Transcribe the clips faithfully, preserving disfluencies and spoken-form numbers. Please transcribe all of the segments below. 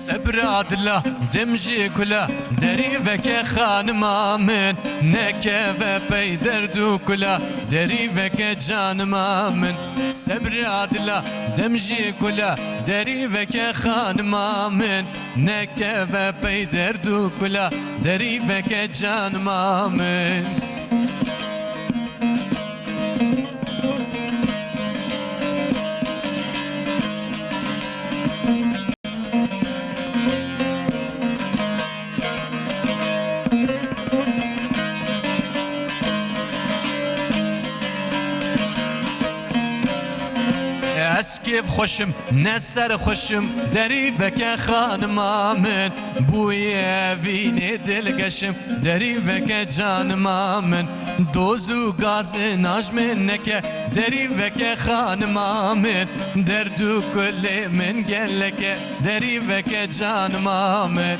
Sebra dila, dem jî kula, derî veke xanima min, nekeve pey derd û kula, derî veke canima min. Sebra dila, dem jî kula, derî veke xanima min, nekeve pey derd û kula, derî veke canima min. Ez kêf xweşim, ne ser xweşim, derî veke xanima min, bûye vînê dilgeşim, derî veke canima min. Doz û gazê najmên neke, derî veke xanima min, derd û kulê min geleke, derî veke canima min.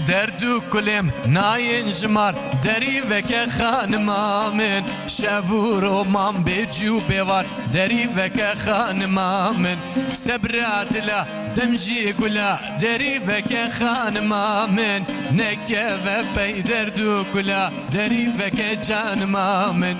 Derd û kulêm nayên ji mar, derî veke xanima min. Şev û roman bê cî û bêwar, derî veke xanima min. Sebra dila, dem jî gula, derî veke xanima min. Nekeve pey derd û kula, derî veke canima min.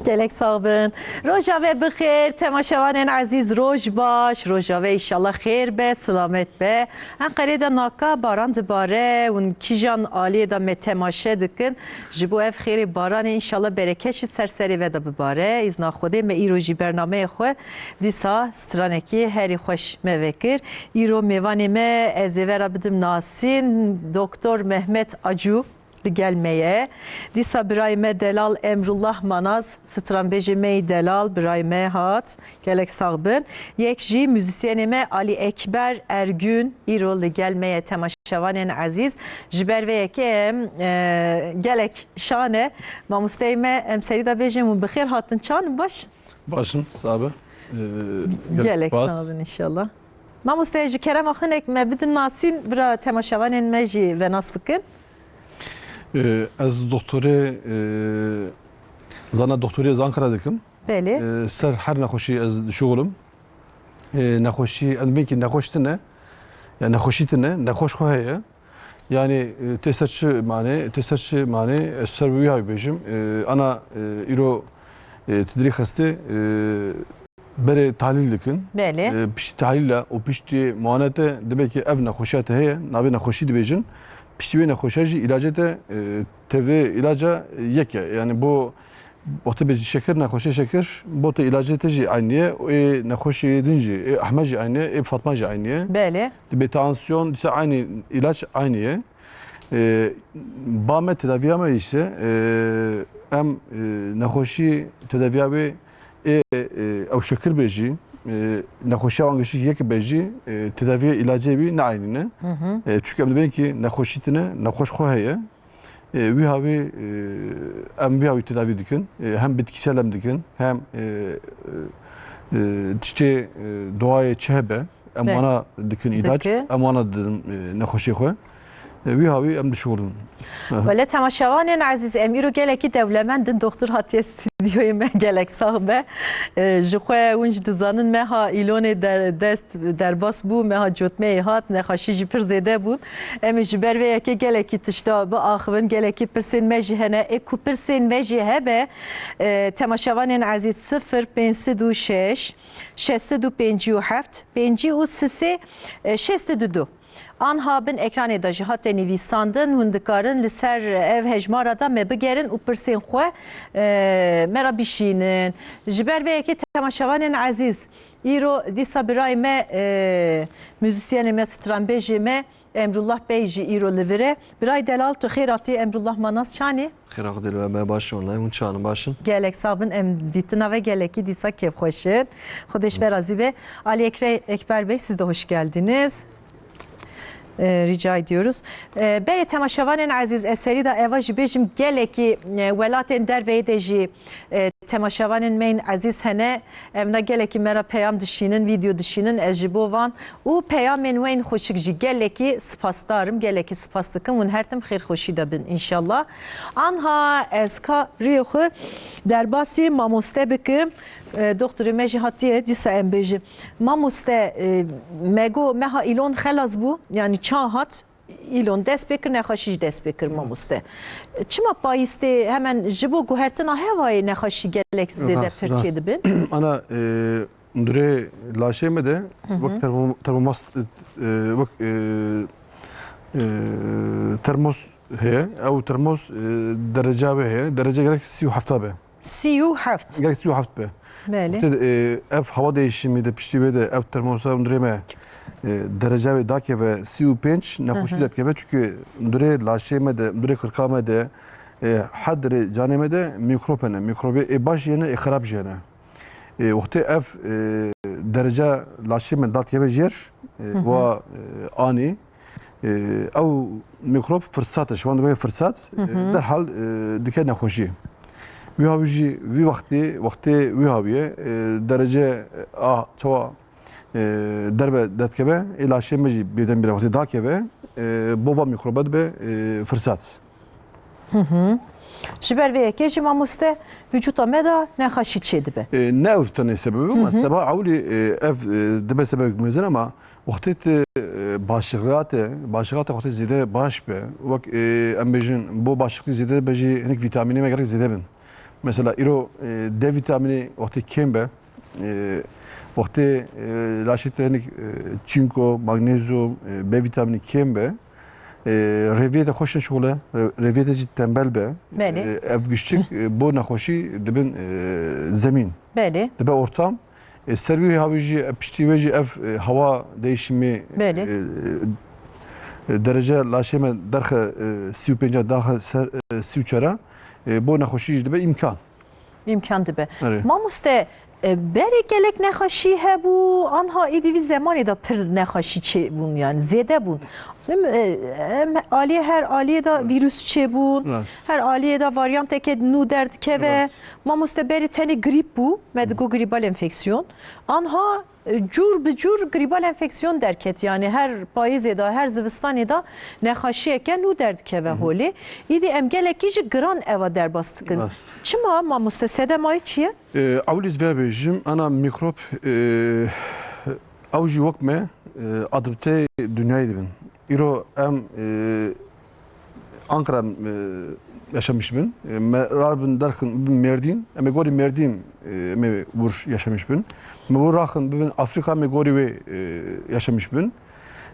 Gelek sax bin. Roja we bixêr, temaşevanên ezîz, roj baş. Roja we înşallah xêr be, silamet be. Enqerê de naka baran dibare, hûn kîjan aliyê de me temaşe dikin. Ji bo ev xêrê baranê înşallah bereket jî ser serê ve de bibare. Îzna Xwedê me îro jî bernameyê xwe dîsa stranekî herî xweş me vekir. Îro mêvanê me ez ê vera bidim nasîn, Doktor Mehmet Acû. Li gel me ye. Dîsa birayê me delal Emrullah Manaz, stranbêjê me yî delal, birayê me hat. Gelek sax bin. Yek jî muzîsyenê me Ali Ekber Ergün, îro li gel me ye, temaşevanên ezîz. Ji ber vê yekê em, e, gelek şan e. Mamosteyê me, em serî de bêjin hûn bi xêr hatin. Çawan in, baş? Baş in, sax be. E, gelek Gelek spas. Sax bin înşallah. Mamoste, ji kerema xwe hinek me bidin nasîn, bira temaşevanên me jî venas bikin. Ee, ez doktorê, e, zana doktorê ez Ankara dikim. Belê. Ee, ser her nexweşî ez dişuxulim. Ee, nexweşî, em dibên ki nexweş tine, ya nexweşî tine, nexweş xwe heye. Yani, e, tê ser çi mane, tê ser çi mane, ez ser wî hay bêjim. Ee, ana, e, îro, e, tidrî xestê, e, berê tahlîl dikin. Belê. E, piştî tahlîla û piştî muanete dibe ki ev nexweşiya te heye, navê nexweşî dibêjin. Piştî wê nexweşiya jî îlacê te, e, tevê îlaca yek e. Yani bo, bo te bêjî şekir, nexweşê şekir, bo te îlacê te jî eynî ye, ê nexweşê din jî, ê Ehmed jî eynî ye, ê Fatma jî eynî ye. Belê. Dibe tansiyon, dîsa eynî îlaç eynî ye. E, ba me, tedaviya me îşte, e, em, e, nexweşî tedaviya wê ê, e, ew şekir be jî, e, nexweşiya wan giştî yek be jî, e, tedaviya îlacê wî ne eynî ne. Hı hı. E, çunke em dibên ki nexweşî tine, nexweş xwe heye. E, wî hawî, e, em wî hawî tedavî dikin. E, hem bitkîsel em dikin, hem, e, e, e, tiştê, e, doğayê çi hebe, em Be. wana dikin îlaç, Dikin. em wana didin, e, nexweşê xwe. E, wî hawî em dişuxulin. Aha. Wele temaşevanên ezîz, em îro gelekî dewlemend in. Doktor hatiye stûdyoyê me, gelek sax be. E, ji xwe hûn jî dizanin, meha îlonê der-, dest derbas bû, meha cotmeyê hat, nexweşî jî pir zêde bûn. Em ê ji ber vê yekê gelekî tişta biaxivin, gelekî pirsên me jî hene. Ê ku pirsên me jî hebe, e, temaşevanên ezîz, sifir pênc sed û şeş, şeş sed û pêncî û heft, pêncî û sisê, e, şêst û du. Anha bin ekranê de jî hate nivîsandin, hûn dikarin li ser ev hejmara de me bigerin û pirsên xwe, e, me re bişînin. Ji ber vê yekê temaşevanên ezîz, îro dîsa birayê me, e, muzîsyenê me, stranbêjê me, Emrullah Bey jî îro li vir e. Birayê delal, tu xêr hatî, Emrullah Manaz çanî? Xêra Xwedê li we be, baş in, wellahî hûn çawan in, baş in? Gelek sax bin, em dîtina ve gelekî dîsa kêfxweş in. Xwedê ji we razî be. Ali Ekre-, Ekber Bey, siz de hoş geldiniz. E, rica ediyoruz. E, belê temaşevanên ezîz, ez serî de eva jî bêjim, gelekî, e, welatên derveyê de jî, e, temaşevanên me yên ezîz hene. Evna gelekî me re peyam dişînin, vîdeo dişînin, ez ji bo van û peyamên we yên xweşik jî gelekî spasdar im, gelekî spas dikim. Hûn her tim xêrxweşî de bin înşallah. Anha ez ka rûyê xwe derbasî mamoste bikim. E, doktorê me jî hatiye, dîsa em bêjin. Mamoste, e, me got meha îlon xelas bû, yanî ça hat, îlon dest pê kir, nexweşî jî dest pê kir mamoste. Çima payîz tê, hemen ji bo guhertina hewayê nexweşî gelek zêde Rast, pir rast. çêdibin? Ana, e, durê laşê me de Hı hı. wek termo-, termomas, e, wek, e, e, termos heye. Ew termos, e, derece wê heye. Derece gerek sî û heft be. Sî û heft. Gerek sî û heft be. Belê. Wextê, e, ev hava değişimi de piştî wê de ev termosa hundirê me, e, derece wê dakeve sî û pênc, nexweşî Hı hı. derdikeve. Çünkü hundirê laşê me de, hundirê xirka me de, e, her derê canê me de mikrop hene. Mikrobê ê baş jî hene, ê xirab jî hene. E, wextê ev, e, derece laşê me dadikeve jêr, e, Hı hı. wa, e, anî, e, ew mikrop firsat e, ji wan dibê firsat, Hı hı. e, derhal, e, dike nexweşî. Wî hawî jî, wî wextê, wextê wî hawî ye, e, derece, e, a, çawa, e, derve derdikeve, ê laşê me jî birdenbire wextê dakeve, e, bo va mikroba dibe, e, firsat. Hı hı. Ji ber vê yekê jî mamoste vücuta me de nexweşî çêdibe. E, ne ew tenê sebeb e, ama Hı hı. seba ewlî, e, ev, e, dibe sebebek mezin ama wextê tu, e, başixiyate, başixiyate wextê zêde baş be, wek, e, em bêjin bo başixî zêde be jî hinek vîtamînê me gerek zêde bin. Mesela îro, e, D vîtamînê wextê kêm be, e, wextê, e, laşê te hinek, e, çinko, magnezyum, e, B vîtamînê kêm be, e, rêviyê te xweş neşixule, re-, rêviyê te jî tembel be. Belê. E, ev giştik, e, bo nexweşî dibin, e, zemîn. Belê. Dibe ortam. E, ser wî hawî jî, e, piştî wê jî ev, e, hava değişimi, Belê. e, e, derece laşê me derxe, e, sî û pênca daxe ser, e, sî û çara, e, bo nexweşî jî dibe îmkan. Îmkan dibe. Erê. Mamoste, e, berê gelek nexweşî hebû, anha êdî vî zemanê de pir nexweşî çêbûn, yani zêde bûn. Em, e, em aliyê her aliyê de vîrus çêbûn, Rast. her aliyê de varyanteke nû derdikeve. Rast. Mamoste berê tenê grîp bû, me digo grîbal enfeksiyon. Anha, e, cûr bi cûr grîbal enfeksiyon derket, yani her payîzê de, her zivistanê de nexweşiyeke nû derdikeve Hı hı. holê. Îdî em gelekî jî giran eva derbas dikin. Rast. Çima mamoste, sedemayê çi ye? E, ewlî ez vê bêjim, ana mikrop, e, ew jî wek me, e, adapte dinyayê dibin. Îro em, e, Ankara, e, yaşamış bin. E, me rabin derxin bin Mêrdîn. Em ê gorî Mêrdîn, e, em ê wir yaşamış bin. Me wir raxin bibin Afrika, em ê gorî wê, e, yaşamış bin.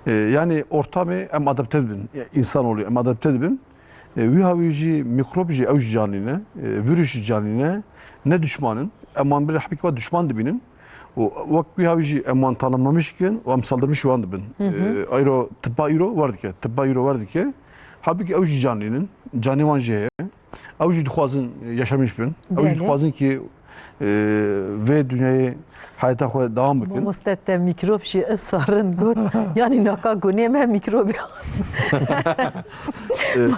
E, yani ortamê em adapte dibin. E, însan oluyor, em adapte dibin. E, wî hawî jî mikrop jî ew jî canlî ne, e, vîrus jî canlî ne, ne düşman in. Em wan bir hebî wa düşman dibînin. Û wek wî hawî jî em wan tanımlamış dikin û em saldırmış wan dibin. Hı hı. E, ayro tipa îro wer dike, tipa îro wer dike. Halbuki ew jî canlî nin, canê wan jî heye. Ew jî dixwazin yaşamış bin. Ew jî Belê. dixwazin ki, e, vê dinyayê heyata xwe dewam bikin. Mamoste te mikrop jî esa rind got. Yani naka gunê me mikrobê.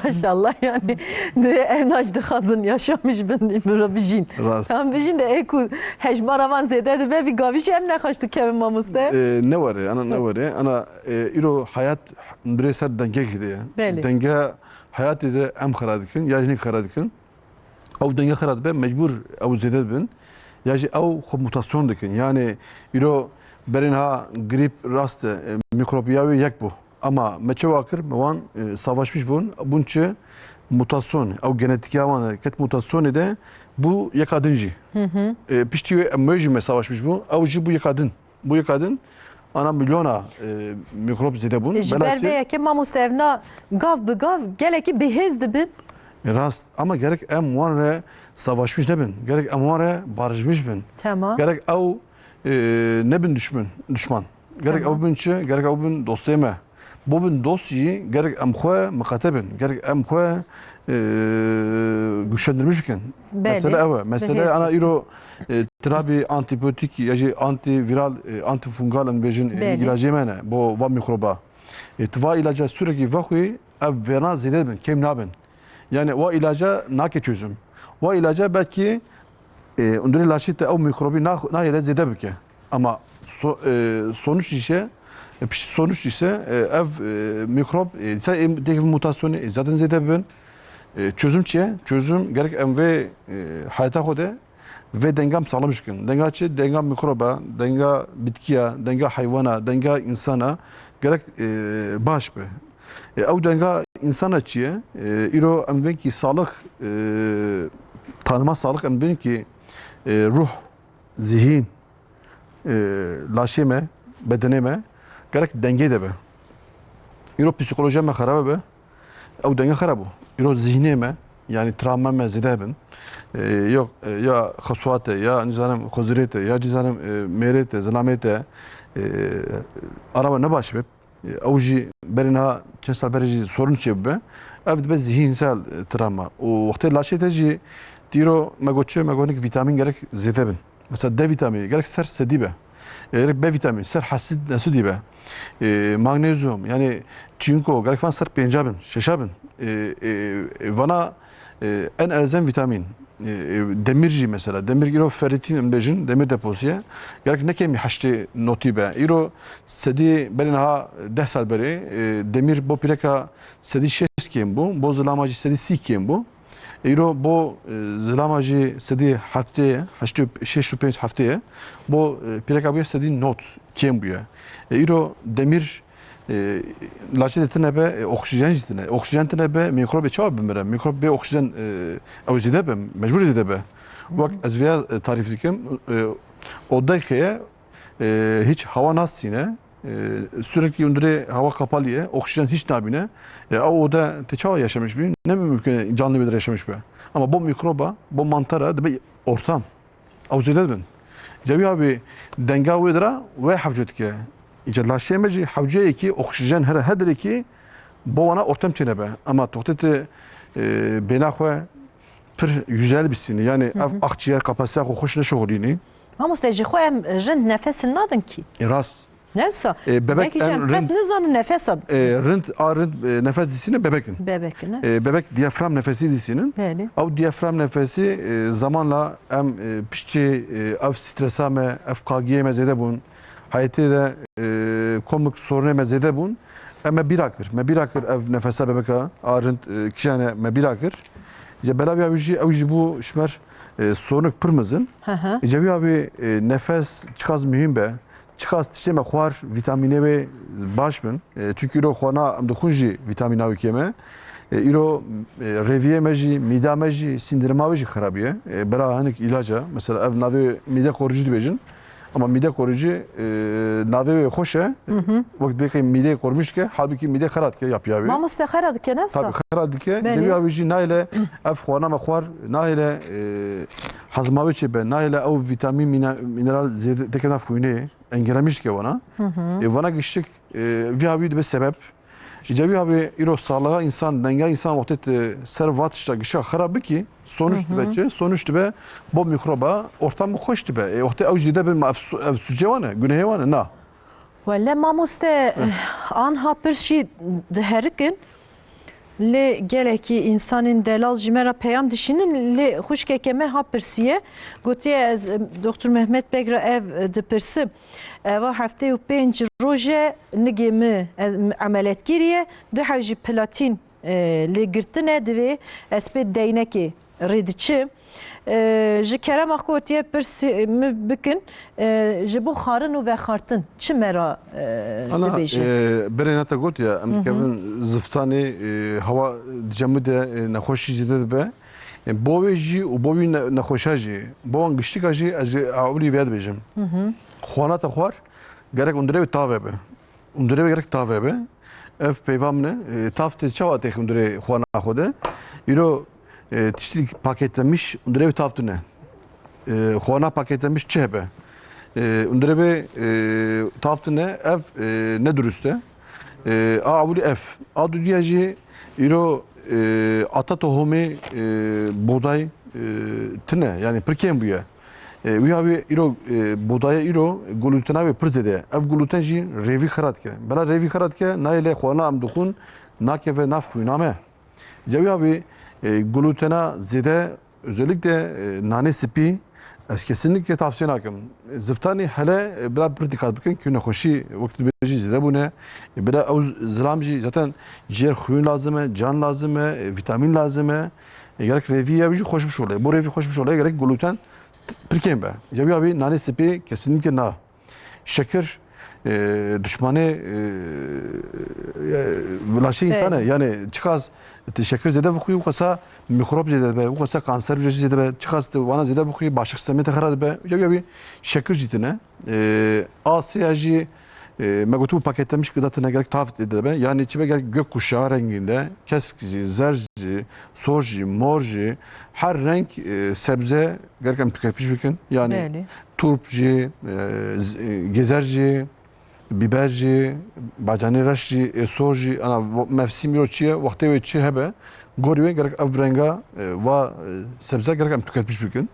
Maşallah yani. Dê ev naş dixwazin yaşamış bin, îmro bijîn. Rast. Em bijîn de ê ku hejmara van zêde dibe, vî gavî jî em nexweş dikevin mamoste. E, ne were, ana ne Hı. were. Ana, e, îro hayat birê ser dengekê de ye. Belê. Denge hayatê de em xera dikin, ya jî xera dikin. Ew denge xera dibe, mecbûr ew zêde dibin. Ya jî ew xwe mutasyon dikin. Yani îro berên ha grîp rast e, e, mikrop ya wê yek bû. Ama me çawa kir? Me wan, e, savaşmiş bûn. Bûn çi? Mutasyon. Ew genetîkiya wan e, ket mutasyonê de bû yeka din jî. Hı hı. E, piştî wê em wê jî me savaşmiş bûn. Ew jî bû yeka din. Bû yeka din. Ana milyona, e, mikrop zêde bûn. Ji Bela ber çi? vê yekê mamoste evna gav bi gav gelekî bihêz dibin. E, rast. Ama gerek em wan re savaşmiş nebin. Gerek em wan re barışmış bin. Tamam. Gerek ew, e, nebin düşmün, düşman. Gerek Tamam. ew bin çi? Gerek ew bin dostê me. Bo bin dost jî gerek em xwe miqate bin. Gerek em xwe, e, güçlendirmiş bikin. Belê. Mesele ew e. Mesele Bihêz ana bin. îro, e, tirabî antibiyotîk ya jî antiviral, e, antifungal em bêjin, e, Belê. îlacê me ne bo va mikroba. E, tu va îlaca sûrekî vexwî, ev vêna zêde dibin, kêm nabin. Yani wa îlaca nake çözüm. Wa îlaca belkî, e, hundirê laşê te ew mîkrobî nax-, nahêle zêde bike. Ama so-, e, sonuç ise, e, pişt sonuç ise, e, ev, e, mîkrob, e, dîsa ê têkevin mutasyonê, e, zaten zêde bibin. E, çözüm çi ye? Çözüm gerek em vê, e, heyata xwe de vê denga em saxlem ji kin. Denga çi? Denga mîkroba, denga bitkiya, denga heywana, denga însana gerek, e, baş be. E, ew denga însana çi ye? E, îro em dibên kî salix, e, tanima salix em dibên kî, e, ruh, zihîn, e, laşê me, bedenê me gerek dengê de be. Îro psîkolojiya me xerabe be, ew denge xerab bû. Îro zihnê me, yani travma me zêde bin. E, yok, e, ya xeswat e, ya nizanim xuzurê te, ya nizanim, e, mêrê te, zilamê te, e, ara we ne baş be. E, ew jî berê niha çend sal berê jî sorun çêbibe. Ev dibe zihînsel, e, travma. Û wextê laşê te jî dîro me got çi, me got hinek vîtamîn gerek zêde bin. Mesela D vîtamînê gerek ser sedî be. E, gerek B vîtamînê ser heşt nesûdî be. E, magnezyum, yani çinko, gerek van ser pênca bin, şeşa bin. E, e, e, vana, e, en elzem vîtamîn. E, e, demir jî mesela. Demir îro ferritin em bêjin, demir deposu ye. Gerek ne kêmî heştê notî be. Îro sedî berê niha deh sal berê, e, demir bo pîreka sedî şêst kêm bû, bo zilama jî sedî sî kêm bû. Îro bo, e, zilama jî sedî heftê ye, heştê, şêst û pênc heftê ye. Bo, e, pîreka bûye sedî not kêm bûye. E, îro demir, e, laşê de tine be, e, oksijen jî tine. Oksijen tine be, mîkrobê çawa bimire? Mîkrob bê oksijen, e, ew zêde be, mecbûr zêde be. Wek ez vêya, e, tarîf dikim, e, odayê ye, e, hiç hawa nasîne, e, sürekli hundirê hawa kapalı ye, oksijen hiç nabîne. E, ew oda te çawa yaşamış bî? Ne mümkün canlı bir yaşamış be. Ama bo mîkroba, bo mantara dibe ortam. Ew zêde dibin. Cewî abi denga wê dira wê hewce dike. Îca laşê me jî hewceyekî oksijen here hedirekî bo wana ortam çênebe. Ama toxtê te, e, bêna xwe pir yüzel bîsînî. Yani ev akciğer kapasiteya xwe xweş neşoxulînî. Mamoste, ji xwe em rind nefes nadin kî. E, rast. Ne wisa? E, bebek Belkî em em rind qet nizanin nefesa. E, rind, a rind, e, nefes dîsînin bebek in. Bebek in, e. E, bebek diyafram nefesî dîsînin. Belê. Ew diyafram nefesî, e, zamanla em, e, piştî, e, ev stresa me, ev qagiyê me zêde bûn. Heyetê de, e, komik sorunê me zêde bûn. Em me bîra kir. Me bîra kir ev nefesa bebeka a rind, e, kişane me bîra kir. Îca bela wî abi jî, ew jî bû şmer, e, sonik pir mezin. Hı hı. Îca wî abi, e, nefes çiqas muhîm be. Çiqas tiştê me xwar, vîtamînê wê baş bin. E, çünkü îro xwarina em dixwin jî vîtamîna wê kêm e. E, îro, e, rêviyê me jî, mîda me jî, sindirima wê jî xerabiye. E, bera hinek îlaca, mesela ev navê mîde koruyucu dibêjin. Ama mîde koruyucu, e, navê wê xweş e. Hı hı. Wek dibê mîdeyê korumîş dike, halbuki mîde xera dike, yapıya wê. Mamoste xera dike, ne wisa? Tabii xera dike. Belê. Cevî wê jî nayle ev xwarina me xwar, nayle, e, hezma wê çêbe, nayle ew vîtamîn, mîne-, mîneral zêde têke nav xwînê. Engelemîş dike wana. Hı hı. E, wana giştik, e, vî havî dibe sebep. Îca wî havî îro sağlığa insan, denga insan wextê te ser va tişta gişa xera bikî, sonuç Hı hı. dibe çi? Sonuç dibe bo mîkroba ortam xweş dibe. E, wextê ew jî de bin ma ev su-, ev sucê wan e, gunehê wan e? Na. Wele mamoste, anha pirs jî diherikin. Lê gelekî însanên delal ji me re peyam dişînin, lê xwişkeke me ha pirsiye, gotiye, ez, em, Doktor Mehmet Beg re ev, e, dipirsim. Eva heftê û pênc roj e, nigê min, ez, em, emeletkirî ye, du hev jî platîn, e, lê girtine, divê ez pê deynekê rê diçim. E, ji kerema xwe gotiye pirsê min bikin, e, ji bo xwarin û vexwartin çi me re, e, Ana, dibêje? e, berê ne te gotiye, em Hı hı. dikevin ziftanê, e, hewa dicemide, e, nexweşî zêde dibe. E, bo wê jî û bo wî ne-, nexweşa jî, bo wan giştika jî ez ji ewilî vê dibêjim. Hı hı. Xwana te xwar, gerek hundirê wê tave be. Hundirê wê gerek tave be. Ev peyva min e, e, tav tê çawa têxin hundirê xwana xwe de. Îro, e, tiştî paketlemiş hundirê wê tav tune. E, xwana paketlemiş çi hebe? E, hundirê wê, e, tav tune, ev, e, ne durust e. E, a ewilî ev. A dudiya jî îro, e, ata tohumê, e, boday, e, tune, yani pir kêm bûye. E, wî havî îro, e, buğdayê îro glutena wê pir zêde ye. Ev gluten jî rêvî xira dike. Bila rêvî xira dike, nayê lê xwarina em dixwin, nakeve nav xwîna me. Cewî havî, e, glutena zêde, özellikle, e, nanê spî, ez kesinlikle tavsiye nakim. Ziftanî hele, e, bila pir dîqat bikin, ku nexweşî wek tu dibêjî zêde bûne. E, bila ew z-, zilam jî zaten jêr xwîn lazim e, can lazim e, e, vîtamîn lazim e. E, gerek rêvî ew jî xweş bişole. Bo rêvî xweş bişole, gerek gluten pir kêm be. Cewî havî nanê spî kesinlikle na. Şekir, e, duşmanê, e, e, laşê însan e. Belê. Yani çiqas tu şekir zêde bixwî, wisa mikrop zêde dibe, wisa kanser hücresi zêde be. Çiqas tu wana zêde bixwî, başik sistemê te xira dibe. Ya, ya wî şekir jî tine. E, asê ya jî, e, me gotibû paketlemiş gıda tine, gerek tav zêde be. Yani çi be, gerek gökkuşağı renginde, kesk jî, zer jî, sor jî, mor jî, her renk, e, sebze gerek em tüketmiş bikin. Yani Belê. turp jî, e, z-, e, gezer jî, biber jî, bacanê reş jî, êsor jî, ana vo-, mevsim îro çi ye, wextê wê çi hebe, gorî wê gerek ev renga, e, va, e, sebze gerek em tüketmiş bikin.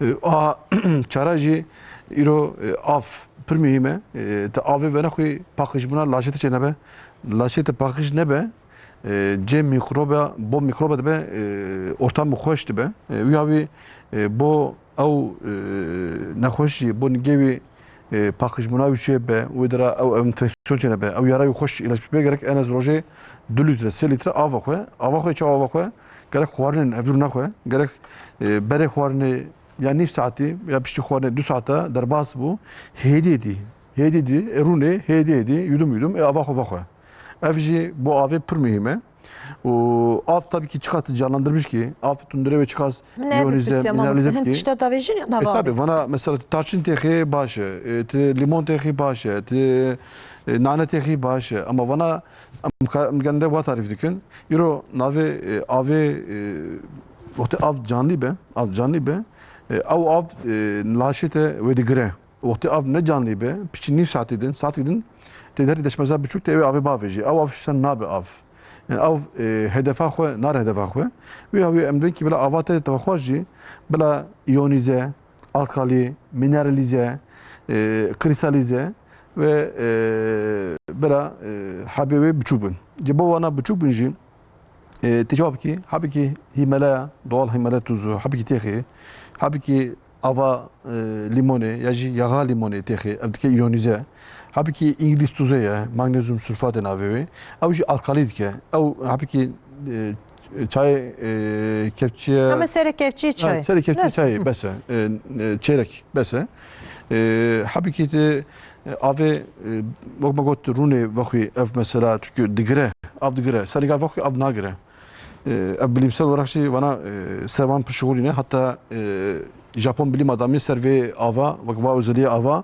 E, a çara jî îro, e, av pir muhîm e. E, te avê venexwî paqijbûna laşê te çênebe. Laşê te paqij nebe, e, cê mîkroba, bo mîkroba dibe, e, ortam xweş dibe. E, wî havî, e, bo ew, e, nexweş jî, bo nigê wî, e, paqijbûna wî çê be, wê dira ew enfeksiyon çêne be, ew yara wî xweş îlaç bibe, gerek en ez rojê du lître, sê lître ava xwe, ava xwe çawa ava xwe, gerek xwarinên evdûr nexwe, gerek, e, berê xwarinê ya nîv saetî ya piştî xwarinê du saeta derbas bû, hêdî hêdî, hêdî hêdî, e, rûnê, hêdî hêdî, yudum yudum, e, ava xwe vexwe. Ev jî bo avê pir muhîm e. Û av tabii ki çiqas tu canlandırmış ki, av tundurê wê çiqas Min ne iyonize, piştiya mineralize mamoste, hin bikî. Tişta davêjin ya E, nava tabii, avê. Vana mesela tu tarçın têxî baş e, e, tu limon têxî baş e, tu, e, nane têxî baş e. Ama vana em ka-, em genelde va tarif dikin. Îro navê, e, avê, e, wextê av canlî be, av canlî be, e, ew av, e, laşê te wê digire. Wextê av ne canlî be, piçî nîv saetî din, saetî din, tê derî deşmeza biçûk tê wê avê bavêjî. Ew av sen nabe av. Yani ew, e, hedefa xwe, nare hedefa xwe. Wî havî em dibin ki bila ava te tevaxwar jî, bila iyonize, alkali, mineralize, e, kristalize ve, e, bila, e, hebê wê biçûk bin. Ji bo wana biçûk bin jî, e, tê cewab ki, hebikî hîmeleya, doğal hîmele tuzu, hebikî têxê, hebikî ava, e, limonê ya jî yaxa limonê têxê, ev dike iyonize. Hebikî îngilîz tuzê ye, magnezyum sulfatê navê wê. Ew jî alkalî dike. Ew hebikî, e, çayê, e, kevçiye Ama serê kevçiyê Ha, çayê. serê kevçiye Neyse. çayê, bes e. E, e, çêrek, bes e. E, hebikî tê, e, avê, e, wek me got, rûnê vexwî ev mesela, çünkü digire, av digire. Serê gav vexwî av nagire. E, ev bilimsel olarak jî vana, e, ser van pişûxulîne. Hatta, e, Japon bilim adamı ser vê ava, wek va özelliği ava,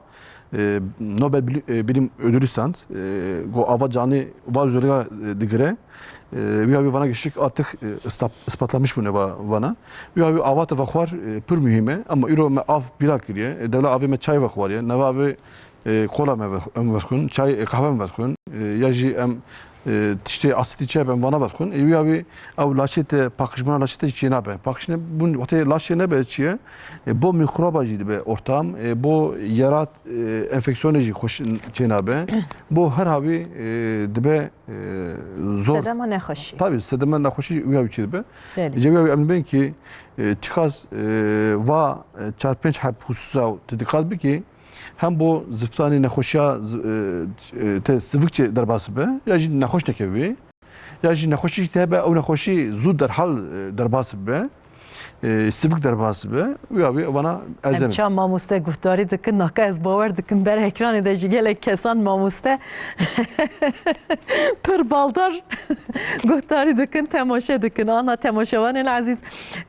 e, Nobel Bili-, e, Bilim Ödülü stand. E, go ava canî va özelliği, e, digire. E, wî havî vana gişik artık, e, ista-, ispatlamış bûne va-, vana. Wî havî ava te vexwar, e, pir muhîm e. Ama îro me av bîra kiriye. E, dewla avê me çay vexwariye. Nava avê e, kola me ver-, em verxwin, çay, e, qehwe em verxwin, e, ya jî em, e, tiştê asitî çi hebe em vana verxwin. E, wî ya wî ew laşê te, paqijbûna laşê te jî çênabe. Paqijbûn wextê laşê nebe çi ye? E, bo mîkroba jî dibe ortam, e, bo yerat, e, enfeksiyonê jî xweş çênabe. Bo her havî, e, dibe, e, zor. Sedema nexweşî. Tabii, sedema nexweşî wî ya wî çêdibe. Belê. Îca wî ya wî em dibên ki, e, çiqas, e, va, e, çar pênc heb hususa tu diqat bikî, hem bo ziftanê nexweşiya z-, e, e, te sivik çê derbas be, ya jî nexweş nekevê, ya jî nexweşî te hebe, ew nexweşî zû derhal, e, derbas be, e, sivik derbas be, wî ya wî vana ez Em em. ça mamoste guhdarî dikin, naka ez bawer dikim ber ekranê de jî gelek kesan mamoste pir baldar guhdarî dikin, temaşe dikin. Ana temaşevanên ezîz,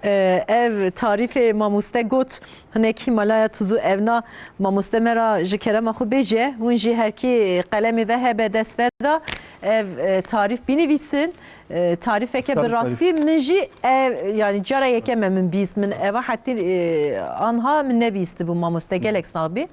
e, ev tarîfê mamoste got, Hinek Himalaya tuzu evna mamoste me ra ji kerema xwe bêje, hûn jî her kî qelemê ve hebe dest ve da, ev, e, tarîf binivîsin. E, tarîfeke bi Starî tarîf. rastî min jî ev, yani cara yeke me min bîst, min eva hetî, e, anha min nebîstibû mamoste, gelek sal bî.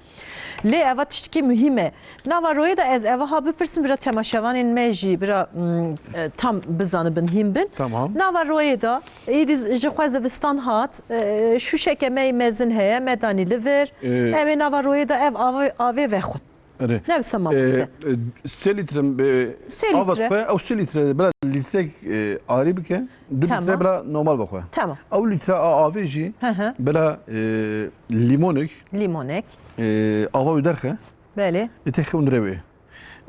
Lê eva tiştekî muhîm e. Nava royê de ez eva ha bipirsim, bira temaşevanên me jî bira, mm, e, tam bizanibin, hîn bin. Tamam. Nava royê de, êdî ji xwe zivistan hat, e, şûşeke me yê mezin heye, me danî li vir. E, Em ê nava royê de ev avê, avê vexwin. Erê. Ne wisa mamoste. E, e, sê litre, e, Sê av litre. Xwe, ew sê litre, bila litrek, e, arî bike, du litre Tamam. bila normal vexwe. Tamam. Ew litre a avê jî Hı hı. bila, e, lîmonek, Lîmonek. e, ava wî derxe, Belê. ê têxe hundirê wê.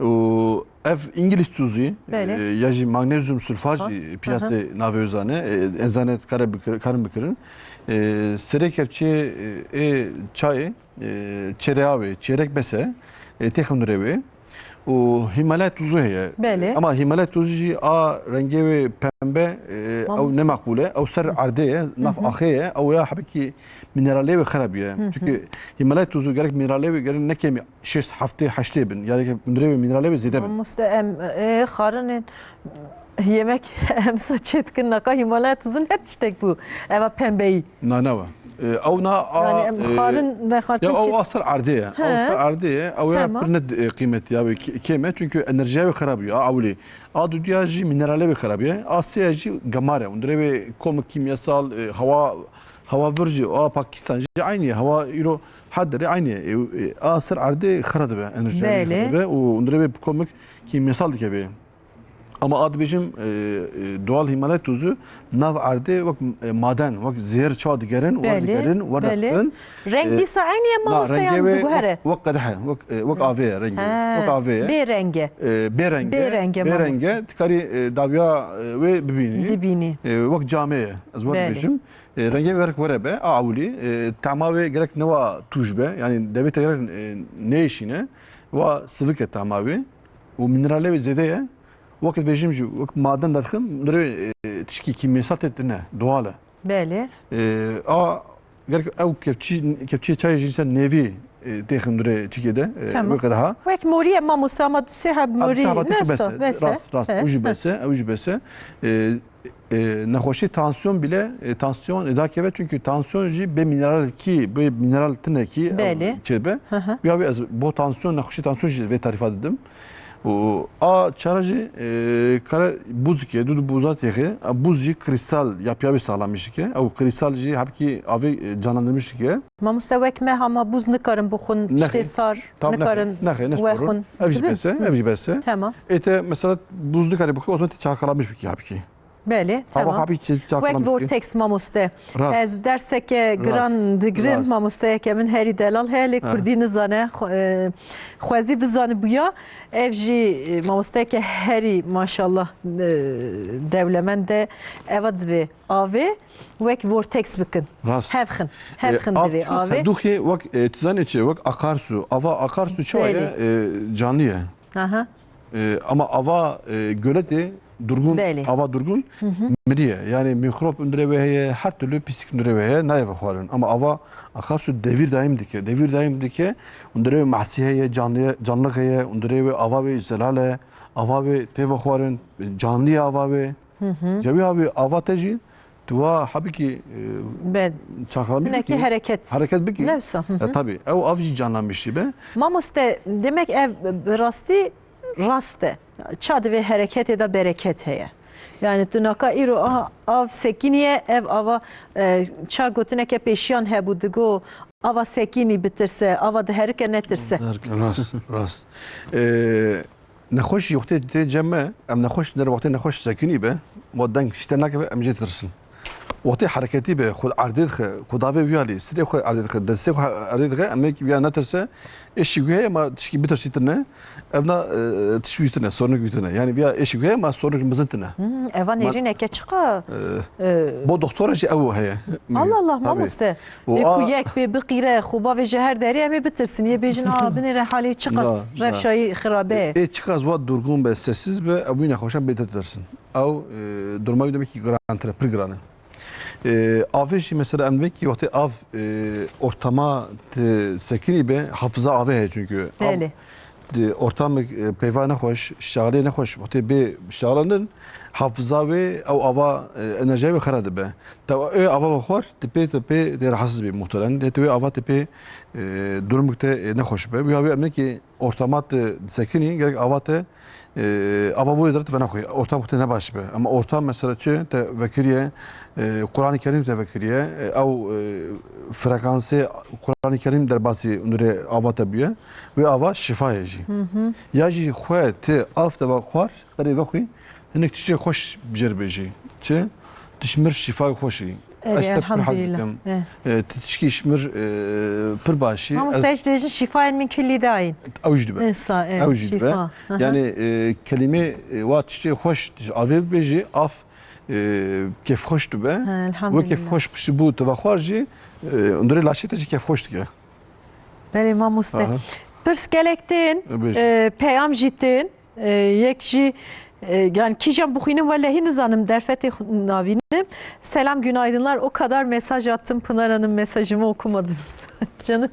Û ev Îngilîz tuzî, Belê. e, ya jî magnezyum sulfat jî Sulfat. piyasê Hı hı. navê wê zane, e, enzane kare bikir-, karin bikirin. E, serê kevçê, e, ê çayê, e, çêrê avê, çêrek bes e, e, têxe hundirê wê. Û Himalaya tuzu heye. Belê. Ama Himalaya tuzu jî a rengê wê pembe, e, ew Mamoste. ne meqbûl e. Ew ser erdê ye, nav Hı hı. axê ye. Ew ya hebekî mineralê wê xerab ye. Hı hı. Çünkü Himalaya tuzu gerek mineralê wê gerek ne kêmî şêst, heftê, heştê bin. Yani hundirê wê mineralê wê zêde bin. Mamoste em, e, xarinên yemek em sa çê dikin, naka Himalaya tuzu ne tiştek bû. Eva pembeyî. Na, ne wa. E, ew na a, Yani em e, xarin vexwartin ya ew çi? a ser erdê ye. Ew He. ser erdê ye. Ew ya Tamam. pir ne, e, qîmetî ya wê kê-, kêm e. Çünkü enerjiya wê xerab bûye. A ewilî. A duduya jî mineralê wê xerab bûye. A sêya jî gemar e. Hundirê wê komik kîmyasal, e, hewa, hewa vir jî, a Pakistan jî aynî ye. Hewa îro her derê aynî ye. E, e, a ser erdê xira dibe. Enerjiya wê Belê. xira dibe. Û hundirê wê komik kîmyasal dikeve. Ama a dibêjim, e, e, doğal Himalaya tuzu nav erdê wek, e, maden, wek zêr çawa digerin, wer Belê, digerin, wer belê. dixin. Reng E, dîsa eynî ye na, mamoste rengê yan wê diguhere? wek, wek qedehe, wek, e, wek Ha. avê ye rengê. Ha, Wek avê ye. bê renge. E, bê renge. Bê renge Bê mamoste. renge. Dikarî, e, dawiya, e, wê bibînî. Dibînî. E, wek camê ye. Ez wer Belê. dibêjim. E, rengê wê gerek were be, a ewilî. E, tema wê gerek newa tûj be. Yani devê te gerek, e, neyşîne. Wa sivik e tema wê. Û mineralê wê zêde ye. Wekî dibêjim jî, wek maden derxim, hundirê, e, tişkî kîmyasal tê tine, doğal e. Belê. E, a, gerek ew kevçî, kevçiyê çayê jî ser nêvî, e, têxin hundirê çikê de, e, Tamam. weke daha. Wek morî ye mamoste, ama tu sê heb A, morî tamam, ne bes e, sa, bes e. rast, rast, He, ew jî he. bes e, ew jî bes e. E, e, nexweşî tansiyon bile, e, tansiyon ê dakeve, çünkü tansiyon jî bê mineral kî, bê mineral tine kî, ew Belê. çêbe. Hı hı. Ya wê ez bo tansiyon, nexweşî tansiyon jî vê tarifa didim. Û a çara jî, e, kare bûz dike, du, du bûza têxe. A bûz jî krîstal yapıya wê sağlamış dike. Ew krîstal jî hebkî avê, e, canlandırmış dike. Mamoste, wek me hema bûz nikarin bixwin, Nexê. tiştê sar Tam nexê. nikarin Nexê, ne wexwin. sorun. Ev jî Dibin? bes e, ev jî bes e. Tamam. Ê te mesela bûz nikarin bixwin, o zaman te çalkalanmış bike hebkî. Belê, Hava tamam. kapı çe-, Wek çalkalanmış dike. vortex mamoste. Rast. Ez derseke Rast. giran digirim, Rast. mamosteyeke min herî delal heye, lê Ha. kurdî nizane, xwe-, e, xwezî bizanibûya. Ev jî, e, mamosteyeke herî maşallah, e, dewlemend e. Eva divê avê wek vortex bikin. Rast. Hevxin. E, Hevxin av divê çi avê. Sedûxê wek, e, tu zanî çi, wek akarsu. Ava akarsu çawa ye? Belê. E, canlı ye. Aha. E, ama ava, e, göletê durgun, Belê. ava durgun Hı hı. miriye. Yani mikrop hundirê wê heye, her türlü pislik hundirê wê heye, nayê vexwarin. Ama ava akarsu devir daim dike. Devir daim dike, hundirê wê mahsî heye, canlı, canlılık heye, hundirê wê ava wê zelal e, ava wê tê vexwarin, canlı ye ava wê. Hı hı. Cewî abi ava te jî, tu wa hebikî, e, Be, çalkalanmış hinekî bikî, hereket. hereket bikî. Ne wisa, hı E, hı. tabii. Ew av jî canlanmış dibe. Mamoste, demek ev bi rastî rast e. Ça divê hereketê de bereket heye. Yani tu naka îro a-, av sekiniye, ev ava, e, ça gotineke pêşiyan hebû, digo ava sekinî bitirse, ava diherike netirse. Rast, rast. E, nexweş jî wextê tê cem me, em nexweş der wextê nexweş sekinî be, wa deng ji te nakeve, em jê tirsin. Wextê hereketî be, xwe erdê dixe, xwe davê wî alî, sirê xwe erdê dixe, destê xwe erdê dixe, em ê viya netirse, êşî wî heye ma tişkî bitirsî tine, ev na, e, tişt wî tine, sornik wî tine. Yani viya êşî wî heye ma sornik mezin tine. Hmm, eva Ma- nêrîneke çiqa, E, e, bo doktora jî ew heye. Allah Allah, Tabii. mamoste. Û Ê ku a- yek pê biqîre, xwe bavêje her derê em ê bitirsin. Yê bêjin, a, binêre halê çiqas Na, na. revşayî xirabe ye. Ê çiqas wa durgun be, sessiz be, ew wî nexweşan bê te tirsin. Ew, e, duruma wî demekî girantir e, pir giran e. E, avê jî mesela em wekî wextê av, e, ortama te sekinî be, hafıza avê heye çünkü. Av, Belê. e, ortamek, e, peyva nexweş, şaxlê nexweş, wextê bê şaxlandin, Hafiza wê ew ava, e, enerjiya wê xera dibe. Te wê ava vexwar, tu pê, tu pê tê rahatsız bî muhtemelen. Lê tu wê ava tu pê, e, durumik te, e, nexweş be. Wî havê em nekî ortama tu disekinî, gerek ava te, e, ava boyê dere tu venexwî. Ortam xwe te ne baş be. Ama ortam mesela çi te vekiriye, e, Kur'an-ı Kerim te vekiriye, e, ew, e, frekansê Kur'an-ı Kerim derbasî nurê ava te bûye. Wê ava şifa ye jî. Ya jî xwe ti av te vexwar, berê vexwî, hinek tiştê xweş bi cêr bêjî. Çi? Tişmir şîfa xweşî. Erê, Ez te pir hez elhamdülillah. dikim. Eh. E, ti tişkî şmir, e, pir başî. Mamoste, Ez ez dibêjim şîfayên min kulî dayîn. Ew jî dibe. Esa, eh, Ew jî dibe. şîfa. Aha. Yani, e, kelîmê, e, wa tiştê xweş, tij avê bibêjî, af, e, kêfxweş dibe. Ha, Wê elhamdülillah. kêfxweş piştî bû, tu vexwar jî, e, hundirê laşê te jî kêfxweş dike. Belê mamoste. Aha. Pirs gelek tên, E, bêje. e, peyam jî tên. E, yek jî, e, yani kîjan bixwînim wellehî nizanim, derfetê xwe navînim. Selam, günaydınlar. O kadar mesaj attım, Pınar Hanım, mesajımı okumadınız. Canım.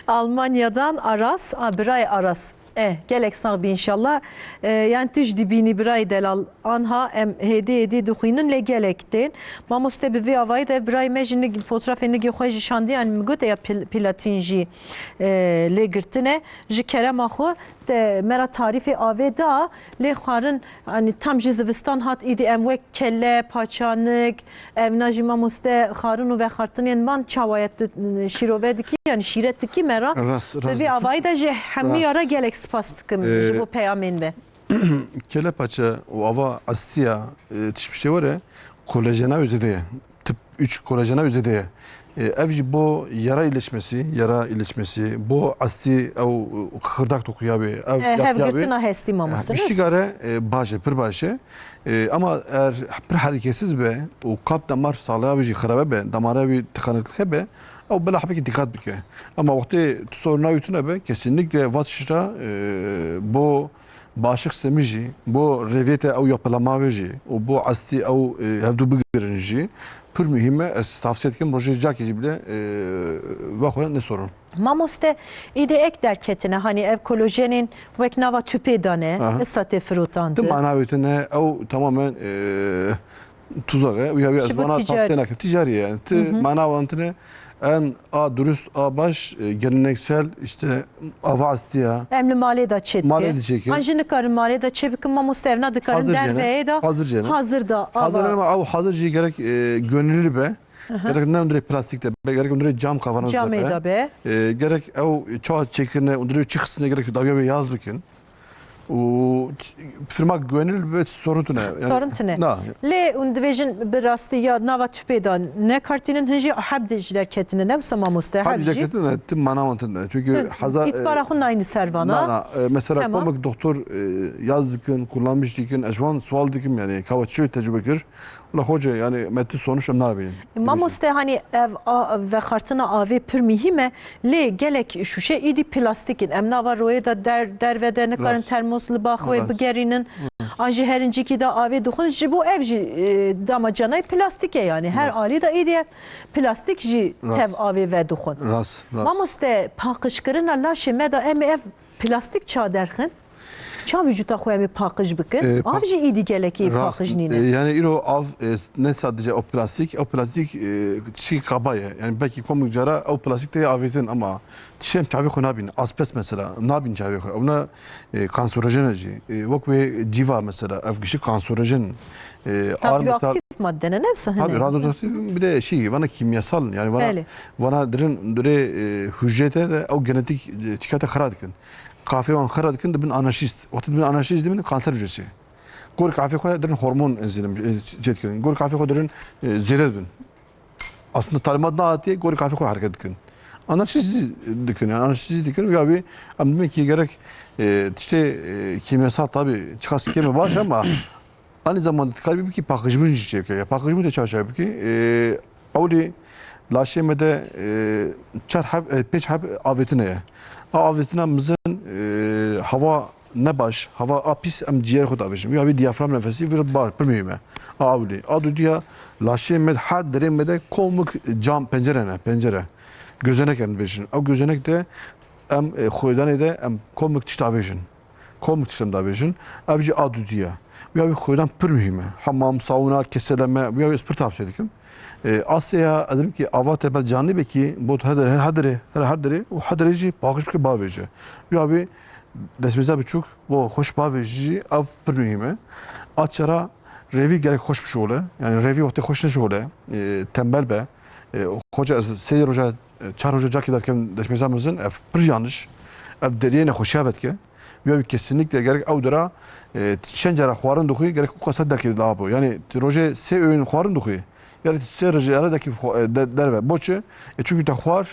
Almanya'dan Aras, a, birayê Aras. Eh, gelek sax bî inşallah. Eh, yani tu jî dibînî birayê delal. Anha em hêdî hêdî dixwînin lê gelek tên. Mamoste, bi vê avayî de ev birayê me jî nig-, fotrafê nigê xwe jî şandiye, yani min got ya pil-, platîn jî, e, lê girtine. Ji kerema xwe te me ra tarîfê avê da, lê xwarin, yani tam jî zivistan hat, îdî em wek kele, paçanik, evna jî mamoste xwarin û vexartinên van çawa ye tu şîrove dikî, yani şîret dikî me ra. Rast, Bi rast vê dikî. avayî de jî hemî Rast. ya re gelek spas dikim Ee, ji bo peyamên ve. Kelepaçe û ava estiya, e, tişt piştê were, kolajena wê zêde ye. Tip üç kolajena wê zêde ye. E, ev jî bo yara iyileşmesi, yara iyileşmesi, bo esti ew, e, xırdak dokuya wê, ev E, yapya wê. hevgirtina hestî mamoste, E, ne? Piştî gare, e, baş e, pir baş e. E, ama eğer pir herekêtsiz be û kalp damar sağlığa wê jî xirabe be, damara wî tıkanıklık hebe, ew bela hebekî dikkat bike. Ama wextê tu soruna wî tune be, kesinlikle vat şira, e, bo Başik semî jî, bo rêviyê te ew yapılama wê jî û bo estî ew, e, hevdu bigirin jî, pir muhîm e. Ez tavsiye dikim, rojê cakê jî bile, e, vexwe nesorin. Mamoste, îdê ek derketine, hani ev kolojenên wek nava tüpê dane, Aha. issa tê firotandin. Ti mana wê tune, ew tamamen, e, tuzak e. Wî hevî ez Ji bo vana ticari. tavsiye nakim. Ticari ye. Ti Hı hı. mana wan tune, En a dürüst, a baş, e, geleneksel, işte, ava astiya. Em li malê de çê dikin. Malê de çêkin. An jî nikarin malê de çê bikin, mamoste, evna dikarin Hazır derveyê jene. de Hazır jene. hazır da Hazır ava. ama ew hazır jî gerek, e, gönüllü be. Aha. Gerek ne hundirê plastik de be, gerek hundirê cam kavanoz de Camê be. de be. E, gerek ew çawa çêkirine, hundirê çi xistine gerek dawiya wê yaz bikin. û firma güvenilir ve sorun tune. Yani, Sorun tune. Na. Lê hûn dibêjin bi rastî ya nava tüpê de ne kartînin, hin jî heb de ji derketine, ne wisa mamoste, Hadi heb jî. Ceketine, tim mana wan tune. Çünkü Hı, haza, îtbara e, xwe nayni ser vana. Na, na, e, mesela Tamam. komik doktor, e, yaz dikin, kullanmış dikin, ez ji wan sual dikim yani, kawa çi tecrübe kir. La hoca yani, me ti sonuç em nabînin. E, mamoste, hani ev a-, vexartina avê pir muhîm e, lê gelek şûşe îdî plastik in. Em nava royê de der-, derve de nikarin Rast. termos li ba xwe Rast. bigerînin. Hı. An jî herincikî de avê dixwin. Ji bo ev jî, e, damacanayê plastik e yani. Her Rast. alî de îdî ev plastik jî Rast. tev avê vedixwin. Rast, rast. Mamoste, paqijkirina laşê me de em ê ev plastik ça derxin? Ça vücuta xwe em ê paqij bikin? E, pa- Av jî îdî gelekî Rast, paqij nîne. e, yani îro av, e, ne sadece o plastik, o plastik, e, şey kaba ye. Yani belki komik cara o plastik te avêtin ama tiştê em çavê xwe nabîn. Asbest mesela, nabîn çavê xwe. Ona, e, kanserojen e jî. E, wek wê cîva mesela, ev gişi kanserojen. E, ağır metal Radyoaktif madde ne, ne wisa Tabii, hene? radyoaktif bir de şey, vana kimyasal, yani vana, Belê. vana dirin, dire, e, hücrete de o genetik, e, çikate xira dikin. Kafê wan xira dikin, dibin anarşist. Wextê dibin anarşist dibin kanser hücresi. Gor kafê xwe dirin hormon enzîm, e, çê dikin. Gor kafê xwe dirin, e, zêde dibin. Aslında talimat nahatiye, gor kafê xwe hareket dikin. Anarşist dikin, yani anarşist dikin. Ya bir, em demek ki gerek, e, işte, e, kimyasal tabii, çıkası keme baş ama Aynı zamanda dikkat edin ki paqijbûn jî çêbike. Ya paqijbûn de çawa çêbike? E, ewlî laşê me de, e, çar heb, e, pênc heb avêtine ye. A avêtina mizin, e, hava ne baş, hava a pîs em ciğer xwe davêjin. Ya bir diyafram nefesi bir baş, bir mühim e. A ewlî. A dudiya laşê me her derê me de komik cam pencere ne, pencere. Gözenek em dibêjin. Ew gözenek de em, e, xwêdanê de em komik tişt avêjin. Komik tişt em davêjin. Ev jî a dudî ye. Wî ya wî xwêdan pir muhîm e. Hemam, sauna, keseleme, wî ya wî ez pir tavsiye dikim. E, Asya, ez dikim ki ava te be canî be ki, bot hedere, her hedere, her hedere, û hedere jî paqij bike bavêje. Wî ya wî destmêza biçûk, bo xweş bavêjî, ev pir muhîm e. A çara rêvî gerek xweş bişole, yani rêvî wextê xweş neşole, e, tembel be. E, xoca ez sê roja, e, çar roja cakê derkevim destmêza mezin, ev pir yanlış. Ev deriyê nexweşiya vedike. Wî ya wî kesinlikle gerek ew dira, e, çend cara xwarin dixwî, gerek û qasa derkevî labo. Yani ti rojê sê öğün xwarin dixwî. Yani ti sê rojê ara derkevî xwa-, e, de-, derve. Boçi? E, çünkü te xwar,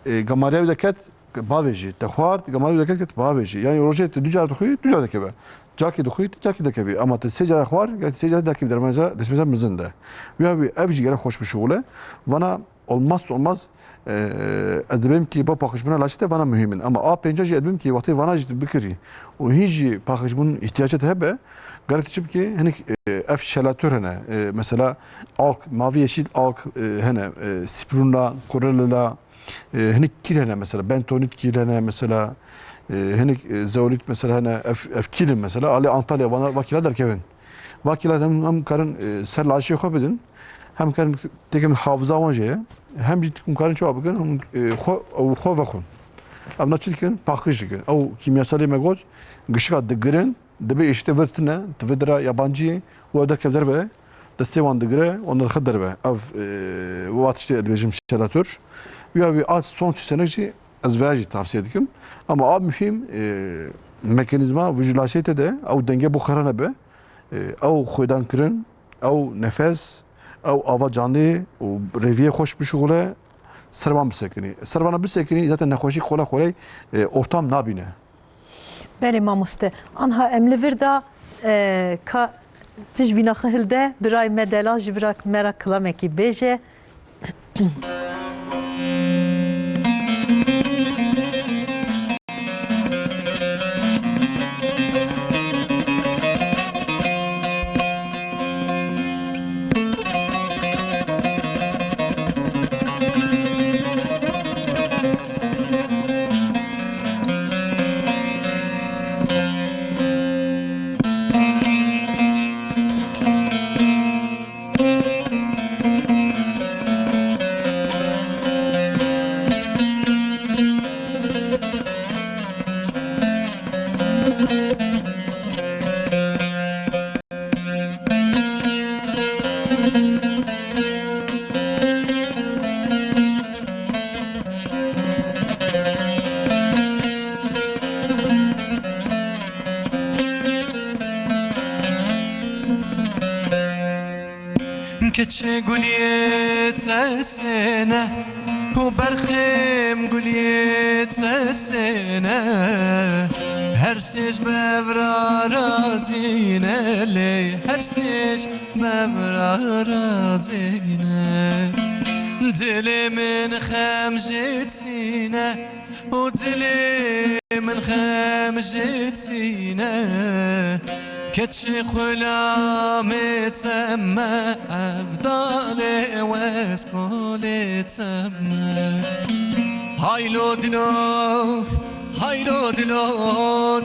e, gemariya wî deket, bavêjî. Te xwar, gemariya wî deket, ket bavêjî. Yani rojê ti du cara dixwî, du cara dekeve. Cakê dixwî, ti cakê dekevî. Ama ti sê cara xwar, gerek ti sê cara derkevî dermeza, destmêza mezin de. Wî ya wî ev jî gerek xweş bişole. Vana olmazsa olmaz, e, ez dibêm ki bo paqijbûna laşê te vana muhîm in. Ama a pênca jî ez dibêm ki wextê vana jî tu bikirî û hîn jî paqijbûn îhtiyacê te hebe, gerek tu çi bikî? Hinek, e, ev şelatör hene. E, mesela alk, mavî yeşîl alk, e, hene. E, Spirulina, Chlorella, e, hinek kîl hene mesela. Bentonit kîl hene mesela. E, hinek, e, zeolit mesela hene. Ev, ev kîl in mesela. Alê Antalya vana, va kîla derkevin. Va kîla hem, hem karin, e, ser laşê xwe bidin, hem karin têkevin hafiza wan jê ye, hem jî hûn karin çawa bikin, hûn, e, xwe, ew xwe vexwin. Ev na çi dikin? Paqij dikin. Ew kîmyasalê me got, gişika digirin, dibe êşî te vir tune, tu vê dira yabancî yê, û ew derkev derve, destê wan digire, wan dixe derve. Ev, e, wa tiştê ez dibêjim şelatör. Wî ya wî a son çi senek jî ez vêya jî tavsiye dikim. Ama a muhîm, e, mekanîzma vujî laşê te de, ew denge bo xera nebe. E, ew xwêdan kirin, ew nefes, ew ava canê û rêviyê xweş bişuxule, ser van bisekinî. Ser vana bisekinî, zaten nexweşî kolay kolay, e, ortam nabîne. Belê mamoste. Anha em li vir de, e, ka tijbîna xwe hilde, birayê me delal ji bira me re kilamekî bêje. Keçê guliyê tesêne û berxêm guliyê tesêne. Her sêj bevra razîne lê, her sêj bevra razîne. Dilê min xem jê tîne û dilê min xem jê tîne. Keçê xulamê teme, ev dalê weskolê teme. Haylo dilo, haylo dilo,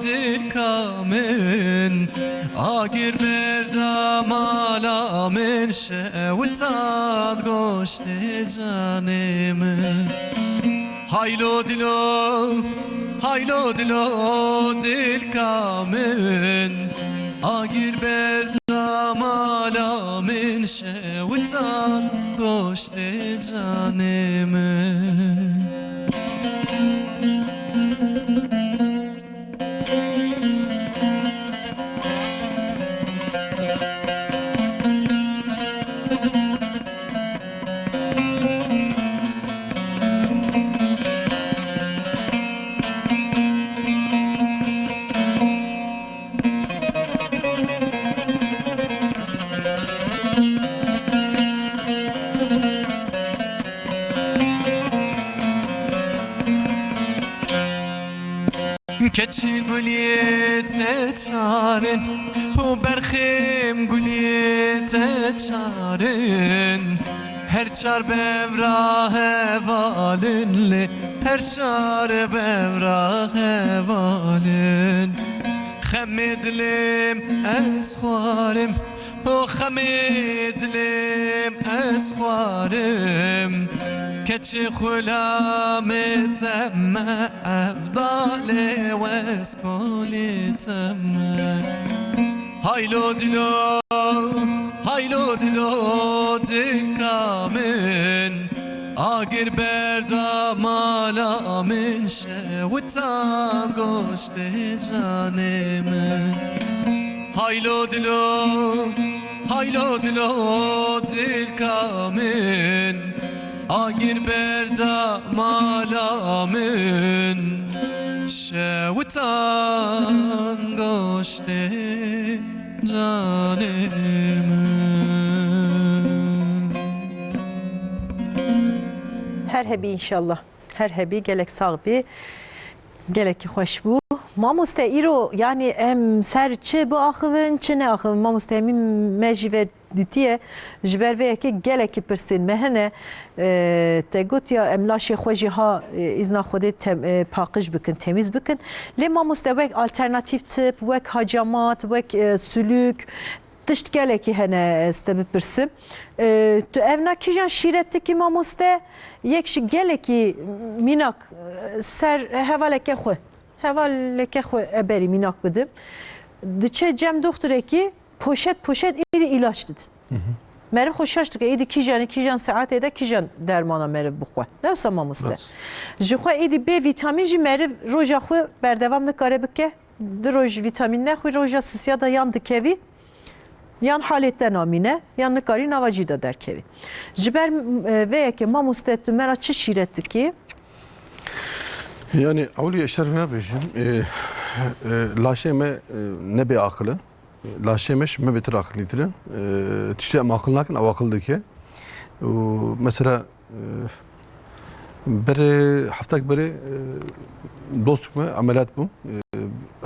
dilka min, agir berda mala min, şewitand goştê canê min. Haylo dilo, haylo dilo, dilka min, agir berda mala min, şewitan goştê canê min. Keçê guliyê te çar in û berxêm guliyê te çar in. Her çar bevra heval in lê, her çar bevra heval in. Xemê dilêm ez xwarim, o xemê dilêm ez xwarim. Keçê xulamê teme, evdalê wes kolî teme. Haylo dilo, haylo dilo, dika min. Agir berda mala min, şewitan goştê canê min. Haylo dilo, haylo dilo, dika min. Agir berda mala min, şewitan goştê canê min. Her hebî înşallah. Her hebî, gelek sax bî. Gelekî xweş bû. Mamoste, îro, yanî em ser çi biaxivin, çi neaxivin? Mamoste, hemî me jî ve dîtiye. Ji ber vê yekê gelekî pirsên me hene. E, te got ya em laşê xwe jî ha, e, îzna Xwedê tem-, e, paqij bikin, temîz bikin. Lê mamoste, wek alternatîf tip, wek hacamat, wek, e, sulûk, tişt gelekî hene ez te bipirsim. E, tu evna kîjan şîret dikî mamoste? Yek jî gelekî mînak, e, ser hevaleke xwe. Hevaleke xwe e berî mînak bidim. Diçe cem doxturekî poşet poşet êdî îlaç didin. Hı hı. Meriv xwe şaş dike, êdî kîjanê, kîjan saetê de kîjan dermana meriv bixwe. Ne wisa mamoste? Rast. Ji xwe êdî bê vîtamîn jî meriv roja xwe berdewam nikare bike. Du roj vîtamîn nexwî, roja sisiya de yan dikevî, yan halê te namîne, yan nikarî nava cî de derkevî. Ji ber, e, vê yekê mamoste tu me ra çi şîret dikî? Yani, ewlî ez şer vê bêjim, e, e, laşê me, e, ne bê aqil e. Laşê me ji me bêtir aqilîtir e. E, tiştê em aqil nakin, ew aqil dike. Û mesela, e, berê, heftek berê, e, dostek me emeliyat bû. E,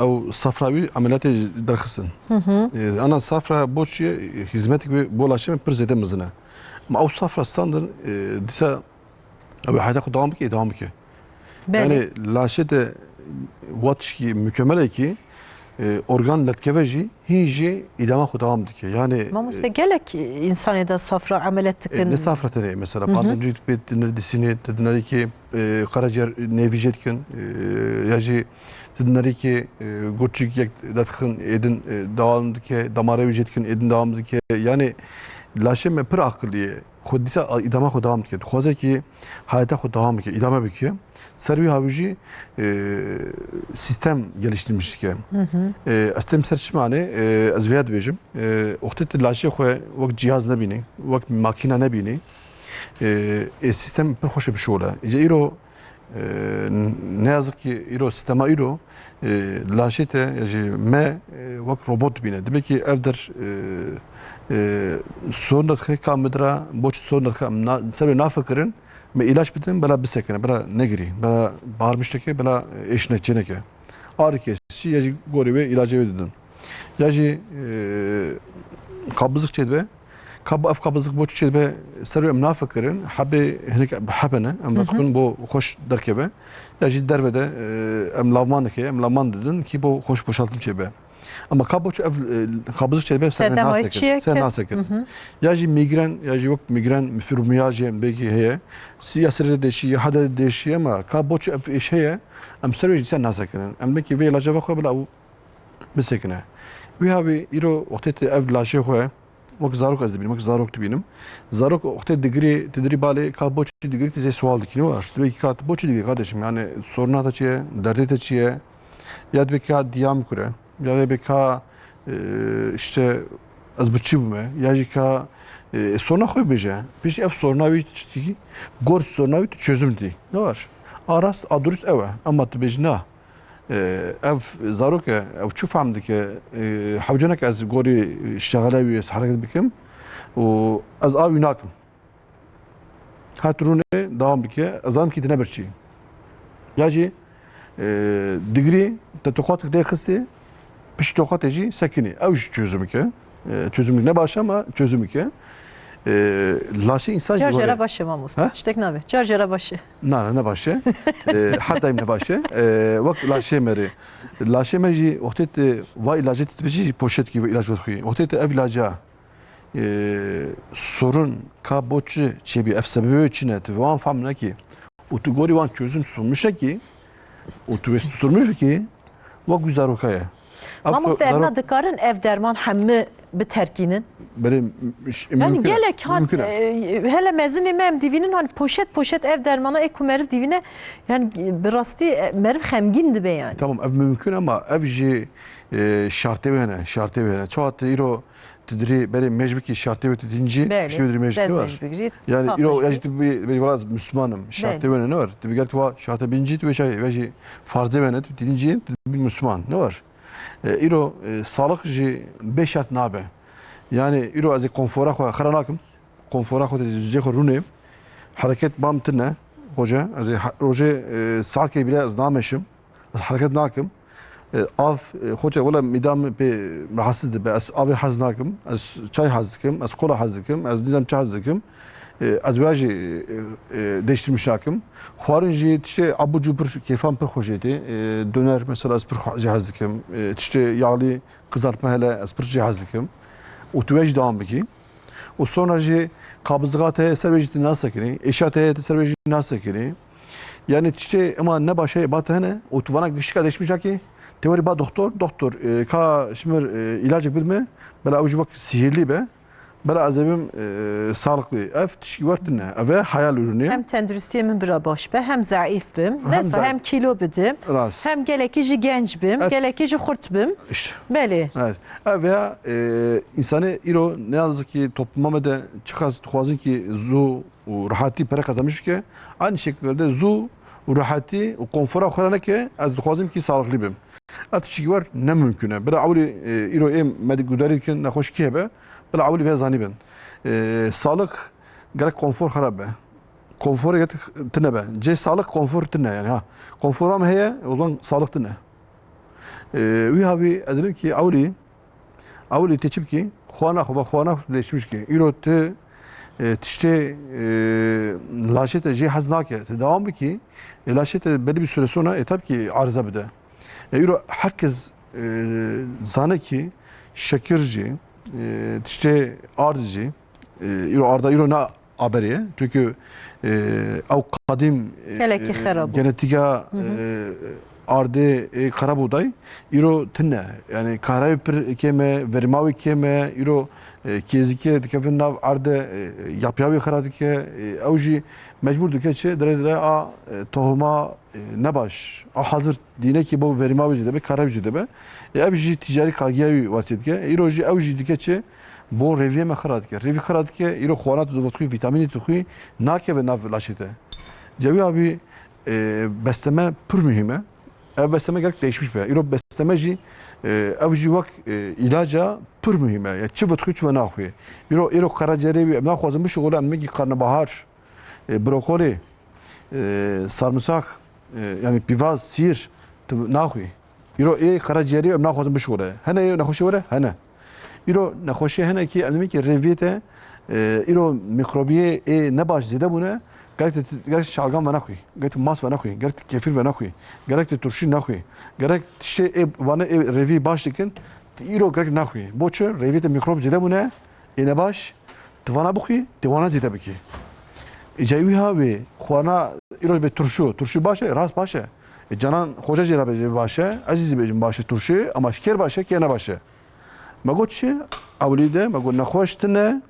ew safra wî emeliyatê derxistin. Hı hı. E, ana safra bo çi ye? Hizmetek wê bo laşê me pir zêde mezin e. Ma ew safra standin, e, dîsa Ew ê heyata xwe dewam bike, dewam bike. Belê. Yani laşê te wa tişkî mukemel e ki, e, organ letkeve jî, hîn jî îdama xwe dewam dike. Yani, Mamoste, e, gelek însanê de safra emeliyat e, dikin. Ne safra tenê mesela, Hı hı. Pandemcî pê dinir disînê, te dinarî ki, e, karaciğer nêvî jê dikin, e, ya jî te dinarî ki, e, goçik yek derxin, êdin, e, dewam dike, damara wî jê dikin, êdin dewam dike. Yani laşê me pir aqilî ye. Xwe dîsa îdama xwe dewam dike. Dixwaze ki hayata xwe dewam bike, îdame bike. Ser wî hawî jî, e, sîstem geliştirmiş dike. Hı hı. E, ez têm ser çi mane, e, ez vêya dibêjim. E, wextê tu laşê xwe wek cihaz nebînî, wek makîna nebînî, e, e, sîstem pir xweş e bişole. Îca îro E, ne yazık ki îro, sistema îro, e, laşê te, ya jî me, e, wek robot dibîne. Dibe ki ev der, e, e, sorun dixe, ka midra, boç sorun dixe, em na-, ser wê nafikirin, me îlaç bidin, bela bisekine, bela negirî, bela baharmişteke, bela êşine çêneke. Ağrı kesici ya jî gorê wê, îlacê wê didin. Ya jî, e, kabızlık çêdibe, Kab-, ev kabizlik bo çi çêdibe, ser wê em nafikirin, hebê hinek bi hebe ne, em Hı hı. vexwin bo xweş derkeve. Ya jî derve de, e, em lavman dike, em lavman didin ki bo xweş boşaltim çêbe. Ama ka bo çi ev, e, kabizlik çêdibe, ser Te demay nasekin, çiye ser kes- nasekin. Hı hı. Ya jî mîgren, ya jî wek mîgren, fibromiyalji, em belkî heye. Si-, ya sirê de deşî, ya hede de deşî, ama ka bo çi ev iş heye, em ser wê jî ser nasekinin. Em belkî vê ilaca ve xwe bila ew bisekine. Wî havî îro wextê tu ev laşê xwe wek zarok ez dibînim, wek zarok dibînim. Zarok wextê digirê, tu dirî balê ka bo çi digirî, tu zê sual dikî, ne baş. Tu belkî ka tu bo çi digirî kardeşim? Yani soruna te çi ye? Derdê te çi ye? Ya tu belkî ka diyam kure? Ya tu belkî ka, e, işte ez bi çi bûme? Ya jî ka, e, soruna xwe bêje. Piştî ev soruna wî tu çi dikî? Gor soruna wî tu çözüm dî. Ne baş. A rast, a durust ew e. Ama tu bêjî na. E, ev zarok e, ew çi fehm dike? E, hewce neke ez gorî şexele wî ez hereket bikim û ez a wî nakim. Her tu rûnê dewam bike, ez zanim kî dine birçî. Ya jî, e, digirî te toqatik dê xistê, pişt toqatê jî sekinî. Ew jî çözümik e. E, çözümik ne baş e ama çözümik e. E, laşê însan jî Car jara were. Baş e mamoste. Ha? Tiştek nabe. Car jara baş e. Na, na, ne baş e. E, her daim ne baş e. E, wek laşê me re. Laşê me jî wextê te va îlacê te dibêjî jî poşetkî ve îlac vedixwî. Wextê te ev îlaca, e, sorun ka bo çi çêbî, ev sebebê wê çi ne, tu wan fehm nekî. Û tu gorî wan çözüm sunmuş nekî, û tu wê sunmuş bikî, wek wî zaroka ye. Ev Mamoste, so-, evna zarok- dikarin ev derman hemû biterkînin? Belê, m-, ş-, Yanî mümkün e. Gelek hat, Mümkün e. E, hele mezinê me em divînin, hani poşet poşet ev dermana ê ku meriv divîne, yani bi rastî, e, meriv xemgîn dibe yani. Tamam, ev mümkün ama ev jî, e, şartê wê ne, şartê wê ne. Çawa te îro tu dirî belê mêj bikî şartê wê tu dîn cî, Belê, piştê wê dirî mêj dest bikî mêj var. Bigirî, Yani ha, îro piştî. Ya jî tu bî, bî biraz Müslümanım. Şartê Belê. Wê ne, ne var. Tu bî gel tu wa şartê bîn cî, tu bê şartê, ve jî farzê wê ne, tu dîn cî, tu bî Müslüman. Ne var. E, îro, e, sağlık jî bê şart nabe. Yani îro ez ê konfora xwe xira nakim. Konfora xwe de zê xwe rûnê. Hereket bam tine. Hoca, ez ê ha-, rojê, e, saetkê bile ez nameşim. Ez hereket nakim. E, av, e, hoca, wela mîda min pê rahatsiz dibe. Ez avê hez nakim. Ez çay hez dikim. Ez kola hez dikim. Ez nizam çi hez dikim. E, ez wê jî, e, e, değiştirmiş nakim. Xwarin jî tiştê abur cubur kêfan pir xweş êdî. E, döner mesela ez pir xwe-, jî hez dikim. E, tiştê yağlı kızartma hele ez pir jî hez dikim. Û tu wê jî devam bikî. Û sonra jî qabizlixa te heye ser wê jî tu nasekinî. Êşa te heye tu ser wê jî nasekinî. Yani tiştê ema ne baş e ba te hene û tu vana giştika değişmiş nakî. Te werî ba doktor, doktor, e, ka ji mir, e, îlacek bidime, bela ew jî wek sihirlî be. Bela ez ê bim, e, sağlıklı. Ev tişkî wer tune. Ev e hayal ürünü. Hem tenduristiyê min bira baş be, hem zayıf bim. Hem Neyse, zayıf. Hem kilo bidim. Rast. Hem gelekî jî genç bim, Evet. Gelekî jî xurt bim. İşte. Belê. Evet. Ev ya, e, insanı îro ne yazık ki topluma me de çiqas dixwazin ki zû û rahatî pere kazanmış ke, aynı şekilde zû û rahatî û konfora xwe neke, ez dixwazim ki sağlıklı bim. Ev tişkî wer ne mümkün e. Bila ewlî, e, îro êm me de gudarî dikin, nexweşikî hebe, bila ewlî vê zanî bin. E, sağlık gerek konfor xerab be. Konfor yek tine be. Cê sağlık konfor tine yani ha. Konfor am heye, o zaman sağlık tine. E, wî havî ez dibim ki ewlî, ewlî tê çi bikî? Xwana xwe, xwana xwe değişmiş ki. Îro tu, e, tiştê, e, laşê te jê hez nake. Tu devam bikî. E, laşê te belli bir süre sonra, e, tabii ki arıza bide. E, îro herkes, e, zane ki şekir jî, e, tiştê ard jî, e, îro arda îro na aberê ye. Çünkü, e, ew qadîm, e, Gelekî e, xerab bû. Genetika, Hı hı. e, ardê, e, xerab û day, îro tune. Yani kahrayê pir kêm e, vermawê kêm e, îro, e, kêzikê dikevin nav arde, e, yapya wê xera dike, e, ew jî mecbur dike çi, dire dire a, e, tohuma, e, ne baş. A hazir dînekî bo verîma wê jî dibe, kara wê jî dibe. E, ev jî ticarî kagiya wî wesê dike. E, îro jî ew jî dike çi? Bo rêviyê me xira dike. Rêvî xira dike, îro xwana tu dixwî, vîtamînê tu xwî, nakeve nav laşê te. Cewî abî, e, besleme pir muhîm e. Ev besleme gerek değişmiş be. Îro besleme jî, e, ev jî wek, e, îlaca pir muhîm e. Ya çi vedixwî, çi ve naxwî. Îro, îro karaciğerê wî, em naxwazin bişuxule, em mekî karnebahar, e, brokolî, e, sarımsak, e, yani pîvaz, sîr, tu naxwî. Îro ê karaciğerî em naxwazin bişuxule. Hene yê nexweşî were? Hene. Îro nexweşî hene ki em dibin ki rêviyê te, e, îro mikrobiyê ê ne baş zêde bûne, gerek te, gerek şalgam ve nexwî, gerek te mas ve nexwî, gerek te kefir ve nexwî, gerek te turşî nexwî, gerek tiştê ê vane ê rêvî baş dikin, îro gerek nexwî. Bo çi? Rêviyê te mikrob zêde bûne, ê ne baş, tu vana bixwî, tê wana zêde bikî. Îca wî ha wê xwana îro bê turşu, turşu baş e, rast baş e. E, Canan Xoca jê re bêje baş e, ez jî bêjim baş e turşu, ama ji kêr baş e, kê ne baş e. Me got çi? Ewlî de me got nexweş tune,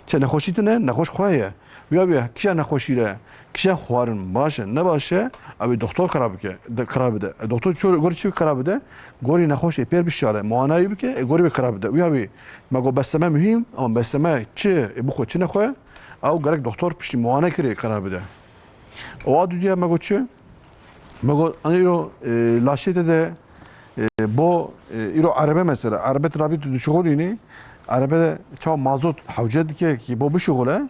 çi nexweşî tune, nexweş xwe ye. Wî ya wî kişa nexweşî re, kişa xwarin baş e, ne baş e, ew ê doktor karar bike, de, karar bide. E, doktor ço-, gorî çi karar bide? Gorî nexweş ê pêr bişare, muanayî bike, e, gorî wê karar bide. Wî ya wî me got besleme muhîm, ama besleme çi, e, bixwe çi nexwe, ew gerek doktor piştî muane kirê karar bide. O a dudiya me got çi? Me got, "Anî îro, e, laşê te de, e, bo, e, îro erebe mesela, erebe tu rabî tu dişuxulînî, erebe de çawa mazot hewce dike ki bo bişuxule,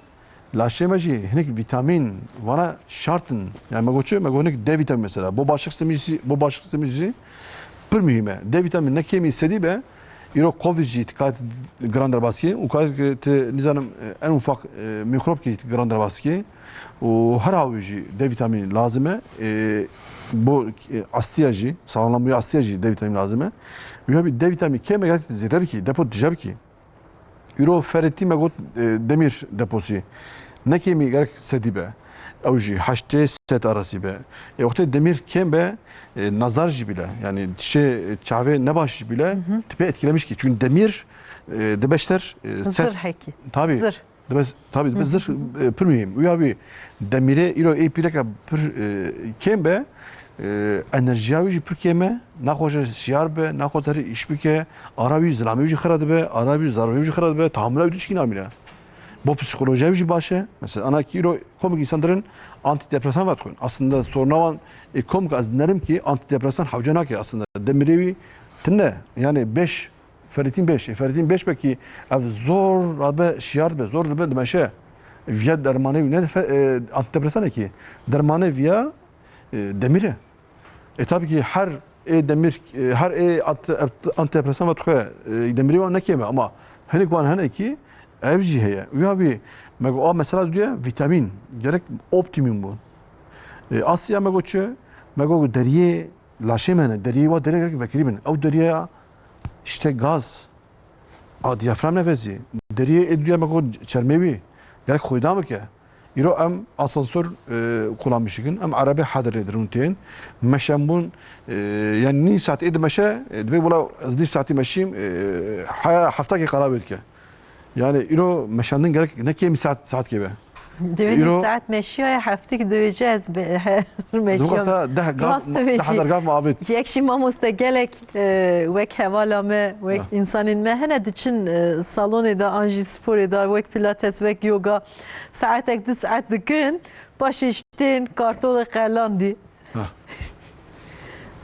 laşê me jî hinek vîtamîn vana şart in." Yani me got çi? Me got hinek D vîtamîn mesela. Bo başlık simî jî, bo başlık simî jî pir muhîm e. D vîtamîn ne kêmî sedî be, Îro Covid jî tu kar giran derbasî ye û kar tu nizanim, e, en ufak, e, mikrobkî tu giran derbasî ye û her hawî jî D vîtamînî lazim e. E, bo, e, astiya jî, sağlamlığı astiya jî D vîtamînî lazim e. Wî hevî D vîtamînî kêm e, gerek zêde bikî, depo tije bikî. Îro ferîtî me got, e, demîr deposî. Ne kêmî gerek sedî be. Ew jî heştê sed arasî be. E, wextê demîr kêm be, e, nazar jî bile. Yani tiştê, e, çavê nebaş jî bile, Hı hı. tipe etkilemiş ki. Çünkü demir, e, dibe ji ter, e, Zir sed hekî. Tabii. Zir. Dibe, tabii, dibe Hı hı. zir, e, pir mühim. Uya wî demîrê îro ê pîreka pir, e, kêm be, e, enerjiya wî jî pir kêm e. Naxwaze şiyar be, naxwaze herî îş bike, ara wî zilamê wî jî xira dibe, ara wî zarvê wî jî xira dibe, tahamula wî tişkî namîne. Bo psîkolojiya wî jî baş e. Mesela ana kî îro komik însan dirin antidepresan vedixwin. Aslında soruna wan ê komik ez dinerim ki antidepresan hewce nake aslında. Demîrê wî tune, yani beş, ferîtîn beş. E, ferîtîn beş be ki ev zor rabe şiyar dibe, zor dibe dimeşe. Viya dermanê wî ne fe-, e, antidepresan e ki. Dermanê viya, e, demir e. E, tabii ki her ê demir, e, her ê ant-, ant-, antidepresan ve tuxe, e, demirê wan nekêm e ama hinek wan hene ki ev jî heye. Uya wî me got, a mesela diye vitamin gerek optimum bu. E, Asya me got çi? Me got deriyê laşê me ne, deriyê wa derê gerek vekirî bin. Ew deriya işte gaz, a diyafram nefesî. Deriyê ê duya me got çermê wî gerek xwêdan bike. Îro em asansor, e, kullanmış dikin. Em erebê hedirê dirûn tên. Meşembûn, e, yani nîv saet ê dimeşe, e, dibê wela ez nîv saetî meşîm, e, he-, hefta kê qala wê dike. Yani îro meşandin gerek ne kêmî saet, saet kê be. Divê Îro- nîv saet meşiyaye, heftik divêje ez be-, her Ez meşiyam. Wisa deh gav, Rast dibêjî. Deh hezar gav me avêt. Yek jî mamoste gelek, e, wek hevala me, wek Ha. Însanên me hene diçin, e, salonê de an jî sporê de wek pilates, wek yoga. Saetek du saet dikin, paşê jî tên kartolê qelandî. Ha.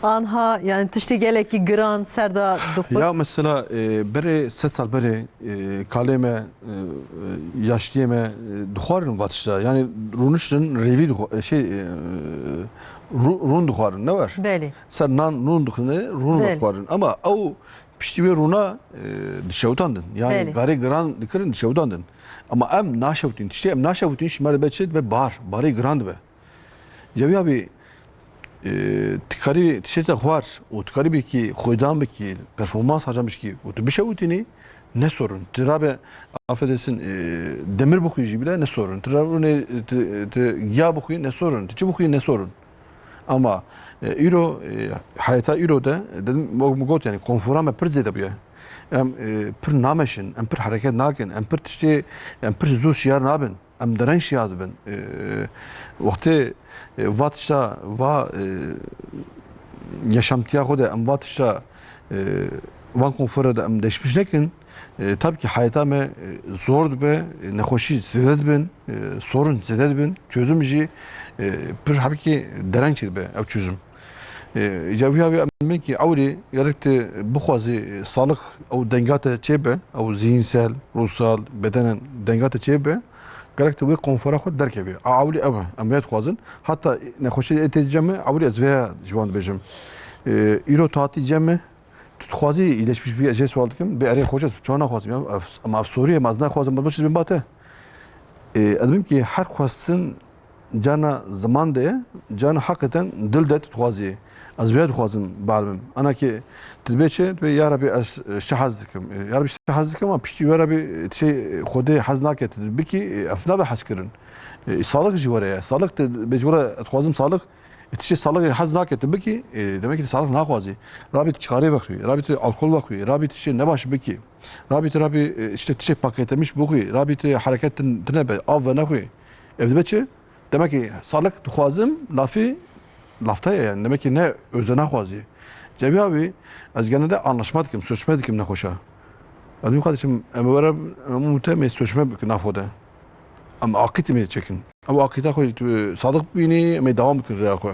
Anha, yani tiştê gelekî giran ser de dixwe. Ya mesela, e, berê sed sal berê, e, kalê me, e, e, yaşliyê me, e, dixwarin va tişta. Yani rûniştin rêvî dixwa-, e, şey, e, rû-, rûn dixwarin, ne wer? Belê. Ser nan rûn dixine, rûn Belê. Dixwarin. Ama ew piştî wê rûna, e, dişewitandin. Yani Belê. Garê giran dikirin, dişewitandin. Ama em naşewitîn. Tiştê em naşewitîn, ji me dibe çi? Dibe bar. Barê giran dibe. Cewiya bî, e, tu karî tiştê te xwar û tu karî bikî, xwêdan bikî, performans hacan bişkî û tu bişewitînî, ne sorun. Tu rabe, affedersin, e, demir bixwî jî bile ne sorun. Tu rabe, tu, tu giya bixwî ne sorun. Tu çi bixwî ne sorun. Ama, e, îro, e, heyeta îro de, e, dedim, wek min got, yani, konfora me pir zêde bûye. Em, e, pir nameşin, em pir hereket nakin, em pir tiştê, em pir zû şiyar nabin. Em dereng şiya dibin. E, wextê, e, va tişta, va, e, yaşamtiya xwe de em va tişta, e, van konfora de em deşmiş nekin, e, tabii ki heyeta me, e, zor dibe, e, nexweşî zêde dibin, e, sorun zêde dibin, çözüm jî, e, pir hebkî dereng çêdibe ew çözüm. E, îca wî hawî em ki ewrî gerek tu bixwazî, e, sağlık ew denga te çêbe, ew zihinsel, ruhsal, bedenen denga te çêbe, gerek tu wê konfora xwe derkevî. A ewlî ev e, em vê dixwazin. Hatta nexweşî ê tê cem me, ewlî ez vê ji wan dibêjim. E, îro tu hatî cem me, tu dixwazî îleşmiş bî, ez jê sual dikim, bê erê xweş ez çawa naxwazim ya, ev, em ev sorî ye, em ez naxwazim, ez bin bate. E, ez dibim ki her xwestin Cana ziman de, cana heqeten dil de tu dixwazî. Ez vê dixwazim bielmim. Ana ki tu dibê çi? Dibê ya Rebî ez, e, şi hez dikim. E, ya Rebî şi hez dikim ama piştî wê Rebî, e, şey, e, Xwedê hez nake tu bikî, e, ev nabe hez kirin. E, salix jî were ye. Salix tu bê ji were dixwazim salix, e, tu şey salixê hez nake tu bikî, e, demek ki tu salix naxwazî. Rabî tu çikarê vexwî, rabî tu alkol vexwî, rabî tu şey nebaş bikî. Rabî tu rabî, e, işte tu şey paketlemiş bixwî, rabî tu hereket tun-, tune be, av venexwî. Ev dibe çi? Demek ki salix dixwazim, lafî, lafta ye yani. Demek ki ne özde naxwazî. Ceviya wî, ez gene de anlaşma dikim, sözleşme dikim nexweşa. Ez dikim kardeşim, em were, em mute me sözleşme bikin nafo de. Em aqîtê me çekin. Ew aqîta xwe tu salix bibînî, em ê dewam bikin rêya xwe.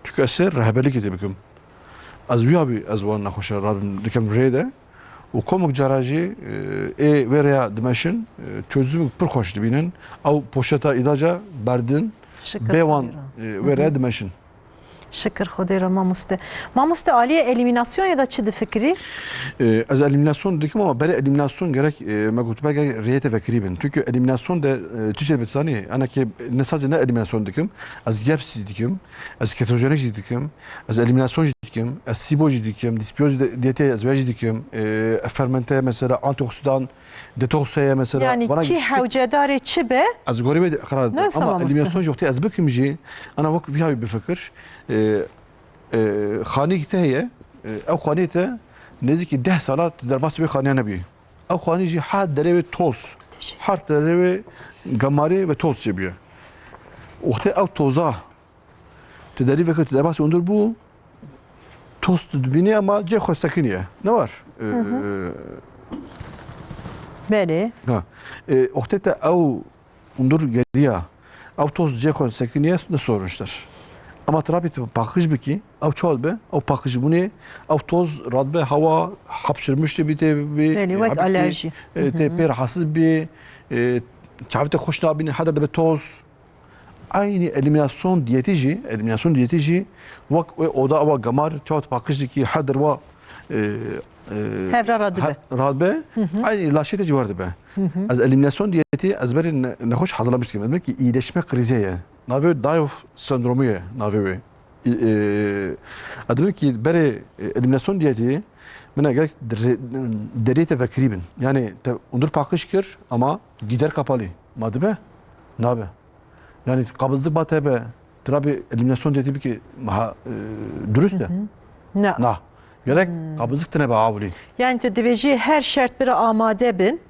Çünkü ez ser rehberlikê zê bikim. Ez wiya bî, ez wan nexweşa rabim dikim rê de. Û komik cara jî, e, ê vê rêya dimeşin, e, çözümük pir xweş dibînin. Ew poşeta îlaca berdin, Şikir bê wan, xwîra. E, vê rêya dimeşin. Şikir Xwedê re mamoste. Mamoste, aliyê elîmînasyonê de çi difikirî? E, ez elîmînasyon dikim ama berê elîmînasyon gerek, e, me gotibe gerek rêyete vekirî bin. Çünkü elîmînasyon de, e, çi şey bitani? Ana ki ne sadece ne elîmînasyon dikim, ez GAPS jî dikim, ez ketojenik jî dikim, ez elîmînasyon jî dikim, ez SIBO jî dikim, dysbiyoz de-, diyetê ez vê jî dikim, e, fermente mesela, antioksidan, detoks heye mesela. Yani bana kî işte hewcedarê çi be? Ez gorî wê qerar didim. Ne ama zaman elîmînasyon jî wextê ez bikim jî, ana wek vî havî bifikir, e, e, xanî te heye, e, ew xanî te nêzîkî deh sala tu derbasî vê xaniya nebî. Ew xanî jî her derê wê toz, her derê wê gemarî ve toz çêbûye. Wextê ew toza tu derî veke, tu derbasî hundir bû, toz tu dibînî ama cê xwe sekiniye. Ne var? E, Belê. Ha. E, wextê te ew hundir geriya, ew toz cê xwe sekiniye, ne sorunştir. Ama trapî tu paqij bikî, ew çawa dibe? Ew paqijbûnê, ew toz radibe hewa, hapşirmiş tê bî, tê bî, Belê, wek hebikî, alerjî. E, tê pê rahatsiz bî, e, çavê te xweş nabîne, heda dibe toz. Aynî elîmînasyon diyetî jî, elîmînasyon diyetî jî wek wê oda ewa gemar, çawa tu paqij dikî, her derwa, e, e, Hev re radibe. He-, radibe, aynî laşê te jî wer dibe. Ez elîmînasyon diyetî ez berê ne-, nexweş hazırlamış dikim. Ez dikim ki iyileşme krizi ye. Navê wê Diouf sendromu ye, navê wê. E, e, ez dikim ki berê, e, elîmînasyon diyetî min gerek dire-, deriyê te vekirî bin. Yani te hundir paqij kir ama gider kapalı. Ma dibe? Nabe. Yani kabızlık ba te be, tu rabî elîmînasyon diyetî bikî, ha, e, durust e? Na. Na. Gerek kabızlık tine be awilî. Yani tu dibêjî her şert bira amade bin.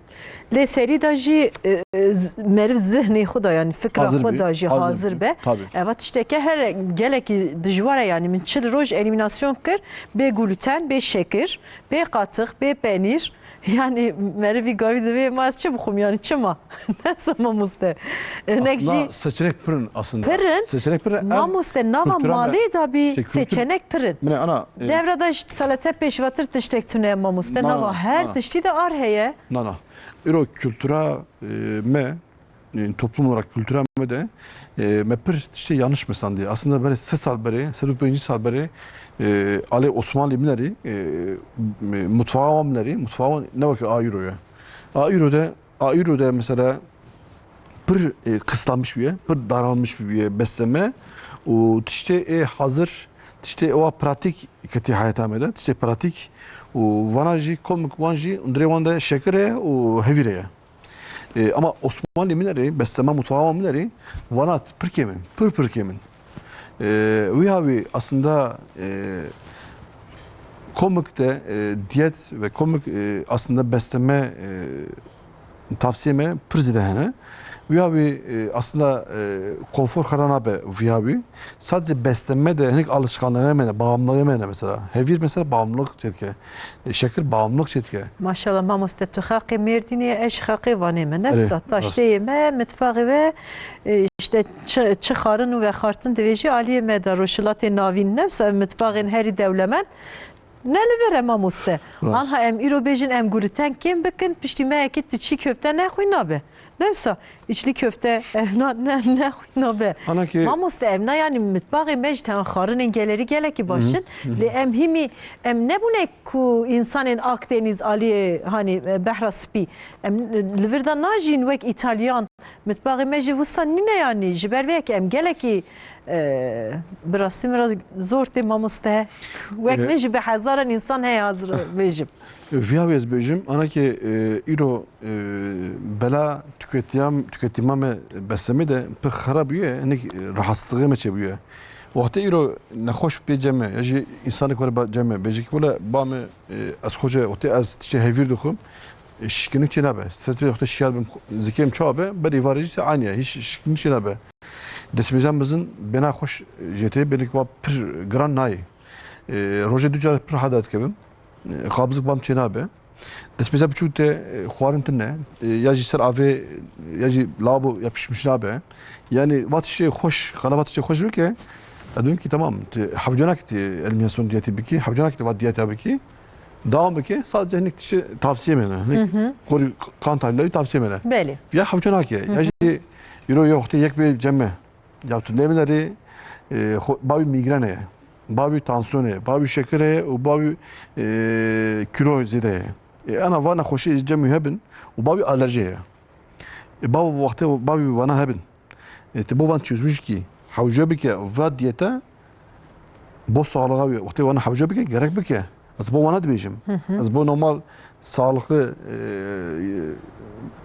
Lê serî de jî, e, e, z-, meriv zihnê xwe de, yani fikra Hazir xwe bî, de jî hazir hazir bî, be. Tabii. Eva tişteke her gelekî dijwar e, yani min çil roj elîmînasyon kir, bê gluten, bê şekir, bê qatix, bê penîr. Yani merivî gavî divê ma ez çi bixwim, yani çima? Nefsa mamoste. Hinek Aslında jî seçenek pirin aslında. Pirin. Seçenek pirin. Ev Mamoste, nava kültüre me-, malê da bî işte kültür-, seçenek pirin. Mine ana, e, Devra da ji salete pêşvatir tiştek tune mamoste. Na, Nava her na. tiştî de ar heye. Na, na. Îro kültüra, e, me, e, toplum olarak kültüra me de, e, me pir tiştê yanlış me sandiye. Aslında berê sed sal berê, sed û pêncî sal berê, e, alê Osmanlî minerî, e, mutfağa wan minerî, mutfağa wan ne weke a îro ye. A îro de, a îro de mesela pir, e, kısıtlanmış bûye, pir daralmış bûye besleme û tiştê ê hazir, tiştê ewa pratik ketî heyata me de, tiştê pratik û vana jî komik wan jî hundirê wan de şekir e û hevîr e. E, ama Osmanlî minerî, besleme mutfağa wan minerî, vana pir kêm in, pir pir kêm in. E, wî havî aslında, e, komik de, e, diyet ve komik, e, aslında besleme, e, tavsiye me pir zêde hene. Wî havî, e, aslında, e, konfor xera nabe wî havî. Sadece beslenme de hinek alışkanlığı me ne, bağımlılığı me ne mesela. Hevîr mesela bağımlılık çetke. E, şekir bağımlılık çetke. Maşallah mamoste, tu xelqê Mêrdînê ye, ez xelqê Vanê me. Nefsa, Erê, rast. Taşteyê me, mitfaxê ve, e, işte çi, çi xarin û vexartin divêjî aliyê me de Rojhilatê Navîn. Nefsa ev mitfaxên herî dewlemend. Ne li vir e mamoste. Rast. Anha em îro bêjin em gluten kêm bikin, piştî me yekî tu çî köfte nexwî nabe. Ne wisa, içli köfte, eh, na, ne, nexwî nabe. Ana ki Mamoste, ev na yani mitbaxê me ji tenê xarinên gelerî gelekî baş in. Lê em hîmî, em nebûne ku însanên Akdenîz aliyê, hanî, eh, behra spî. Em li vir de najîn wek Îtalyan. Mitbaxê me jî wisa nîne yanî. Ji ber vê yekê em gelekî, e, bi rastî min re zor tê mamoste. Wek E, min jî bi hezaran însan heye hazir bêjim. Viya wê ez bêjim, ana ki, e, îro, e, bela tüketiyam-, tüketima me beslemê de pir xera bûye, hinek, e, rahatsızlığı me çêbûye. Wextê îro nexweş bê cem me, ya jî însanek were ba-, cem me, bêje ki wele ba me, e, ez xwe jê, wextê ez tiştê hevîr dixwim, e, şikinik çê nabe. Sesê wextê şiyar bim, zikêm çawa be, ber îvarê jî aynî ye, hiç şikinik çê nabe. Destmêzan bizin bêna xweş jê tê, bênik wa pir giran nayê. E, rojê du car pir hada dikevim. E, qabzik bam çê nabe. Destmêza biçûk te, e, xwarin tune. E, ya jî ser avê, ya jî lavabo yapışmış nabe. Yani va tiştê xweş, xala va tiştê xweş bike. Ez dikim ki tamam, te hewce nake te eliminasyon diyetî bikî, hewce nake te va diyeta bikî. Devam bike, sadece hinek tiştê tavsiye me ne. Hinek gorî kan tahlîlê tavsiye me ne. Belê. Ya hewce nake. Ya jî îro ya wextê yek bê cem me. Ya tu nêbine rê, e, xwe, bavê mîgrene ye. Bavî tansiyonê, bavî şekerê û bavî, e, kîlo zêde ye. E, ana va nexweşî cem wî hebin û bavî alerjî ye. E, bavî wextê bavî wana hebin. E, ti bo van çözmüş kî hewce bike va diyete bo sağlığa wî. Wextê wana hewce bike, gerek bike. Ez bo wana dibêjim. Hı hı. Ez bo normal sağlıklı,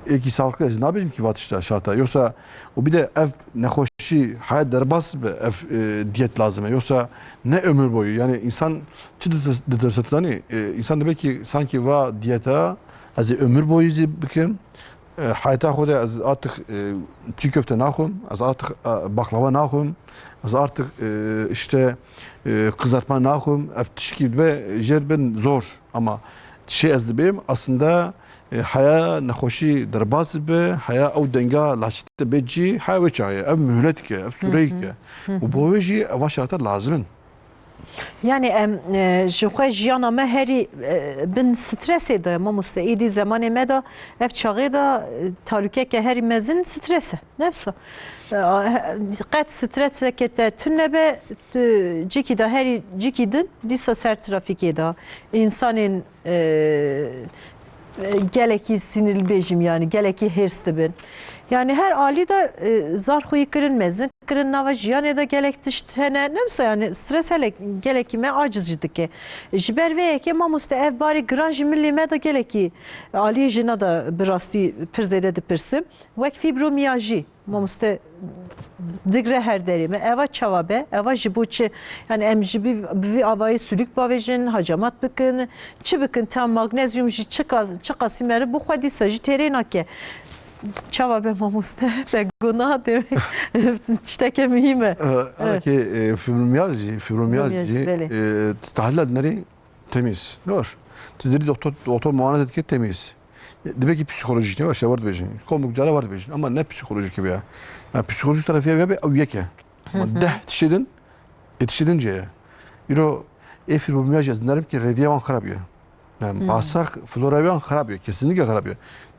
e, êkî sağlıklı ez nabêjim ki va tişta şata. Yoksa û bir de ev nexweşî haya derbas be, ev, e, diyet lazim e. Yoksa ne ömür boyu. Yani insan çi ditir-, ditirse tanî, e, insan dibe ki sanki va diyeta ez ê ömür boyu zî bikim. E, hayata xwe de ez artık, e, çiğ köfte naxwim, ez artık, e, baklava naxwim, ez artık, e, işte, e, kızartma naxwim. Ev tişkî dibe jêr bin zor. Ama şey ez dibêm, aslında, e, haya nexweşî derbas dibe, haya ew denga laşite be cî, haya wê çaye, ev mühletike, ev sûreyike. Hı hı. Hı hı. Û bo wê jî eva şarta lazim in. Yani em, e, ji xwe jiyana me herî, e, bin stresê de, mamoste, êdî zemanê me de, ev çaxê de, e, talûkeke herî mezin stres e. Ne wisa? E, qet streseke te tune be, tu cîkî de herî cîkî din, dîsa ser trafîkê de. Însanên, e, e, gelekî sinirli bêjim, yani gelekî hêrs dibin. Yani her alî de, e, zar xwî kirin, mezin kirin, nava jiyanê de gelek tişt hene. Ne wisa yani stres hele gelekî me aciz jî dike. Ji ber vê yekê mamoste ev barê giran ji milê me de gelekî aliyê jina de bi rastî pir zêde dipirsim. Wek fibromiyajî, mamoste, digre her derê me. Eva çawa be? Eva ji bo çi? Yani em ji bi, bi vî avayî sülük bavêjin, hacamat bikin, çi bikin? Tam magnezyum jî çi qas-, çi qasî meriv bi xwe dîsa jî têrê nake. Çawa be mamoste? Te got na demek tişteke muhîm e. Ee, Evet. Anakê, e, fibromiyajî, fibromiyajî, Fibromiyajî, belê. e, tahlîl nerî temiz. Doğru. Tu dirî doktor, doktor muayene dike temiz. Dibe ki psikolojik ne başta var dibêjin. Komik cara var dibêjin. Ama ne psikolojik be ya. Yani psikolojik tarafı ya be ew yeke. Ama Hı hı. deh tişedin, e tişedin ce. Îro ê fibromiyaj ez nerim ki reviye wan xirab ye. Yani Hı. bağırsak flora wan xirab ye. Kesinlikle xirab ye.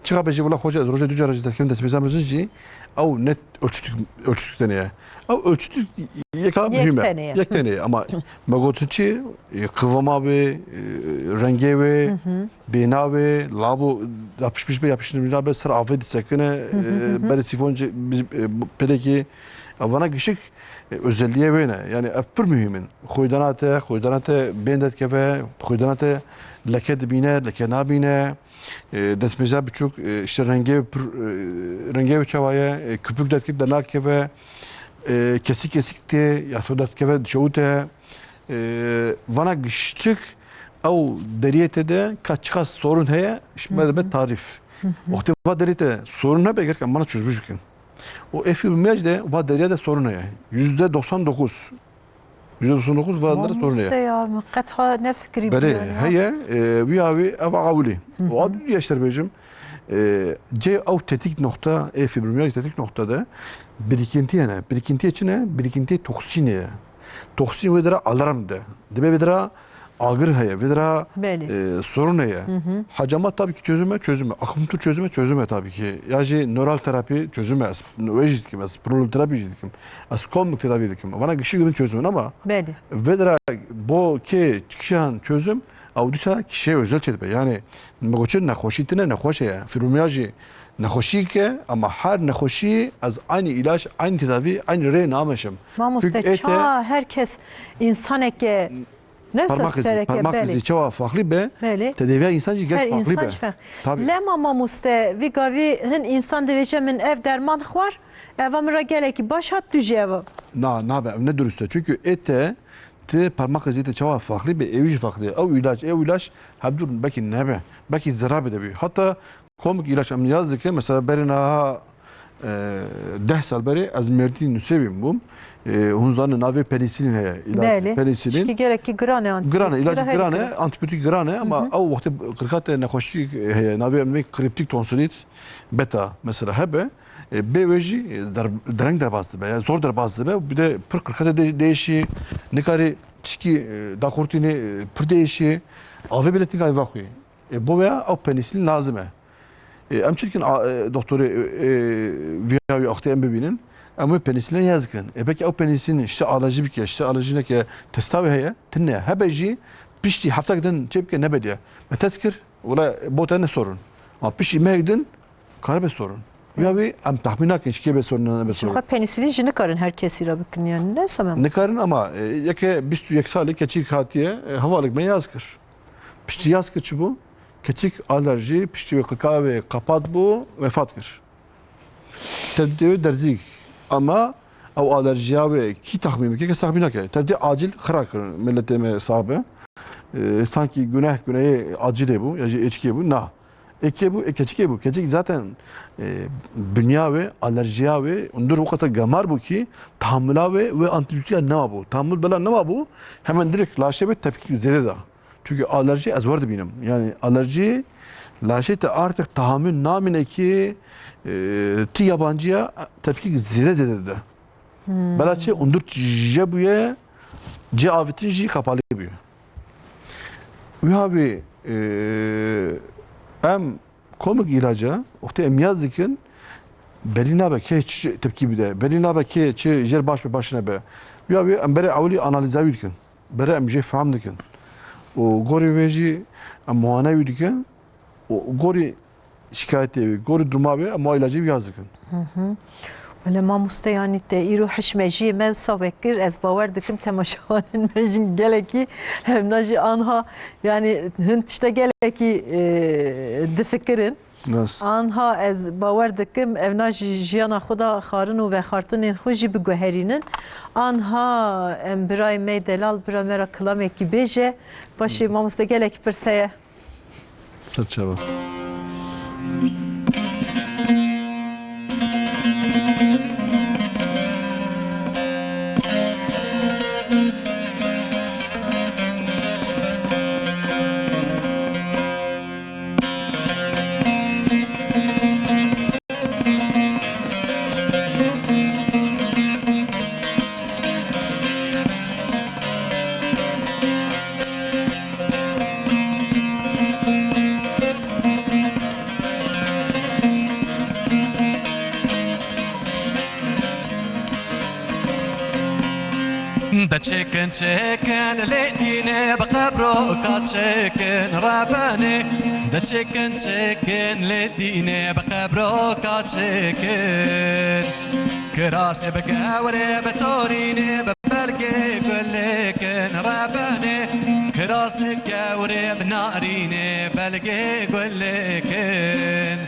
Çiqa bêjî wala xoca ez roja du cara jî destkim dest bêzan bizin jî ew net ölçütük, ölçütük tane ye. Ew ölçütük yeka Yek mühim e. tane ye. Yek tane ye. Ama me gotin çi? E, kıvama be, e, rengê wê, Hı hı. bêna wê, labo yapışmış be, yapışmış be, ser avê disekine, Hı hı, e, hı hı. berê sîfon ce-, biz, e, bu-, pêdekî, e, vana gişik, e, özelliğe wê ne. Yani ev pir mühim in. Xoydana te, xoydana te bên derdikeve, xoydana te leke dibîne, leke nabîne. E, destmêza biçûk, e, işte rengê pir, e, rengê wê çawa ye, e, köpük derdikir de nakeve, e, kesik kesik tê, ya to derdikeve dişewite. E, vana giştik ew deriyê te de ka çiqas sorun heye, ji me dibe tarîf. Wextê va deriyê te sorun hebe, gerek em vana çözmüş bikin. O ê fibromiyaj de va deriya de sorun heye. Yüzde doksan dokuz. Yüzde doksan dokuz va deriyê sorun heye. Mamoste ya, min qet ha nefikirî Berê, bû ya. heye, e, wî awî ev awilî. O a dû yaşlar bêjim. E, cê ew tetik nokta, ê fibromiyaj tetik nokta de birikintiye ne. Birikintiye çi ne? Birikintiye toksînê ye. Toksîn wê dira alarm de. Dibe vê dira agir heye, vê dira, Belê. e, sorun heye. Hı hı. Hacama tabii ki çözüme, çözüme. Akupunktur çözüme, çözüme tabii ki. Ya jî nöral terapi çözüme. Ez, wê jî dikim, ez proloterapi jî dikim. Ez komik tedavi dikim. Vana gişik dibin çözüme ama Belê. vê dira bo kê kişan çözüm, ew dîsa kişiyê özel çêdibe. Yani, me goçin nexweşî tine nexweş heye. Fibromiyajî nexweşî ke, ama her nexweşî ez aynı ilaç, aynı tedavi, aynı rê nameşim. Mamoste, Çünkü ê te ça her kes însaneke ne wisa Parmak izi, sereke parmak belê. izi çawa farklı be, Belê. tedaviya insan jî Her gelek farklı insan be. jî farklı. Tabii. Lema mamoste, vî gavî hin insan divêje min ev derman xwar, eva min re gelekî baş hat, tu jî eva. Na, nabe, ev ne durust e. Çünkü ê te, ti parmak izi te çawa farklı be, ew jî farklı. Ew ilaç, ew ilaç hevdûr belkî nebe, belkî zerar bide bî. Hatta komik ilaç em yaz dike, mesela berê niha, e, deh sal berê ez Mêrdîn nusêbîn bûm. E, hûn zanin navê penisilin heye. Îlaç Belê. penisilin. Çünkü gelekî giran e, Giran e, antibiyotik ilacı giran e, giran e. antibiyotik giran e ama Hı hı. ew wextê qirkate nexweşî heye. Navê em kriptik tonsilit beta mesela hebe. E, bê wê jî, e, der-, dereng derbas dibe. Yani zor derbas dibe. Bir de pir qirkate de-, değişi. Nikarî tişkî, e, daxurtînê, e, pir değişi. Avê bile tika vaxwî. E, bo veya ew penisilin lazim e. E, em çi dikin, a, e, doktorê, e, e, vîya wî axtê em bibînin. Em wê penisîlîn hez dikin. Ê belkî ew penisîlîn ji te alerjî bike, ji te alerjî neke, testa wê heye, tune. Hebe jî piştî heftek din çê bike, nebediye. Me test kir, wele bo te ne sorun. Ama piştî mehek din karibe sorun. Ya wê em texmîn nakin ji kê be sorun, nebe sorun. Xwe penisîlîn jî nikarin her kesî re bikin, yani ne zaman? Nikarin ama, e, yeke bîst û yek salî keçîk hatiye, e, hevalek me yaz kir. Piştî yaz kir çi bû? Keçîk alerjî, piştî wê qika wê qepat bû, wefat kir. Tevdê wê derzî. Ama ew alerjiya wê kî texmîn bike, kes texmîn nake. Tevdê acil xira kirin, miletê me sabe. E, sankî guneh, gunehê acilê bû, ya jî êçikê bû. Na. Ê kê bû, ê keçikê bû. Keçik zaten, e, binya wê, alerjiya wê, hundir o qasa gemar bû ki tahammula wê, wê antibiyotîka nema bû. Tahammul bela nema bû, hemen direkt laşê wê tepkî zêde da. Çünkü alerji ez wer dibînim. Yani alerji laşê te artık tahammül namîne ki, e, tu yabancıya tepkî zêde zêde dide. Bela çi hundir je bûye, cê avitin jî qapalî bûye. Wiha wê, e, em komik îlaca, wextê em yaz dikin, belî nabe kê çi tepkî bide, belî nabe kê çi jêr baş be, baş nebe. Wiha wê em berê ewilî analiza wî dikin. Berê em jê fehm dikin. Û gorî wê jî em muayene wî dikin. Û gorî şikayetê wê, gorî duruma wê, em wa îlacê wî yaz dikin. Wele mamoste, yanî te îro hiş mejiyê me wisa vekir, ez bawer dikim temaşevanên me jî gelekî hevna jî anha, yanî hin tişta gelekî, e, difikirin. Rast. Anha ez bawer dikim evna jî jiyana xwe da xwarin û vexartinên xwe jî biguherînin. Anha em birayê me delal bira me ra kilamekî bêje. Başê mamoste gelekî pirs heye. Çerçeve. De çêkin çêkin lê dînê bi qebroka çêkin rebenê. De çêkin çêkin lê dînê bi qebroka çêkin. Kirasê bi gewrê bi torînê bi belgê gulêkin rebenê. Kirasê gewrê bi narînê belgê gulêkin.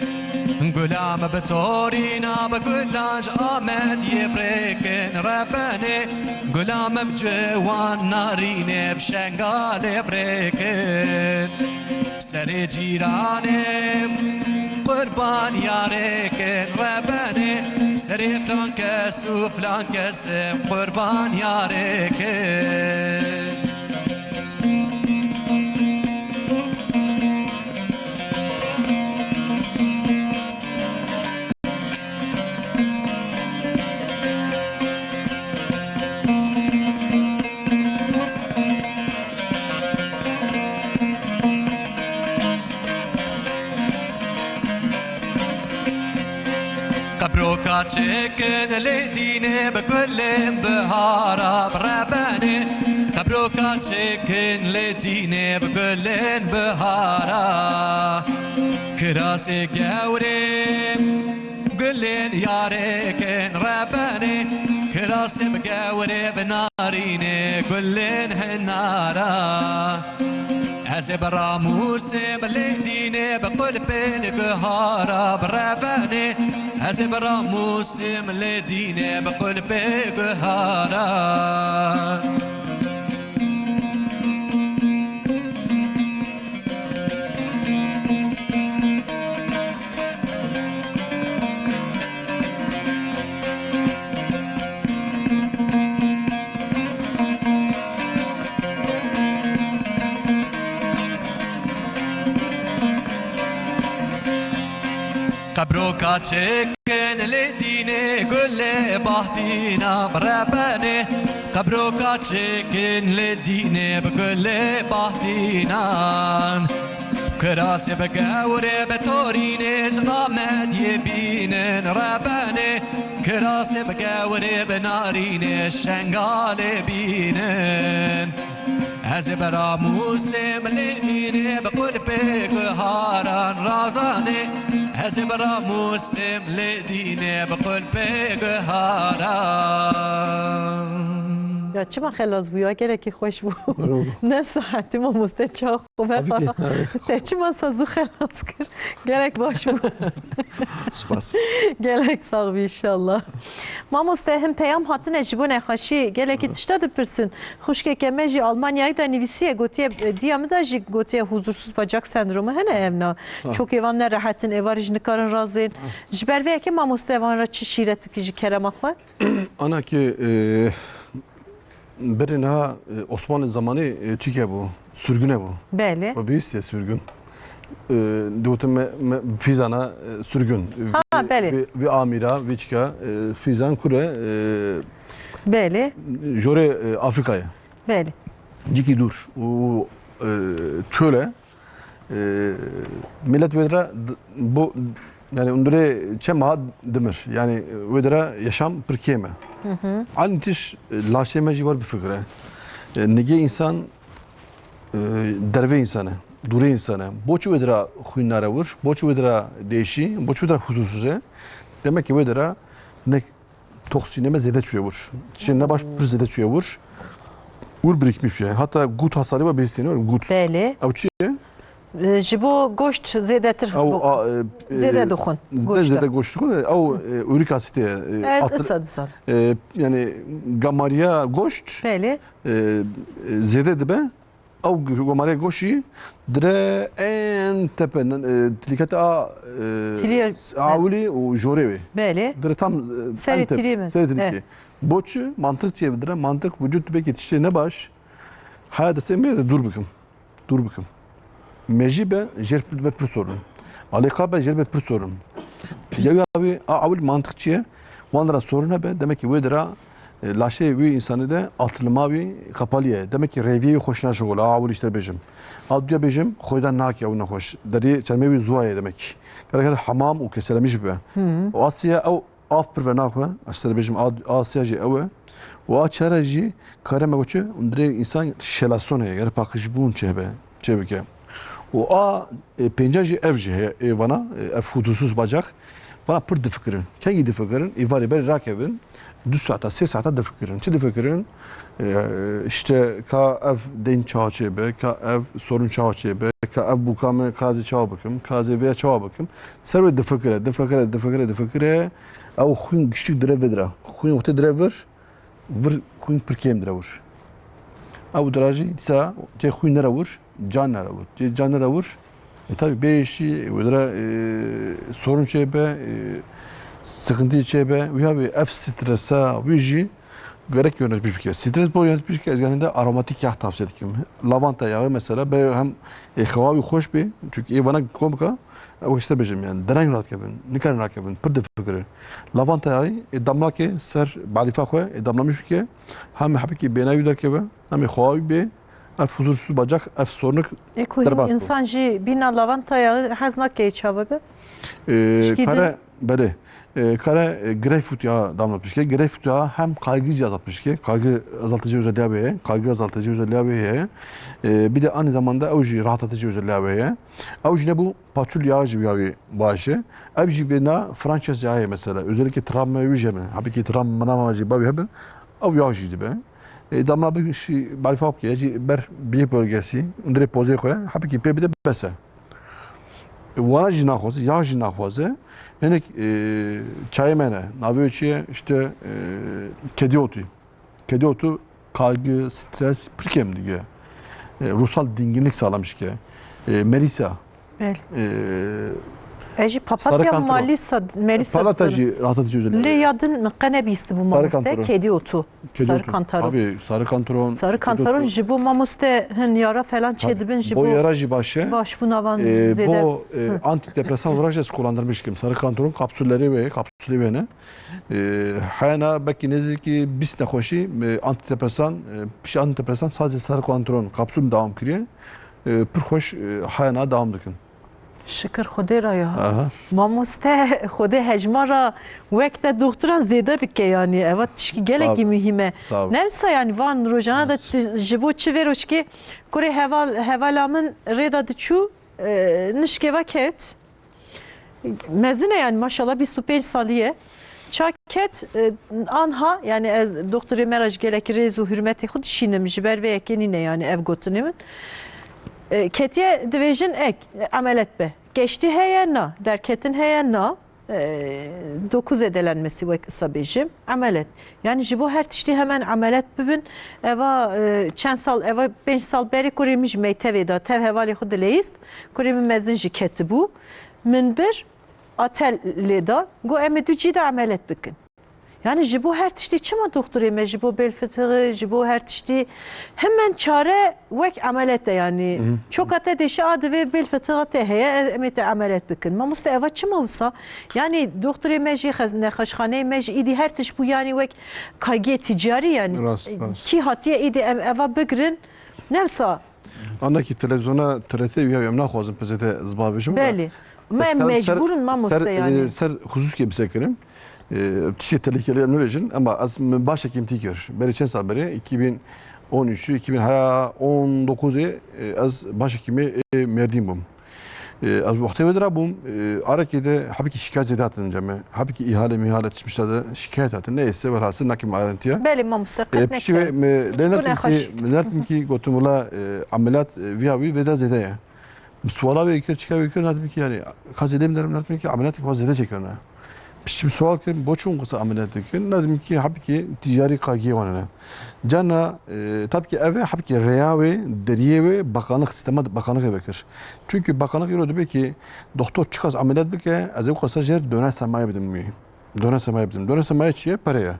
Gulam bi torîna bi gulan ji Amediyê birêkin rebenê. Gulam bi ciwan narînê bi Şengalê birêkin. Serê cîranê qurban yarêkin rebenê. Serê filan kes û filan kes qurban yarêkin. Qebroka çêkin lê dînê bi gulên bihara bi rebenê. Qebroka çêkin lê dînê bi gulên bihara. Kirasê gewrê gulên yarêkin rebenê. Kirasê bi gewrê bi narînê gulên hinara. Ez ê bi ramûsê bi lê dînê bi qulpên guhara bi rebenê. Ez ê bi ramûsê bi lê dînê bi qulpê guhara. Qebroka çêkin lê dînê gulê bahtîna bi rebenê. Qebroka çêkin lê dînê bi gulê bahtînan. Kirasê bi gewrê bi torînê ji namediyê bînin rebenê. Kirasê bi gewrê bi narînê şengalê bînin. Ez ê bi ramûsê milê dînê bi qulpê guharan razanê. Ez ê bi ramûsê milê dînê bi qulpê guharan. Ya çima xelas bû ya, gelekî xweş bû. Merhaba. Ne saetî mamoste çax. Tabii ki, evet. Te çima sa zû xelas kir? Gelek baş bû. Spas. Gelek sax bî inşallah. Mamoste, hin peyam hatine ji bo nexweşî gelekî tişta dipirsin. Xwişkeke me jî Almanyayê de nivîsiye, gotiye, diya min de jî gotiye huzursuz bacak sendromu hene evna. Ah. Çok êvan nerehetin, êvarî jî nikarin razên. Ah. Ji ber vê yekê mamoste van re çi şîretikî ji kerema xwe? Ana ki, e, Berê niha, e, Osmanlı zamanı, e, Türkiye bu. Sürgüne bu. Belê. O bir işte sürgün. E, diyotum me, me, Fizana, e, sürgün. Ha, belê. Ve, ve amira, ve çika, e, Fizan kure, e, Belê. Jore, e, Afrika'ya. Belê. Ciki dur. O, e, çöle. E, millet wê dira d-, bu, yani, undure çe meha dimir. Yani, wê dira yaşam pir kêm e. Hı hı. Aynı tiş, e, laşê me jî war bifikire. E, nigê insan, e, dervê insan e, dûrê insan e. Boçi wê dira xwîn nare wir, boçi wê dira değişî, boçi wê dira huzursuz e. Demek ki wê dira nek toksînê me zêde çûye wir. Çi nebaş pir zêde çûye wir. Wir birikmiş ye. Hatta gut hasarı ve birisi ne? Gut. Belê. Ew çi ye? E, ji bo goşt zêdetir Ew, bu. a, e, e, Zêde dixwin ne goşta. Zêde goşt dixwin, ew, e, urik asit ye. E, Evet, atı- isa dizan. e, yani gamariya goşt, Belê. e, e, zêde dibe. Ew gomarê goşî dire en tepe, e, tilîkete a, e, Tilîye, s-, awilî û jorê wê. Belê. Dire tam, e, Serê en tepe, tilî mi? Serê tilîkê. Evet. Boçi, mantık çiye dire, mantık vücut belki tiştê ne baş. Haya destê me dûr bikim. Dûr bikim. Mejî be, jêr be pir sorun. Alêqa be, jêr be pir sorun. Yew ya wî, a awil mantık çiye? Wan dira sorun hebe, demek ki wê dira E, laşê wî însanî de atılma wî qapalî ye. Demek ki rêviyê wî xweş naşixule. A ewil îşte bêjim. A duya bêjim, xwêdan nake ew nexweş. Derî çermê wî zuwa ye demek ki. Gerek her hemam û keselemîş bibe. Hı. Û asiya ew av pir venaxwe. Ez te bêjim, a, asiya jî ew e. Û a çare jî kare me goçe, û dirê însan şelason heye. Ger paqijbûn çêbe. çêbike. Û a, e, pênca jî ev jî heye, ê vana, e, ev huzursuz bacak. Vana pir difikirin. Kengî difikirin? Êvarê berê rakevin, du saeta, sê saeta difikirin. Çi difikirin? E, işte ka ev deyn çawa çêbe, ka ev sorun çawa çêbe, ka ev bûka me, ka ez ê çawa bikim, ka ez ê vêya çawa bikim. Ser wê difikire, difikire, difikire, difikire. Ew xwîn giştik dire vê dire. Xwîn wextê dire vir, vir xwîn pir kêm dire wir. Ew dira jî dîsa cê xwîn nere wir, can nere wir. Cê can nere wir, e, tabi bêşî, wê dira, e, sorun çêbe, e, sıkıntı çêbe. Wî havê ev stresa wî jî gerek yönetmiş bike. Stres bo yönetmiş bike, ez genelde aromatik yağ tavsiye dikim. Lavanta yağı mesela, be hem, e, xewa wî xweş be, çünkü ê vana komka, Ew işte bêjim yani, dereng radikevin, nikarin rakevin, pir difikirin. Lavanta yayî, ê damlakê ser balîfa xwe, ê damlamiş bike, hem hebikî bênayî derkeve, hem ê xwawî bê, ev huzursuz bacak, ev sornik Ê ku derbas bû. Însan jî bîna lavanta yağı hez nake çawa be? Ee, Tişkî kare, din. Belê. Ee, kare, e, greyfurt yağı damlatmış ki, greyfurt yağı hem kaygı azaltmış ki, kaygı azaltıcı özelliği heye, kaygı azaltıcı özelliği heye. Ee, bir de aynı zamanda ew jî rahatlatıcı özelliği heye. Ew jî ne bu Paçul yağı jî ya wî baş e. Ev jî bêna Frances yağı mesela. Özellikle travma wî jî hebin. Hebikî travma jî bavî hebin. Ew yağ jî dibe. E, damla bir şey, balfa bike. Jî ber bir bölgesi. Undire pozê xwe. Hebikî pê bide bes e. E, wana jî naxwaze, yağ jî naxwaze. Hinek, e, çayê me ne. Navê çi ye? İşte, e, kedi otu. Kedi otu kaygı, stres pir kêm dike. E, ruhsal dinginlik sağlamış ki. E, Melisa. Belê. E, E jî papatya Sarı kantaron. Malîsa, Melîsa Papatya dizanim. Jî rahatlatıcı özelliği. Lê ya din min qe nebîstibû Sarı mamoste, kantaron. Kedi otu. Kedi Sarı otu. Kantaron. Tabii, sarı kantaron, Sarı kedi kantaron otu. Ji bo mamoste hin yara falan çêdibin ji bo. Bo yara jî baş e. Baş bûna van E, zêde. Bo, e, Hı. antidepresan olarak jî ez kullandırmıştım. Sarı kantaron kapsülleri ve kapsülü ve ne? E, heyana belki nêzîkî bîst nexweşî, e, antidepresan, e, piştî antidepresan sadece sarı kantaron kapsül devam kiriye. e, pir xweş, e, haya na dewam dikin. Şikir Xwedê ra ya. Aha. Mamoste, Xwedê hejmara wek te doxturan zêde bike yanî. Eva tişkî gelekî muhîm e. Sağ ol. Ne wisa yanî van rojana de tu ji bo çi vê rojkê kurê heval, hevala min rê de diçû, e, nişkê ve ket. Mezin e yanî maşallah bîst û pênc salî ye. Ça ket, e, anha yanî ez doxturê me re ji gelekî rêz û hurmetê xwe dişînim, ji ber vê yekê nîne yanî ev gotinê min. E, ketiye dibêjin ek, emelet be. Geştî heye na, derketin heye na, e, doku zedelenmesi wek isa bêjim, emelet. Yanî ji bo her tiştî hemen emelet bibin. Eva, e, çend sal, eva pênc sal berê kurê min ji mektevê de tev hevalê xwe dileyîst, kurê min mezin jî ketibû. Min bir, atel lê da, got em ê du cî de emelet bikin. Yanî ji bo her tiştî çima doxturê me ji bo bêlfitixê, ji bo her tiştî hemen çare wek emelet e yanî. Çoka te dêşe a divê bêlfitixa te heye, e, em ê te emelet bikin. Mamoste eva çima wisa? Yanî doxturê me jî, xez-, nexweşxaneyê me jî îdî her tişt bû yanî wek kaygê ticarî yanî. Rast, rast. Kî hatiye îdî em eva bigirin, ne wisa. Anekî televizyona T R T ya em naxwazin P Z T ziba bêjim. Belê. Me mecbûr in mamoste yanî. Ser, e, ser xusûskê bisekinim. E, tiştê tehlikeli em nabêjin, ama ez min başekî min tî kir. Berê çend sal berê, iki bin on üç, iki bin, haya on dokuzê, e, ez başekî me, e, Mêrdîn bûm. E, ez wextê wê dira bûm, e, arekê de hebikî şikayet zêde hatin cem me. Hebikî îhale mîhale tişmişa de şikayet hatin. Neyse, velhasil nakim ayrıntıya. Belê mamoste, e, qet piştî wê, me lê nertim ki, me nertim ki gotim wela, e, ameliyat, e, viya wî vê de zêde ye. Bi suala wê kir, çika wê kir, nadim ki yani, xazê lê min derim, nadim ki ameliyatê xwe zêde çêkirine. Piştî min sual kir, bo çi hûn qisa ameliyat dikin? Nadim ki hebikî ticarî kaygiyê wan hene. Cana, e, tabî ki ev e, hebikî rêya wê, deriyê wê, bakanlık, sîstema bakanlıkê vekir. Çünkü bakanlık îro dibe ki doktor çiqas ameliyat bike, ez ê wisa jêr döner sermaye bidim wî. Döner sermaye bidim. Döner sermaye çi ye? Pere ye.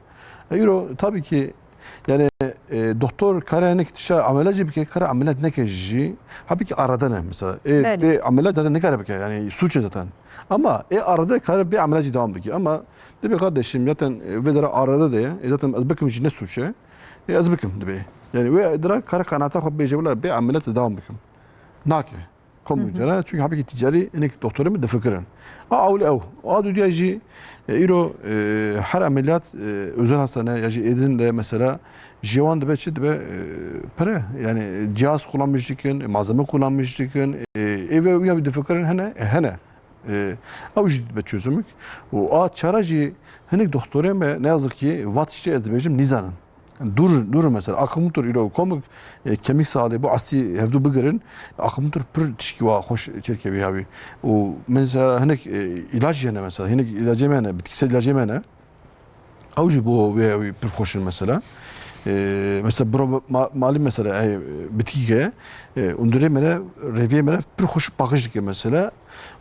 E, îro tabî ki yani, e, doktor kare hinek tişa ameliyat jî bike, kare ameliyat neke jî, hebikî arade ne mesela. E, Belê. Bê ameliyat zaten nikare bike, yani suç e zaten. Ama e arade kare bê ameliyat jî devam bike. Ama dibe kardeşim zaten, e, vê dera arade de ye. E, zaten ez bikim jî ne suç e. E, ez bikim dibe. Yani wê dera kare qenata xwe bêje wela bê ameliyat devam bikim. Nake. Kom Hı hı. Cana, çünkü hebekî ticarî hinek doktorê min difikirin. A ewil ew. A dudiya jî, e, îro, e, her ameliyat, e, özel hastane ya jî êdin de mesela ji wan dibe çi dibe, e, pere. Yani cihaz kullanmış dikin, malzeme kullanmış dikin. E, ê ve uya difikirin hene, e, hene. E, ew jî dibe çözümük. Û a çare jî hinek doktorê me ne yazık ki vat işte ez dibêjim nîzanin. Dûr, dûr mesela. Akupunktur îro komik, e, kemik sağlığı bu astî hevdû bigirin. Akupunktur pir tişkî wa xweş çêdike vê yawî. Û mesela hinek, e, ilaç hene mesela. Hinek ilacê me ne, bitkisel ilacê me ne. Ew jî bo vê yawî pir xweş in mesela. E, mesela bro ma-, malî mesela, e, bitkî ke, e, ûndurê me ne, reviyê me ne pir xweş paqij dike mesela.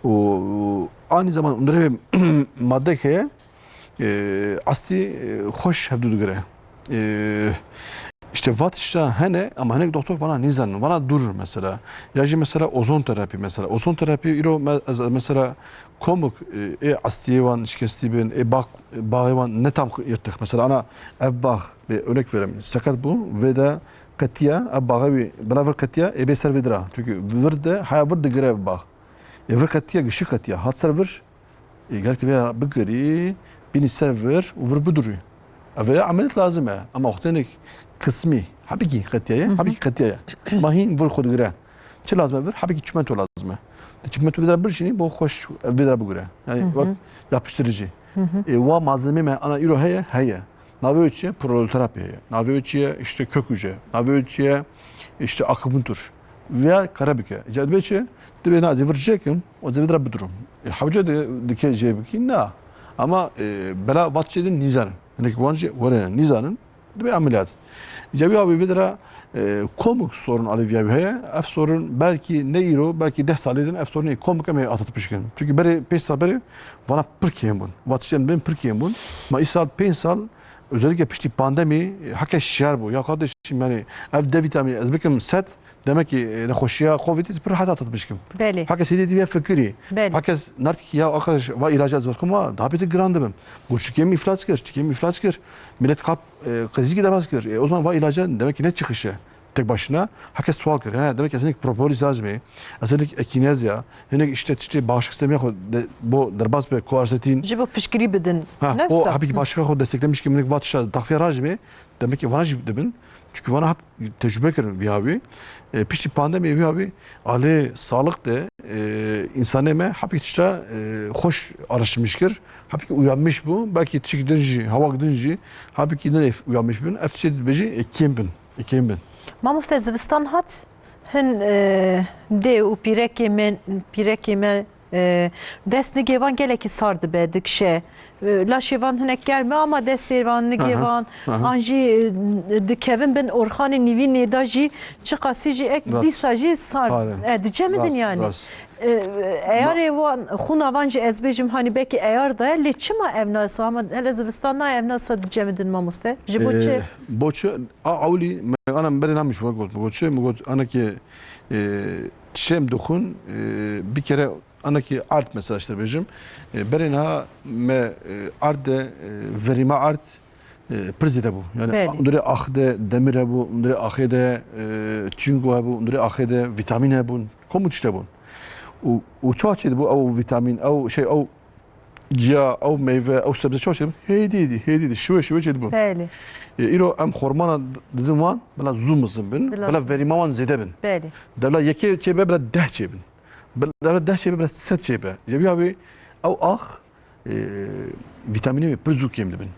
Û, û anî zaman ûndurê madde ke, e, astî, e, xweş hevdû digire. E, işte vat tişta hene, ama hinek doktor vana nîzanin, vana dûr mesela. Ya jî mesela ozon terapi mesela. Ozon terapi îro me-, ez mesela komik, e, ê astiyê wan şikestî bin, ê bax, baxê wan ne tam yırtık. Mesela ana ev bax, bir örnek vereyim, seqet bû, vê de qetiya, ev baxê wî bila vir qetiya, ê bê ser vê dira. Çünkü vir de, haya vir digire ev bax. Ê vir qetiya, gişî qetiya, hat ser vir, Ê, gelek divê bigirî, bînî ser vir û vir bidurî. Ev ê ameliyat lazim e. Ama wextê hinek kısmî, hebikî qetiyaye, Hı hı. hebikî qetiyaye. Ma hîn vir xwe digire. Çi lazim e vir? Hebikî çimento lazim e. Di çimento vê dera birşînî, bo xweş ev vê dera bigire. Yani Hı hı. bak, yapıştırıcı. Hı hı. Ê, wa malzemê me ana îro heye, heye. Navê wê çi ye? Proloterapi heye. Navê wê çi ye? İşte kök hücre. Navê wê çi ye? İşte akupunktur. Veya kare bike. Îca dibê çi? Dibê na ez ê vir jêkim, ez ê vê dira bidurim. E, hewce de dike jê bikî? Na. Ama, e, bela vat çê din nîzanin. Hinek wan jî were nîzanin. Dibê ameliyat. Îca wî avê vê dira, e, komik sorun alê viya wî heye. Ev sorun belkî ne îro, belkî deh salê din ev sorunê komik em ê atatpişkin. Çünkü berê pênc sal berê vana pir kêm bûn. Vat çê din bên pir kêm bûn. Ma îsal pênc sal, özellikle piştî pandemî, e, heke şiyar bû. Ya kardeşim, yani ev D vitamin ez bikim sed, demek ki, e, nexweşiya Covidê pir rehet atat bişkim. Belê. Heke sêdê diye fikirî. Belê. Heke nartkî ya arkadaş va ilaca ez vextim va, daha beter giran dibim. Got çikê min iflas kir, çikê min iflas kir. Millet kalp, e, krizi derbas kir. E, o zaman va ilaca demek ki ne çıkışı. tek başına. Herkes sual kir. He, demek ez hinek propolis lazim e. Ez hinek ekinezya. Hinek işte tiştê bağışıklık sistemê xwe de, bo derbas be koersetin. Ji bo piştgirî bidin. Ha, Ne o wisa? Hepî ki bağışıklık xwe desteklemiş ki hinek va tişta daxfiya rajim e. Demek ki vana jî dibin. Çünkü vana hep tecrübe kirin vî havî. E, piştî pandemiyê vî havî alê sağlık de, e, insanê me hepî tişta, e, xweş araştırmış kir. Hepî ki uyanmış bû. Belkî tişik din jî, hawak din jî, hepî ki din uyanmış bin. Ev tiştê dibêjî, e, kêm bin. E, kêm bin. Mamoste, zivistan hat, hin, e, dê û pîrekê me, pîrekê me, e, dest nigê van gelekî sar dibe, dikşe. E, laşê van hinek germ e ama destê van, nigê Aha, van, aha. an jî, e, dikevin bin orxanê nîvînê de jî çiqasî jî ek Rast. dîsa jî sar. Sar e. E, dicemidin Rast, yani. rast. E, eyarê wan, xûna van jî ez bêjim, hanî belkî eyar de, lê çima ev nasa, ama hele zivistan na ev nasa dicemidin mamoste? Ji bo E, çi? Bo çi? A, ewlî, me, ana berê namiş we got, me got çi? Me got, ana ki, e, çem dixwin, e, bir kere, ana ki ard mesela işte bêjim. E, berê niha me, e, ard de, e, verîma ard, e, pir zêde bû. Yani Belê. Undurê ax de demir hebû, undurê axê de, e, çinko hebû, undurê axê de vitamin hebûn. Komû tişt hebûn. Û, û çawa çêdibû ew vitamin, ew şey, ew giya, ew meyve, ew sebze çawa çêdibû? Hêdî, hêdî, hêdî, şiwe, şiwe çêdibû. Belê. E, îro em xormana didin wan, bila zû mizin bin, Bila bila zû. verîma wan zêde bin. Belê. Devla yekê çêbe, bila deh çêbin. Bila deh çêbe, bila sed çêbe. Ya wî havî ew ax, e, vitaminê wê pir zû kêm dibin.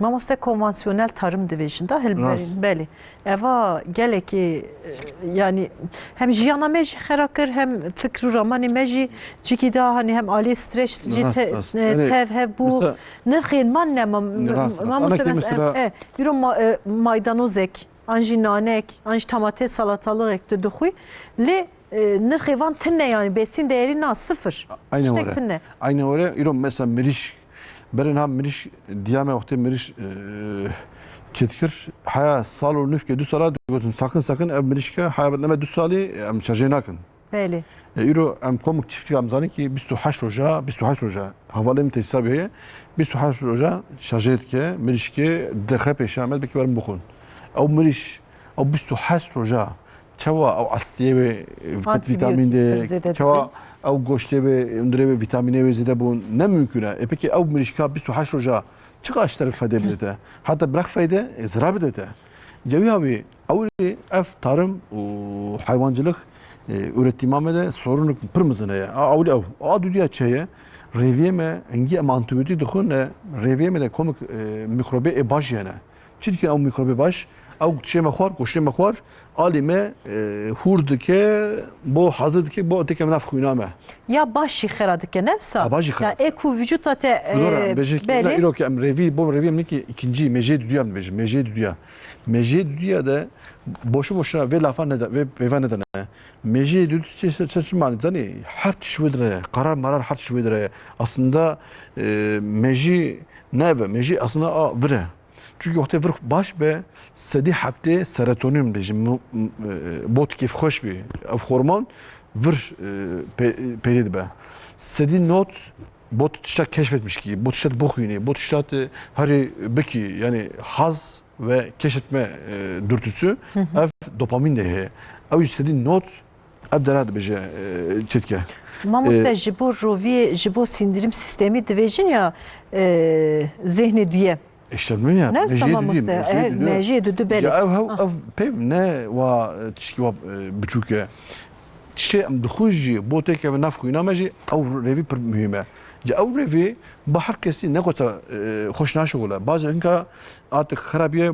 Mamoste, konvansiyonel tarım dibêjin da hilberîn. Rast. Belê. Eva gelekî, e, yani hem jiyana me jî xera kir, hem fikr û ramanê me jî cikî da, hani hem alî streç jî Rast, te-, rast. e, Yani tev hev bû. mesela Nirxên man ne ma-, Rast, rast. mamoste Ana ki mes-, mesela e, îro ma-, e, maydanozek, an jî nanek, an jî tamate salatalık tu dixwî. Lê, e, nirxê van tine yani, besin değeri na sıfır. Aynen Tiştek öyle. tine. Aynen öyle. Îro mesela mirîşk, berê niha mirîşk diya me wextê mirîşk, e, çêdikir, haya sal û nifkê du sala digotin, sakın sakın ev mirîşke haya neme du salî em şarjê nakin. Belê. E, îro em komik çiftlik em zanin ki bîst û heşt roja, bîst û heşt roja, hevalê min tesîsa bê heye, bîst û heşt roja şarjê dike, mirîşkê dixe pêşa me, belkî werin bixwin. Ew mirîş, ew bîst û heşt roja, çawa ew astiyê wê, e, Antibiyotîk vitamin pir de, zêde çawa dike. ew goştê wê, hundirê wê vitaminê wê zêde bûn, ne mümkün e. E, peki ew mirîşka bîst û heşt roja çiqas ji te re fayde bide te? Heta bırak fayde, e, zirar bide te. Cewî havî, ew ê ev tarım û hayvancılık, e, üretima me de sorunuk pir mizin heye. A, ewlî ew. A dudiya çi heye? Rêviyê me, hingî em antibiyotîk dixwin, e, rêviyê me de komik, e, mikrobê ê baş hene. Çi dikin ew mikrobê baş? Ew dişê me xwar, goştê me xwar, alî me, e, hûr dike, bo hazir dike, bo têke nav xwîna me. Ya baş jî xera dike, ne wisa? Ha, baş jî xera Ya dike. ê ku vücuta te, Doğru, e, em bêjin ki belê. îro ki em rêvî, bo rêvî em ne ki ikinci, mêjê duduya em dibêjin, mêjê duduya. Mêjê duduya de boşu boşuna vê lafa nede, vê peyva nedene. Mêjê dudu çi, çi, çi, çi manî zanî? Her tişt wê dire, karar marar her tişt wê dire. Aslında, e, mêjî ne ev e, mêjî aslında a vir e. Çünkü wextê vir baş be, sedî heftê serotonin bêjin, mu-, m-, e, bot kêfxweş bî. Ev hormon vir, e, pe-, peydê dibe. Sedî not bot tişta keşfetmiş ki, bot tişta bixwînî, bot tişta te herî bikî, yani haz ve keşfetme, e, dürtüsü, Hı hı. ev dopamin de heye. Ew jî sedî not ev dera dibêje, e, çêdike. Mamoste, E, ji bo roviyê, ji bo sindirim sistemî dibêjin ya, e, zêhnê duye. İşte min ya, Ne wisa mejiyê dudu, mamoste? mejiyê E, dudu. mejiyê dudu, belê. Ya ev, ev, Ah. ev peyv ne wa, e, tişkî wa, e, biçûk e. Tiştê em dixwin jî, bo têkeve nav xwîna me jî, ew rêvî pir muhîm e. Ya ew rêvî, ba her kesî ne kota, e, xweş naşixule. Bazı hinka artık xerabiye, e,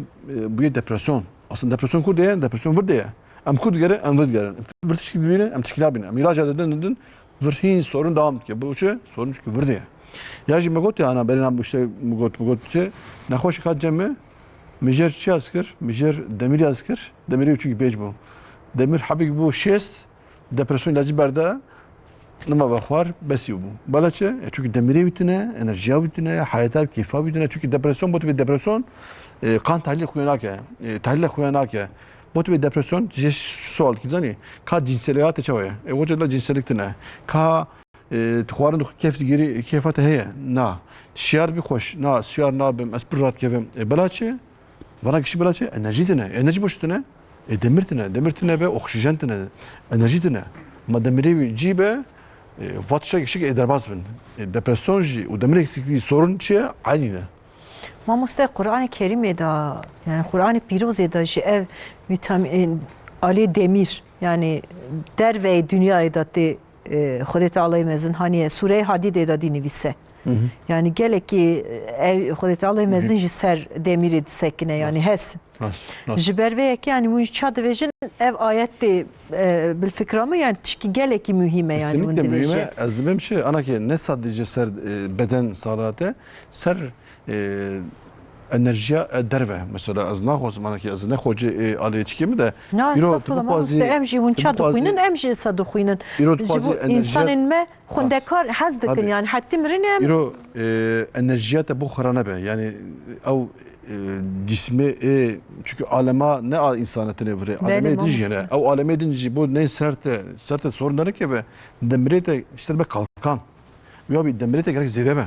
bûye depresyon. Aslında depresyon ku de ye, depresyon vir de ye. Em ku digerin, em vir digerin. Vir tişkî bibînin, em tişkî nabînin. Em îlaca didin, didin. Vir hîn sorun devam dike. Bu çi? Sorun çünkü vir diye. Ya jî me got ya ana, berê nan işte me got, me got çi? Nexweşik hat cem me, mijêr çi yaz kir? Mijêr demir yaz kir. Demirê çünkü pêç bû. Demir hebik bû şêst, depresyon ilacı berde, nima ve xwar, besî bû. Bela çi? E, çünkü demirê wî tune, enerjiya wî tune, hayata, keyfa wî tune. Çünkü depresyon, bu tip depresyon, e, kan tahlil xuya nake, e, tahlil xuya nake. Bo tu bê depresyon, jê sual dikî, zanî, ka cinselliga te çawa ye? E, wece la cinsellik tine. Ka, e, tu xwarin dixwî, kêf digirî, kêfa te heye? Na. Şiyar bî xweş? Na, şiyar nabim, ez pir rahat kevim. E, bela çi? Vana kişî bela çi? Enerjî tine. Enerjî boş tine. E, demir tine, demir tine be, oksijen tine, enerjî tine. Ma demirê wî cî be, e, va tiştek şik ê derbas bin. E, depresyon jî û demir eksikliği sorun çi ye? Aynı ne? Mamoste, Qur'anê Kerîmê de, yani Qur'anê Pîrozê de jî ev vitamin, alê demîr, yani derveyê dinyayê de tê, e, Xwedê Teala'yê mezin haniye, Sûreyê Hadîdê de dî nivîse. Hı hı. Yani gelekî, e, ev Xwedê Teala'yê Hı hı. mezin jî ser demîrê disekine, yani Rast. hes. Rast, rast. Ji ber vê yekê, yani hûn jî ça divêjin, ev ayet tê, e, bilfikra min, yani tişkî gelekî muhîm e, yani hûn Kesinlikle divêjin. muhîm e. Ez dibêm çi, ana ki ne sadece ser, e, beden sağlığı te, ser, e, enerjiya, e, derve. Mesela ez naxwazim, ana ki ez ne xocê, e, alê çikê mi de. Na, Îro estağfurullah, tu bixwazî, mamoste, em jî hûn tu ça bixwazî, dixwînin, em jî sa dixwînin. Îro tu Ji xwazî bo enerjiya insanên me Xwendekar hez dikin, Tabii. yani hetî mirinê em Îro, e, enerjiya te bo xira nebe. Yani ew, e, cismê ê, çünkü alema ne a insana tine vire. Belê, Alemê din jî mamoste. hene. Ew alemê din jî bo ne ser te, ser te sorun dereke ve demirê te işte be kalkan. Ya bir demirê te gerek zêde be.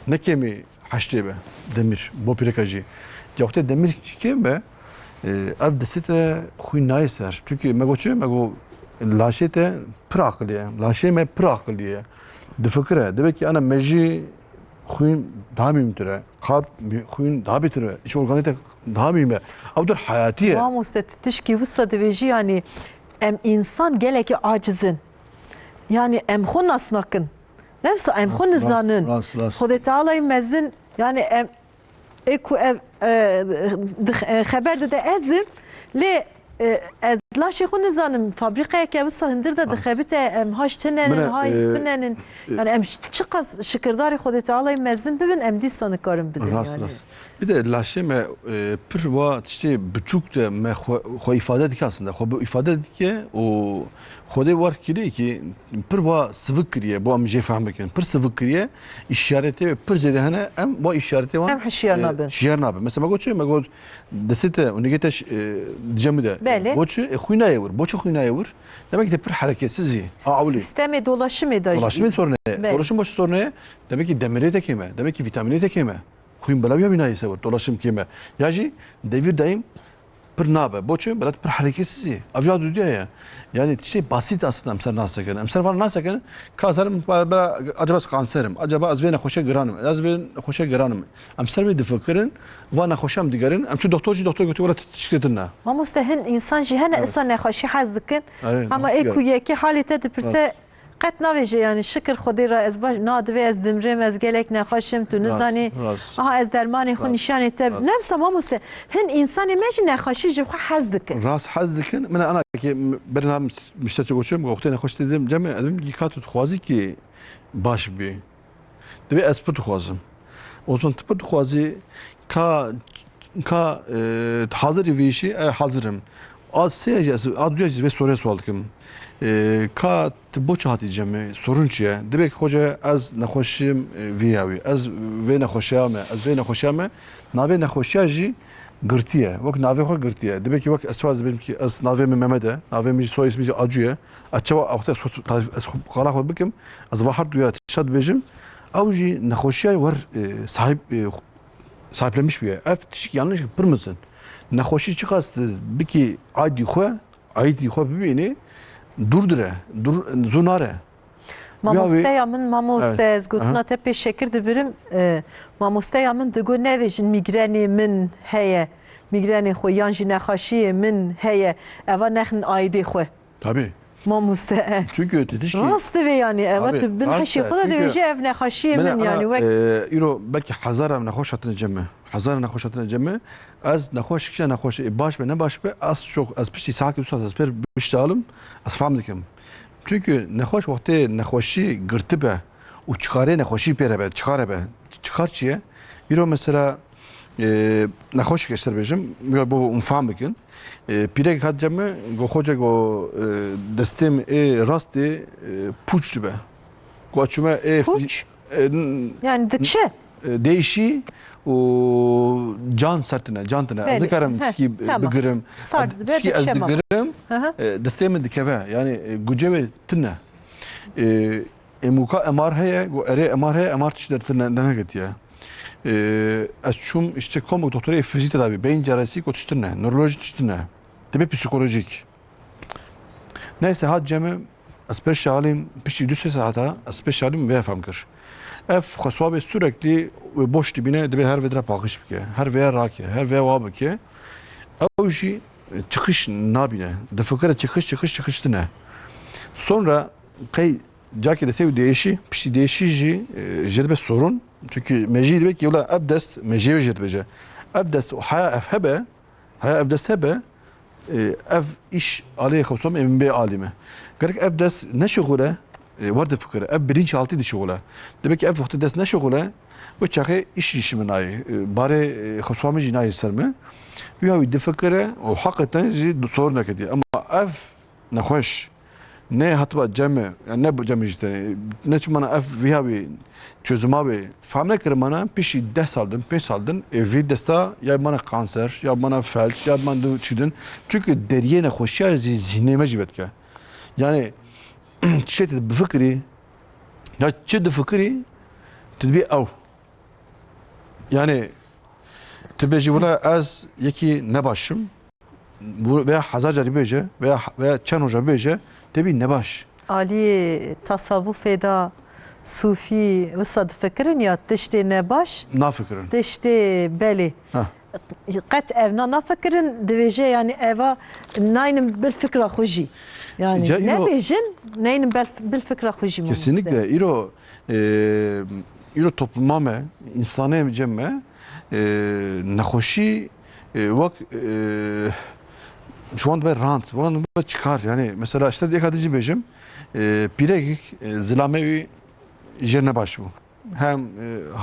Ne kemî heştê be demir, bo pîreka jî. Ca wextê demir kêm be, e, ev destê te xwîn nayê ser. Çünkü me got çi? Me got laşê te pir aqilî ye. Laşê me pir aqilî ye. Difikire. Dibe ki ana me jî xwîn daha mühimtir e. Kalp mü-, xwîn daha bêtir e. Iç organê te daha mühim e. Ew der hayatî ye. Mamoste, tu tişkî wisa dibêjî, yani em insan gelekî aciz in. Yani em xwe nas nakin. Ne wisa em xwe Rast, rast, nizanin. rast, rast. Xwedê Teala'yê mezin, yani em, ê ku ev, e, dix-, e, xeber dide ez im, lê, e, ez laşê xwe nizanim. Fabrîqeyeke wisa hundir de Rast. dixebite, em haş tinenin, Mine, hay e, tinenin. e, Yani em ş-, çiqas şikirdarê Xwedê Teala'yê mezin bibin, em dîsa nikarin bidin Rast, yani. rast. Bir de laşê me, e, pir wa tiştê biçûk de me xwe, xwe îfade dike aslında. Xwe bi îfade dike û Xwedê war kiriye ki pir wa sivik kiriye, bo em jê fehm bikin. Pir sivik kiriye, îşaretê pir zêde hene, em wa îşaretê wan, Em hişyar e, nabin. hişyar nabin. Mesela me got çi, me got destê te û nigê te ş-, e, cemî de. Belê. Bo çi? E, xwîna ye wir. Bo çi xwîna ye wir? Demek ki te pir hereketsiz î. A, ewlî. Sistemê dolaşimê de jî. Dolaşimê sorun e. Belê. Dolaşim boş sorun e. Demek ki demirê te kêm e. Demek ki vitaminê te kêm e. Xwîn belav ya wî nayê ser wir, dolaşim kêm e. Ya jî devir daim pir nabe. Boçi? Belat pir hereketsiz î. Ev ya dudiya ye. Yani tiştê basit aslında em ser nasekin. Em ser van nasekin, ka ser em, ba-, ba-, acaba ez kanser im? Acaba ez vê nexweşe giran im? Ez vê nexweşe giran im? Em ser vê difikirin, va nexweşe em digerin. Em çû doktor jî, doktor gotiye, wela tu tiştê din ne. Mamoste, hin insan jî hene Evet. isa nexweşî hez dikin. Evet, Ama nasıl ê ku yani? yekê halê te dipirse, Evet. Qet navêje, yani şikir Xwedê re, ez baş, na divê ez dimrim, ez gelek nexweş im, tu Rast, nizanî. rast. Aha, ez dermanê xwe Rast, nîşanê te. rast. Ne wisa mamoste, hin insanê me jî nexweşî ji xwe hez dikin. Rast hez dikin. Min ana ki berê na müşteri goçim, wextê nexweş dedim, cem, dedim ki ka tu dixwazî ki baş bî. Divê ez pir dixwazim. O zaman tu pir dixwazî ka, ka, e, hazir vî işî, e, hazir im. A sê jî ez, a duya jî vê sorê sual dikim. E, ka tu bo çi hatî cemê? Sorun çi ye? Dibe ki xoce ez nexweşim, e, vî ya wî. Ez vê nexweşiya me, ez vê nexweşiya me. Navê nexweşiya jî girtiye. Wek navê xwe girtiye. Dibe ki wek ez çawa ez dibêjim ki ez navê min Mehmet e. Navê min jî soy ismî jî Acû ye. Ez çawa wextê ez xwe tarif, ez xwe qala xwe bikim, ez va her duya tişta dibêjim, ew jî nexweşiya wer, e, sahib, e, sahiplenmiş bûye. Ev tişik yanlış pir mizin. Nexweşî çiqas bikî aydî xwe, aydî xwe bibînî, dûr dire, dûr, zû nare. Mamosteya min, mamoste, Evet. ez gotina Aha. te pê şekir dibirim. E, mamosteya min digo nevêjin mîgrenê min heye, mîgrenê xwe yan jî nexweşiyê min heye. Eva nexin aydê xwe. Tabii. Mamoste. Çünkü titişkî Rast divê yani, eva Tabii, tu bin rast hişê e. xwe de Çünkü divêje ev nexweşiyê min, min yani ana, wek e, îro belkî hezar em nexweş hatine cem me. Hezar nexweş hatine cem me. Ez nexweş kişa nexweş, e, baş be ne baş be, az çok, ez piştî saet du saat ez pêr biştalim, ez fam dikim. Çünkü nexweş wextê nexweşî girti be û çikarê nexweşî pêre be, çikare be. Çikar çi ye? Îro mesela E, nexweşik ez ser bêjim, ya bo em fam bikin. E, pîrek hat cem me, go xoce go, e, destê min ê rastê, e, pûç dibe. Go çûme ê Pûç? e, n-, Yani dikşe? e, değişî û can sertine, can tine. Ez Belê. dikarim Heh, tişkî tamam. bigirim. Sar Ez dibe, tişkî ez dikşe ma. digirim, Hı hı. e, destê min dikeve. Yani, e, guce ve tine. E, Ê muka M R heye, go erê M R heye, M R tişt dertir ne, denegetiye. Ee, ez çûm işte komok doktorê fizî tedavî, beyin cerrahisi go tiştin ne, nöroloji tiştin ne. Dibe psîkolojîk. Neyse, hat cem min, ez pêş şalîm, piştî du sê saeta ez pêş şalîm vê fehm kir. Ev xweswabê sürekli wê boş dibîne, dibê her vê dira paqij bike, her vê rake, her vê wa bike. Ew jî, e, çıkış nabîne. Difikire çıkış, çıkış, çıkış tine. Sonra qey cakê destê wî değişî, piştî değişî jî, e, jê dibe sorun. Çünkü mejî dibe ki wila ev dest, mejiyê wê jê dibêje. Ev dest û haya ev hebe, haya ev dest hebe, e, ev iş alê xewsam ê min bê alî me. Gerek ev dest neşixule, e, wer difikire. Ev bilinçaltî dişixule. Demek ki ev wextê dest neşixule, wê çaxê iş jî şi min nayê. E, barê, e, xewsam jî nayê ser me. Wî hawî difikire û heqeten jî sorun neketiye. Ama ev nexweş ne hatiba cem e, yani ne bu cem işte, ne çi mana ev viha wî çözüma wî fam nekir mana pişî deh sal din, pênc sal din, e, vî desta ya mana kanser, ya mana felç, ya mana du çi din. Çünkü deriyê nexweşiya zî zihnê me jî vedike. Yani, çi tu bifikirî, ya çi difikirî, tu dibî ew. Yani, tu bêjî, "Wela ez yekî nebaş im." Bu veya hezar carî bêje, veya, veya çend roja bêje, te bî nebaş. Aliyê tasavufê de sufî wisa difikirin ya tiştê nebaş, Nafikirin. Tiştê belê. Heh. Qet ev na nafikirin, divêje, yani, eva naynin bil fikra xwe jî. Yani, Ca îro nebêjin, neynin bel-, bil fikra xwe jî, mamoste. Kesinlikle. Îro, e, îro topluma me, insanê cem me, e, nexweşî, e, wek, e, ji wan dibe rant, wan dibe çikar. Yani, mesela, işte, dêka dijî bêjim, e, pîrekek, e, zilamê wî jê nebaş bû. Hem, e,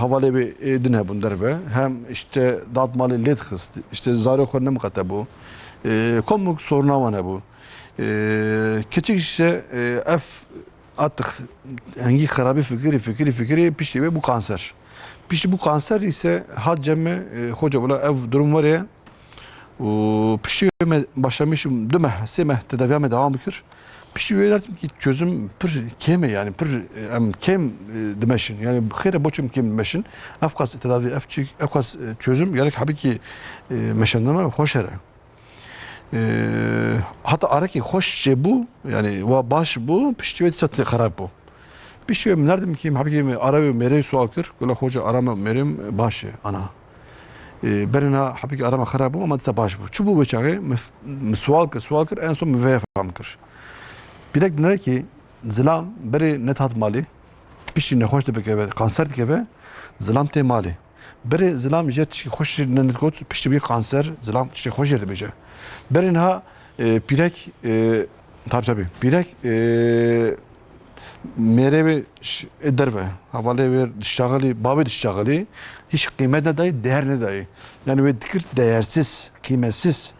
hevalê wê ê din hebûn derve, hem işte dad malê lê dixist, işte zarê xwe nemiqete bû. E, komik soruna wan hebû. E, keçik işte, e, ev atix hengî xerabî fikirî, fikirî, fikirî piştî wê bû kanser. Piştî bû kanser ise hat cem me, e, hoca, wela ev durum were, û piştî wê me başlamışım du meh, sê meh tedaviya me devam kir. Piştî wê derdim ki çözüm pir kêm e, yani pir, e, em kêm, e, dimeşin. Yani xêre boçim kêm dimeşin. Ev qas tedavi, ev çi-, ev qas, e, çözüm gerek hebî ki, e, meşandina me xweş here. E, heta arekî xweş çê bû, yani wa baş bû, piştî wê dîsa tê xerab bû. Piştî wê min derdim ki, hebî ki ara wê mêrê sual kir, gula hoca ara me mêrê baş e, ana. E, berê niha hebî ki ara me xerab bû, ama dîsa baş bû. Çi bû wê çaxê? Min, min sual kir, sual kir, en son min vê fam kir. Pîrek dinere ki zilam berê nedihat malê, piştî nexweş dibikeve, kanser dikeve, zilam tê malê. Berê zilam jê tiştî xweş ne digot, piştî wî kanser, zilam tiştê xweş jê dibêje. Berê niha, e, pîrek, e, tabi, tabi, pîrek, e, mêrê wê ş-, ê derve, hevalê wê dişaxilî, bavê dişaxilî, hiç qîmet nedayî, değer nedayî. Yani wê dikir değersiz, qîmetsiz.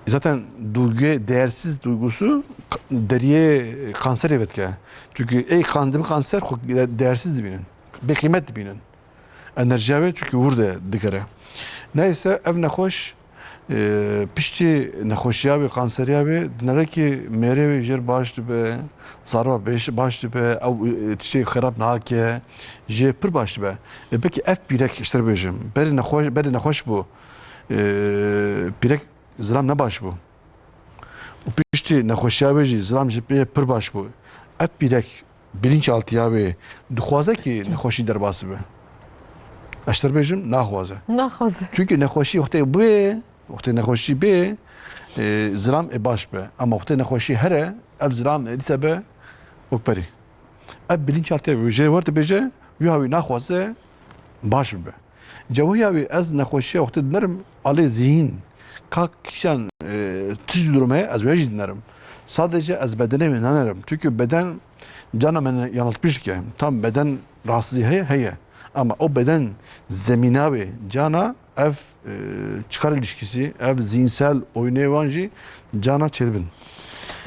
Zaten duyguya, değersiz duygusu k-, deriyê kanserê vedike. Çünkü ey kan-, kanser xwe de-, değersiz dibînin. Bêqîmet dibînin. Enerjiya wê çünkü wir de digere. Neyse, ev nexweş, e, piştî nexweşiya wê, kanseriya wê, dinere ki mêrê wê jêr baş dibe, zarba beş-, baş dibe, ew, e, tiştê xerab nake, jê pir baş dibe. E, peki ev pîrek, işte bêjim, berê nexweş, berê nexweş bû. E, pîrek zilam ne baş bû. Û piştî nexweşiya wê jî zilam ji pê pir baş bû. Ev pîrek bilinçaltiya wê dixwaze ki nexweşî derbas bibe. Ez ji te bêjim, naxwaze. Naxwaze. Çünkü nexweşî wextê bê, wextê nexweşî bê, e, zilam ê baş be. Ama wextê nexweşî here, ev zilam ê dîse be wekperî. Ev bilinçaltiya wê jê wer dibêje, wî hawî naxwaze baş bibe. Cewiya wî ez nexweşiya wextê dinerim, alê zihîn, ka kîjan, e, tişt durum heye, ez wê jî dinerim. Sadece ez bedenê wê nanerim. Çünkü beden cana me yanıltmış dike. Tam beden rahatsızlığı heye, heye. Ama o beden zemîna wê cana ev, e, çıkar ilişkisi, ev zihinsel oyunê wan jî cana çêdibin.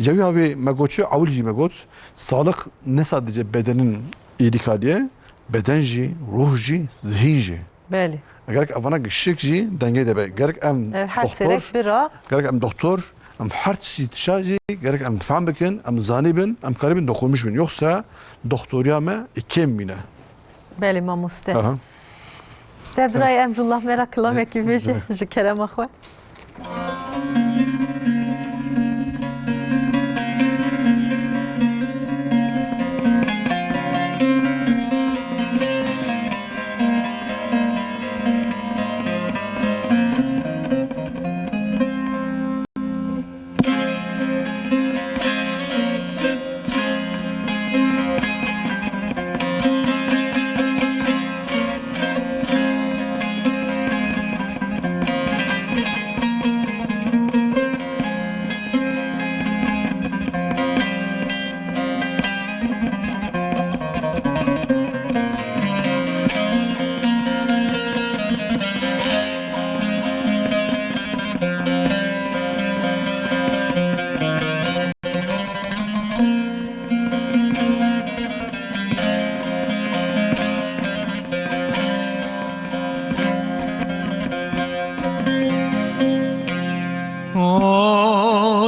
Cewiya wî me got çi, ewil jî me got, sağlık ne sadece bedenin iyilik haliye, beden jî, ruh jî, zihin jî. Belê. Gerek evana gişik jî dengê de be. Gerek em Ev her doktor, serek bira. Gerek em doktor, em her tiştî tişa jî, gerek em fam bikin, em zanî bin, em karî bin dokunmuş bin. Yoksa doktoriya me ê kêm bîne. Belê mamoste. Aha. Te birayê Emrullah me ra kilamekî bêje ji kerema xwe.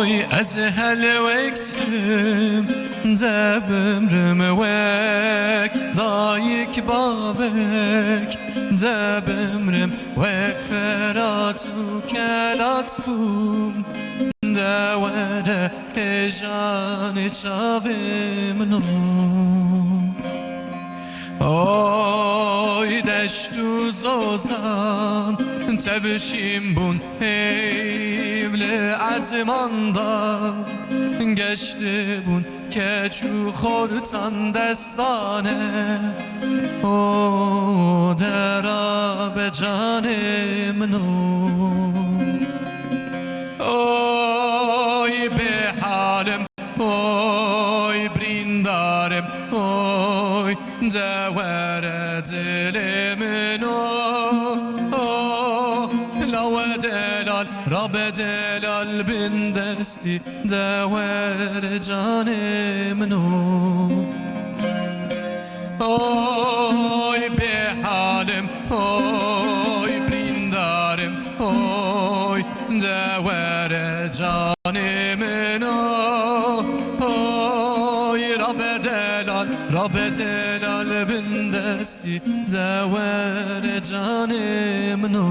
Oy, ez helwek çim, de bimrim wek dayik bavek, de bimrim wek Ferat û Kelat bûm, de were hêjanê çavê min o. Oy, deşt û zozan tevşîn bûn, heyv li ezman da geştibûn, keç û xortan destane, o dera be canê min o. Oy, bêhalim, oy, birîndarim, oy, de were dilê min o, o, lawe delal, rabe delal bin destî, de were canê min o. Oy, bêhalim, oy, birîndarim, oy, de were canê min o. Oy, rabe delal, rabe delal bin destî, de were canê min o.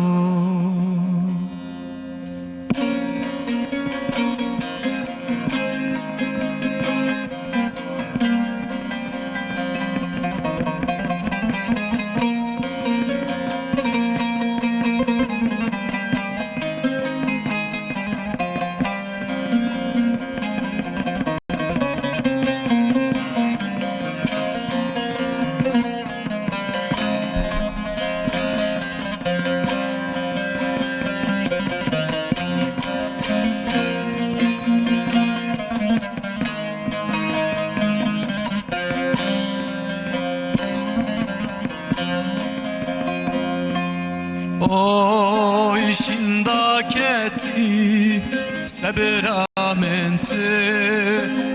Oy, şinda ketî sebira min ti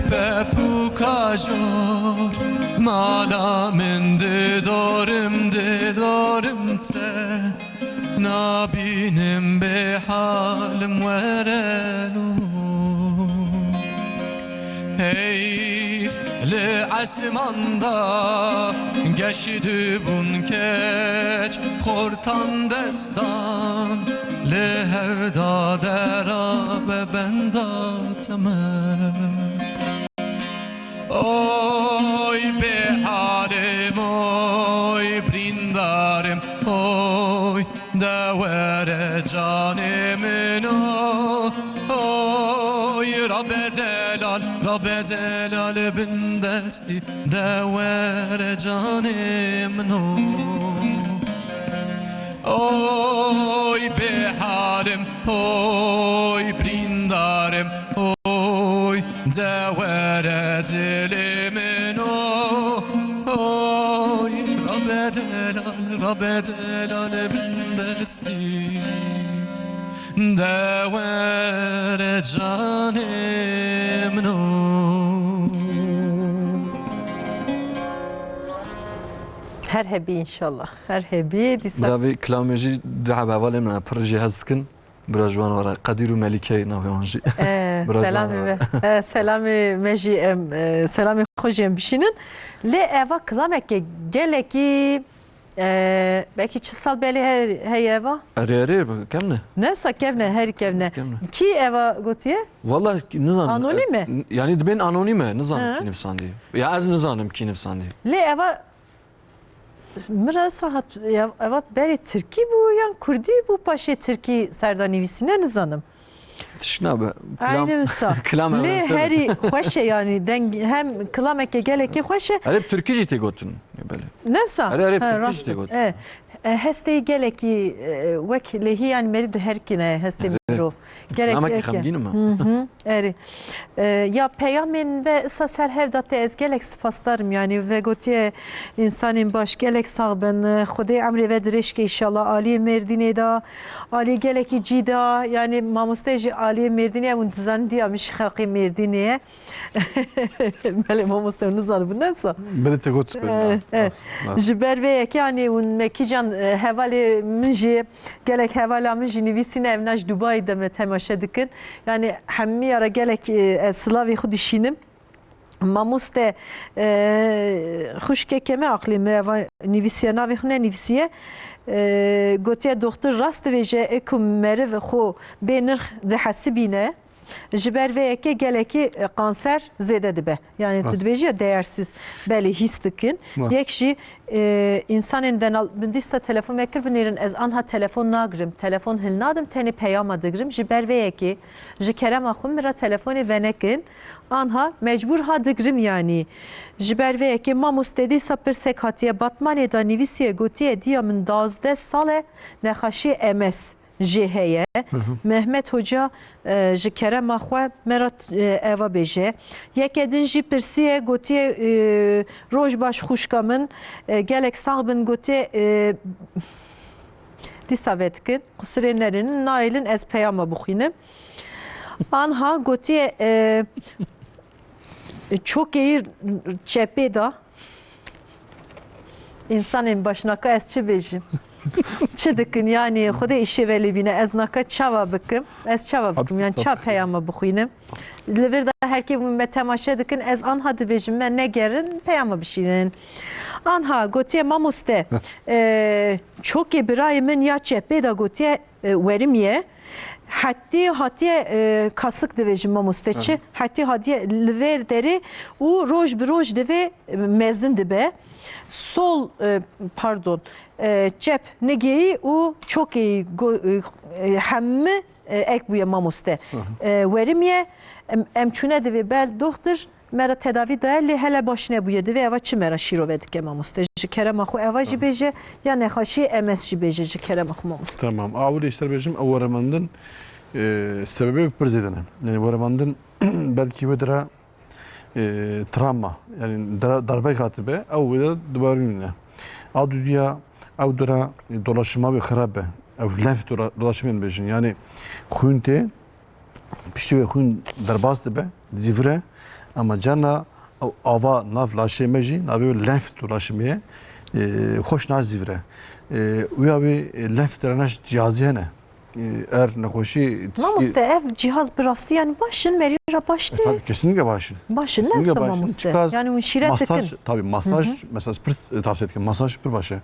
pepûka jor, mala min didorim, didorim te nabînim, bêhalim were lo. Heyf li esman da geş dibûn keç, xortan destan li hev da dera be benda temel. Oy, bêhalim, oy, birîndarim, oy, de were canê min o. Oy, rabe delal, rabe delal bin destî, de were canê min o. Oy, bêhalim, oy, birîndarim, oy, de were dilê min o. Oy, rabe delal, rabe delal bin destî, de were canê min o. Her hebî înşallah. Her hebî dîsa. Bira vê kilamê jî du heb hevalê min e, pir jê hez dikin. Bira ji wan were Qedîr û Melîkeyê navê wan jî. Eh, Bira ji wan selamê were. Me. Eh, selamê me jî em, eh, selamê xwe jî em bişînin. Lê eva kilameke gelekî, eh, belkî çi sal belê her, heye eva? Erê, erê, kevn e. Ne wisa kevn e, herî kevn e. Kevn e. Kî eva gotiye? Walla nizanim. Anonîm e? Ez, n-, yanî dibên anonîm e, nizanim Hı. kî nivîsandiye. Ya ez nizanim kî nivîsandiye. Lê eva Min re sahat, ya, eva berê tirkî bû yan kurdî bû, paşê tirkî ser da nivîsîne, nizanim. Tişt nabe. Aynı wisa. Kilam Lê herî xweş e, yanî deng hem kilameke gelekî xweş e. Erê, bi tirkî jî tê gotin. Belê. Ne wisa? Erê, erê, bi Ha, tirkî rast jî tê e. gotin. E, e, hestê gelekî, e, wek lehî, yanî merî di her kine hestê Erê. mirov. Gerek Namekî eke. xemgîn im. Hı hı, erê. E, ya peyamên ve isa ser hev da te ez gelek spasdar im, yanî ve gotiye însanên baş gelek sax bin. Xwedê emrê ve dirêj ke înşallah. Aliyê Mêrdînê da, aliyê gelekî cî da, yanî mamoste jî aliyê Mêrdînê ye, hûn dizanin diya min jî xelqê Mêrdînê ye. Belê mamoste, hûn nizanibin, ne wisa? Belê te got. Eh, eh. Rast, rast. Ji ber vê yekê, yanî hûn me kîjan, e, hevalê min jî, gelek hevala min jî nivîsîne, ev na ji Dubai de me temaşe dikin. Yani hemiya re gelek, e, ez silavê xwe dişînim. Mamoste, e, xwişkeke me aqilê me eva nivîsiye, navê xwe nenivîsiye. E, gotiye, doxtir rast dibêje, ê ku meriv xwe bê nirx dihesibîne, ji ber vê yekê gelekî, e, kanser zêde dibe. Yani tu dibêjî ya değersiz, belê hîs dikin. Yek jî, e, însanên denal, min dîsa telefon me kir, binêrin, ez anha telefon nagirim, telefon hilnadim, tenê peyama digirim. Ji ber vê yekê, ji kerema xwe min re telefonê venekin. Anha mecbûr ha digrim yanî. Ji ber vê yekê mamoste dîsa pirsek hatiye Batmanê de nivîsiye, gotiye, diya min duwazdeh sal e nexaşiyê M S jê heye. Mehmet Hoca, e, ji kerema xwe me re, e, eva bêje. Yeke din jî pirsiye, gotiye, e, roj baş xwişka min, e, gelek sax bin, gotiye, e, dîsa vedikin, qusirê nerinin, naêlin ez peyama bixwînim. Anha gotiye, e, çokeyî çepê da. Însanên baş, naka ez çi bêjim? Çi dikin yani, Xwedê îşê ve lê bîne, ez naka çawa bikim? Ez çawa bikim? Yani ça peyama bixwînim? Li vir de her kê me temaşe dikin, ez anha dibêjim, me negerin, peyama bişînin. Anha gotiye, mamoste, e, çokê birayê min ya çepê de gotiye, e, werimiye. Hetî hatiye, e, kasik dibêjin mamoste çi? Hetî hatiye li vêr derê û roj bi roj divê, e, mezin dibe. Sol, e, pardon, e, çep nigêyî û çokêyî go-, e, e, hemmi, e, ek bûye mamoste. E, werimiye, em, em çûne divê ber doxtir, me re tedavî daye, lê hele baş nebûye. Divê eva çi me re şîrove dike mamoste? Ji kerema xwe eva jî bêje, ya nexaşiyê M S jî bêje ji kerema xwe mamoste. Tamam. Awilî ji te bêjim, ew weremendin, e, sebebê pir zêde ne. Yani weremendin belkî wê dire, e, travma, yani dara-, darbek hatibe, ew wê de dibarîne. A dudiya, ew dire, e, dolaşima wê xirab be. Ew lenf dola-, dolaşimê bêjin. Yani xwîn tê, piştî wê xwîn derbas dibe, dizîvire, ama carna ew ava nav laşê me jî, navê wê lenf dolaşimê ye, e, xweş nazîvire. E, wîya wê, e, lenf drenaş cihazî hene. E, er nexweşî tişkî Mamoste, ev cihaz bi rastî yani baş in, merî re baş E, tê? Tabii, kesinlikle baş in. Baş in, ne Kesinlikle wisa baş in. Mamoste? Çiqas Yani hûn şîret masaj, dikin? Tabii, masaj, mesela pir, e, tavsiye dikim. Masaj pir baş e.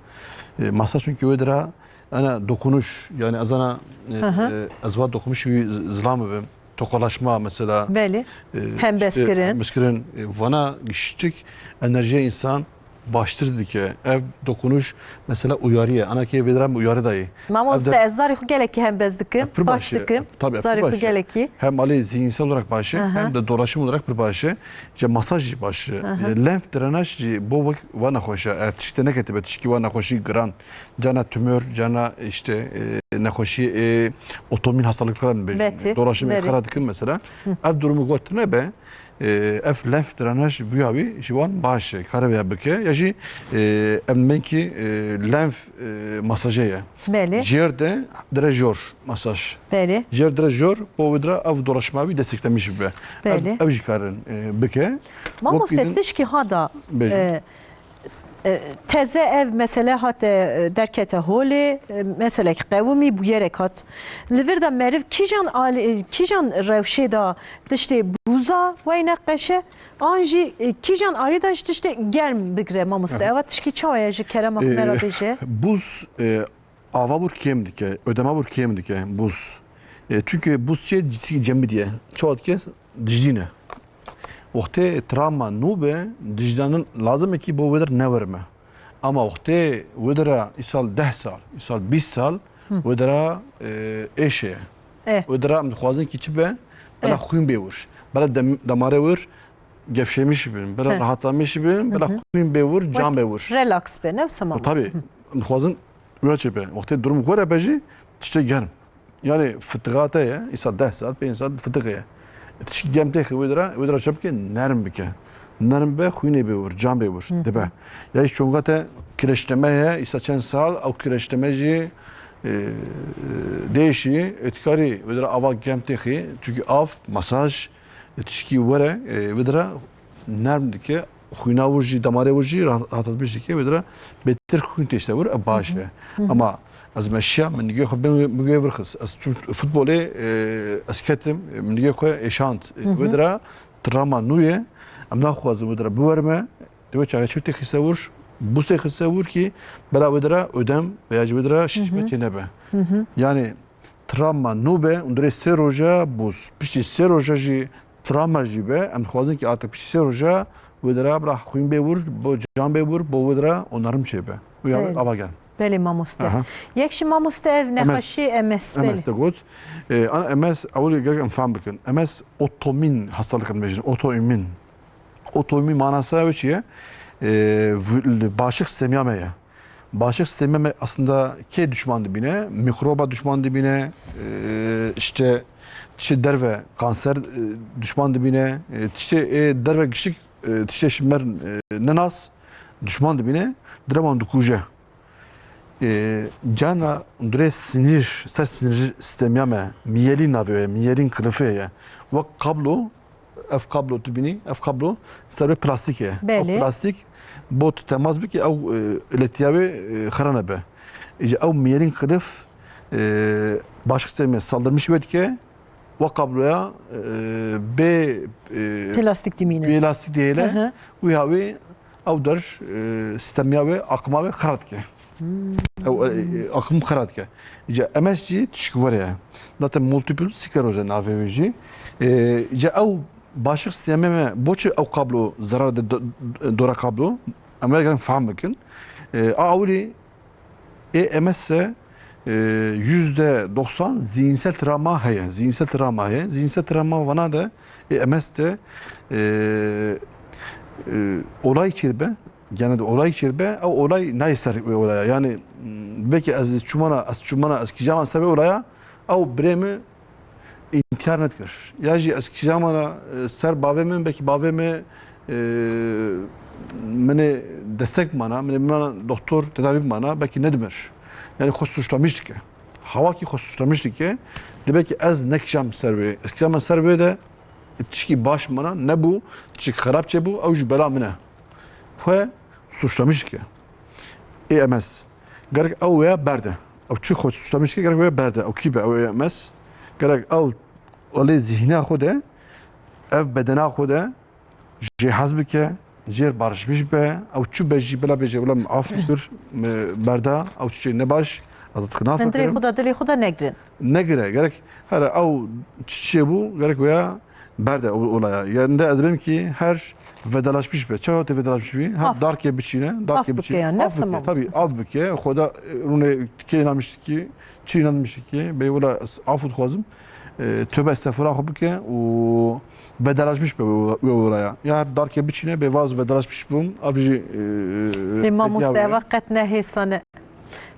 E, masaj çünkü wê dira Ana dokunuş, yani ez ana, e, Hı hı. e, ez va dokunuş wî z-, zilam bibim. Tokalaşma mesela. Belê. E, Hembezkirin. işte, hembezkirin, e, vana giştik enerjiye insan baştir dike. Ev dokunuş mesela uyarıya. Ana ki vê dira uyarı dayê. Mamoste, Ev de ez zarê xwe gelekî hembez dikim, E, pir baş baş e. dikim. Tabii, pir Zarê xwe baş e. gelekî. Hem alê zihinsel olarak baş e, Aha. hem de dolaşım olarak pir baş e. İşte masaj jî baş e. Aha. E, lenf drenaj jî bo wek va nexweş e. Eğer tişt te neketibe, tişkî va nexweşî giran. Cana tümör, cana işte, e, nexweşî, e, otomin hastalıklar mı Betî, Dolaşım berî. Xera dikin mesela. Ev durumu got nebe, e, ev lenf drenaj buya wî ji wan baş e. Kare veya bike. Ya jî, e, em menkî, e, lenf, e, masaje ye. Belê. Ciğer de direjor masaj. Belê. Ciğer direjor, bo wî dira ev dolaşma wî desteklemiş bibe. Belê. Ev, ev jî karin, e, bike. Mamoste, Wekî din- tişkî ha da, Bêjin. e, E, teze ev mesele hate, e, derkete holê, e, meselek qewimî bûyerek hat. Li vir de meriv kîjan alî, kîjan rewşê de tiştê bûza weyne qeşe, an jî, e, kîjan alî de ji tiştê germ bigire, mamoste? Aha. Eva tişkî çawa ye ji kerema xwe me re E, bêje? Bûz, e, ava bûr kêm dike, ödema bûr kêm dike bûz. E, çünkü bûz çê cemidî ye. Çawa dike? Dijdîne. Wextê travma nû be, dijdanin lazim e kî bo wê dir newerime. Ama wextê wê dira îsal deh sal, îsal bîst sal, Hı. wê dira, e, êşe ye. Eh. Wê dira em dixwazin kî çi be? Bela Eh. xwîn bê wir. Bela dem-, damarê wir gevşemiş bin, bela Heh. rahatlamış bin, bela Hı hı. xwîn bê wir, can Wek bê wir. relax be, ne wisa O mamoste? tabii, Hı. em dixwazin wê çê be. Wextê durum gore be jî, tiştê germ. Yani fitiga te ye, îsa deh sal, pênc sal fitiqê ye. Tişkî gem têxî wê dira, wê dira çi bike, nerm bike. Nerm be, xwînê bê wir, can bê wir, Hı hı. dibe. Ya jî çonga te kireçleme ye, îsa çend sal, ew kireçleme jî, e, e, değişî, etikarî wê dira ava gem têxî, çünkü av, masaj, e, tişkî were, e, wê dira nerm dike, xwîna wir jî, damarê wir jî rahat, rahatlatmış dike, wê dira bêtir xwîn têşte wir, e, baş e. Hı hı. Hı hı. Ama Ez meşiya, min nigê xwe bin, bin wê vir xist. Ez çûm futbolê, e, ez ketim, e, min nigê xwe êşand. E, Hı hı. Wê dira travma nû ye, em naxwazin wê dira biwerime. Di wê çaxê çi tê xiste wir, bûz tê xiste wir kî bela wê dira ödem veya jî wê dira Hı hı. şişme tê nebe. Hı hı. Yani travma nû be, û durê sê roja bûz. Piştî sê roja jî travma jî be, em dixwazin ki artık piştî sê roja wê dira bira xwîn bê wir, bo can bê wir, bo wê dira onarım çê be. Wê ya Belê. ava gel. Belê mamoste. Aha. Yek jî mamoste ev M S. nexweşî M S, M S belê. de got. E, ana M S ewilî gerek em fam bikin. M S otomin hastalık em bêjin. Otoimmün. Otoimmün manası ew çi ye? E, vü-, bağışıklık sistemi ya me ye. Bağışıklık sistemi me aslında kê düşman dibîne? Mikroba düşman dibîne. E, işte tiştê derve kanser, e, düşman dibîne. E, tiştê, e, derve giştik, e, tiştê ji me re, e, nenas düşman dibîne. Dira wan dikuje. E, cana durê sinir, ser sinir sistemiya me, miyelin navê ye, miyelin kılıfı ye. Wek kablo, ev kablo tu bînî, ev kablo ser wê plastik ye. Belê. Ew plastik bo tu temas bikî, ew, e, iletiya wê, e, xira nebe. Îca ew miyelin kılıf, e, başka sistemê saldırmış wê dike, wa kabloya, e, bê, e, Plastik dimîne. Plastik dihêle, Hı hı. Wî hawî ew der, e, sistemiya wê, akima wê xira dike. Hmm. Ew, e, e, akim xira dike. Îca M S jî tişkî were ye. Zaten multiple skleroze navê wê jî. E, îca ew başik sistemê me, boçi ew kablo zarar de do-, dora kablo? Em were gelin fehm bikin. E, a ewilî ê M S e, e, yüzde doksan zihinsel travma heye. Zihinsel travma heye. Zihinsel travma vana de, ê M S de, e, e, olay çêdibe, yani de olay çêdibe, ew olay nayê ser wê olaya. Yani, m, belkî ez çûmana, ez çûmana, ez kîjama ser wê olaya, ew birê min, întîhar nedikir. Ya jî ez kîjamana, e, ser bavê min, belkî bavê min, e, min ê destek bimana, min ê bimana doktor, tedavî bimana, belkî nedimir. Yani xwe suçlamiş dike. Hawa kî xwe suçlamiş dike, dibe ki ez nekîjam ser wê. Ez kîjama ser wê de tişkî baş bimana nebû, tişkî xerab çêbû, ew ji bela min e. Xwe suçlamiş dike. Ê M S. Gerek ew wêya berde. Ew çi xwe suçlamiş dike, gerek wêya berde. Ew kî be, ew ê M S. Gerek ew alê zihna xwe de, ev bedena xwe de jê hez bike, jê barışmış be. Ew çi be jî bila bêje, wila min af kir, me berda, ew çiçê ne baş, ez dixina Hundirê fikirim. Xwe de, dilê xwe de negirin. Negire, gerek here ew çiçê bû, gerek wêya berde ew olaya. Yani de ez dibêm ki her vedalaşmış be. Çawa tê vedalaşmış bî? Her Af. darkê biçîne, darkê Af bike biçîne. Yani, Af nefse bike, mamoste. Tabii, af bike. Xweda, e, rûnê kê inanmiş ki, çi inanmiş ki, bey wela ez af dixwazim. E, tövbe estağfurullah xwe bike û vedalaşmış be wê, wê olaya. Ya her darkê biçîne, bê vaz vedalaşmış bûm. Ev jî, e, Lê mamoste, ya eva qet ne hêsan e.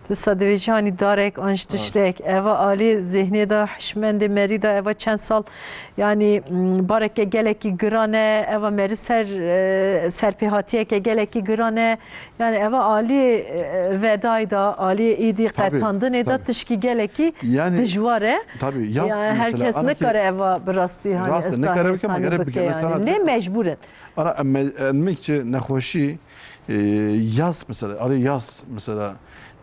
Tu sa divê jî hanî darek an ji Evet. tiştek. Eva alî zihnê de hişmendê merî de eva çend sal, yanî, m, bareke gelekî giran e. Eva merî ser, e, serpêhatiyeke gelekî giran e. Yani eva alî, e, vedayê de, alî îdî Tabii, qetandinê de tabii. tişkî gelekî Yani, dijwar e. tabii, yaz Yani mesela, her kes ana ki nikare eva bi rastî, hani, Rast e, ıslah nikare bike, ama insanî gerek bike bike yani. mesela. Lê mecbur in. Ana em, em ki nexweşî, e, yaz mesela, alî yaz mesela.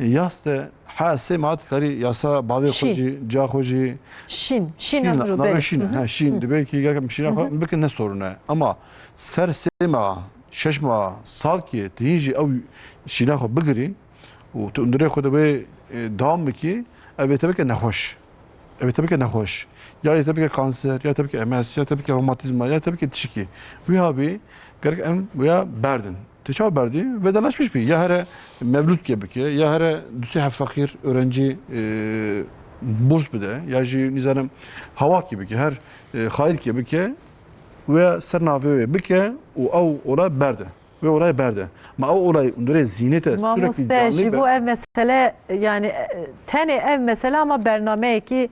E, yaz de ha sê maat karî yasa bavê xwe Şîn. jî, ca xwe jî. Şîn, şîn Şîn, em navê rûberê. şîn, Hı hı. ha, şîn Hı hı. dibe ki gerek em şîna Hı hı. xwe bikin ne sorun e. Ama ser sê ma, şeş ma, sal ki, tu hîn jî ew şîna xwe bigirî û tu hundirê xwe de wê, e, dewam bikî, ev ê te bike nexweş. Ev ê te bike nexweş. Ya ê te bike kanser, ya te bike M S, ya te bike romatizma, ya te bike tişikî. Wî habî gerek em wêya berdin. Te çawa berdî? Vedalaşmiş bî. Ya here mevlûdkê bike, ya here du sê heb feqîr, öğrenci, e, burs bide, ya jî nizanim hawakî bike, her, e, xayirkê bike. Wê ser navê wê bike û ew ola berde. Wê olayê berde. Ma ew olay hundirê zînê te sürekli Mamoste, canlî ji be. bo ev mesele, yani, e, tenê ev mesele ama bernameyekî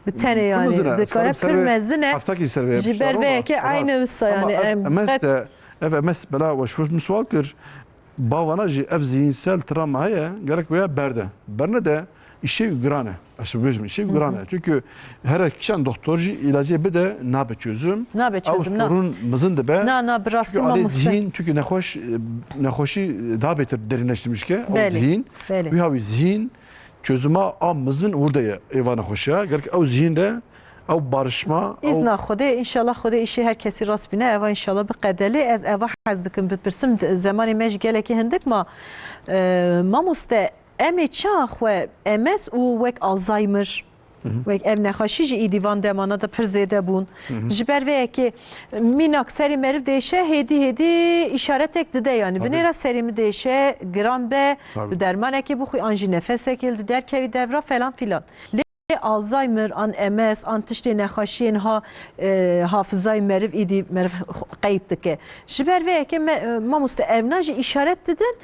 bi tenê, yani, Pir mezin e. dikare Ez pir karim mezin e. Heftakî ser vê Ji ber vê yekê ama, aynı wisa, ama yani, ev em M S qet de, ev M S bela weş weş min sual kir. Bavana jî ev zihinsel travma heye, gerek wêya berde. Berne de îşê wî giran e. Ez bêjim, îşê wî Hı giran hı. e. Çünkü her kişan doktor jî ilacê bide nabe çözüm. Nabe Ew çözüm, na. sorun mizin dibe. Na, na, bi rastî Çünkü alê mamoste. zihin, çünkü nexweş, e, nexweşî, e, daha beter derinleştirmiş ke. Ew Belê, zihin, belê. wî hawî zihin, çözüma a mizin hûr de ye ê va nexweşiya. Gerek ew zihîn de, ew barişma, ew Îzna Xwedê, înşallah Xwedê îşê her kesî rast bîne. Eva înşallah biqedelê. Ez eva hez dikim bipirsim, d-, zemanê me jî gelekî hindik ma. E, mamoste, em ê çawa xwe M S û wek Alzheimer, wek ev nexweşî jî îdî van demana de pir zêde bûn. Ji ber vê yekê mînak serê meriv diêşe, hêdî hêdî îşaretek dide, yanî Tabii. binêra serê min diêşe, giran be, Tabii. tu dermanekê bixwî, an jî nefesekê li derkevî devra falan filan. Lê Alzheimer, an M S, an tiştê nexweşiyên ha, e, hafizayê meriv îdî meriv qeyb dike. Ji ber vê yekê me, e, mamoste, evna jî îşaret didin,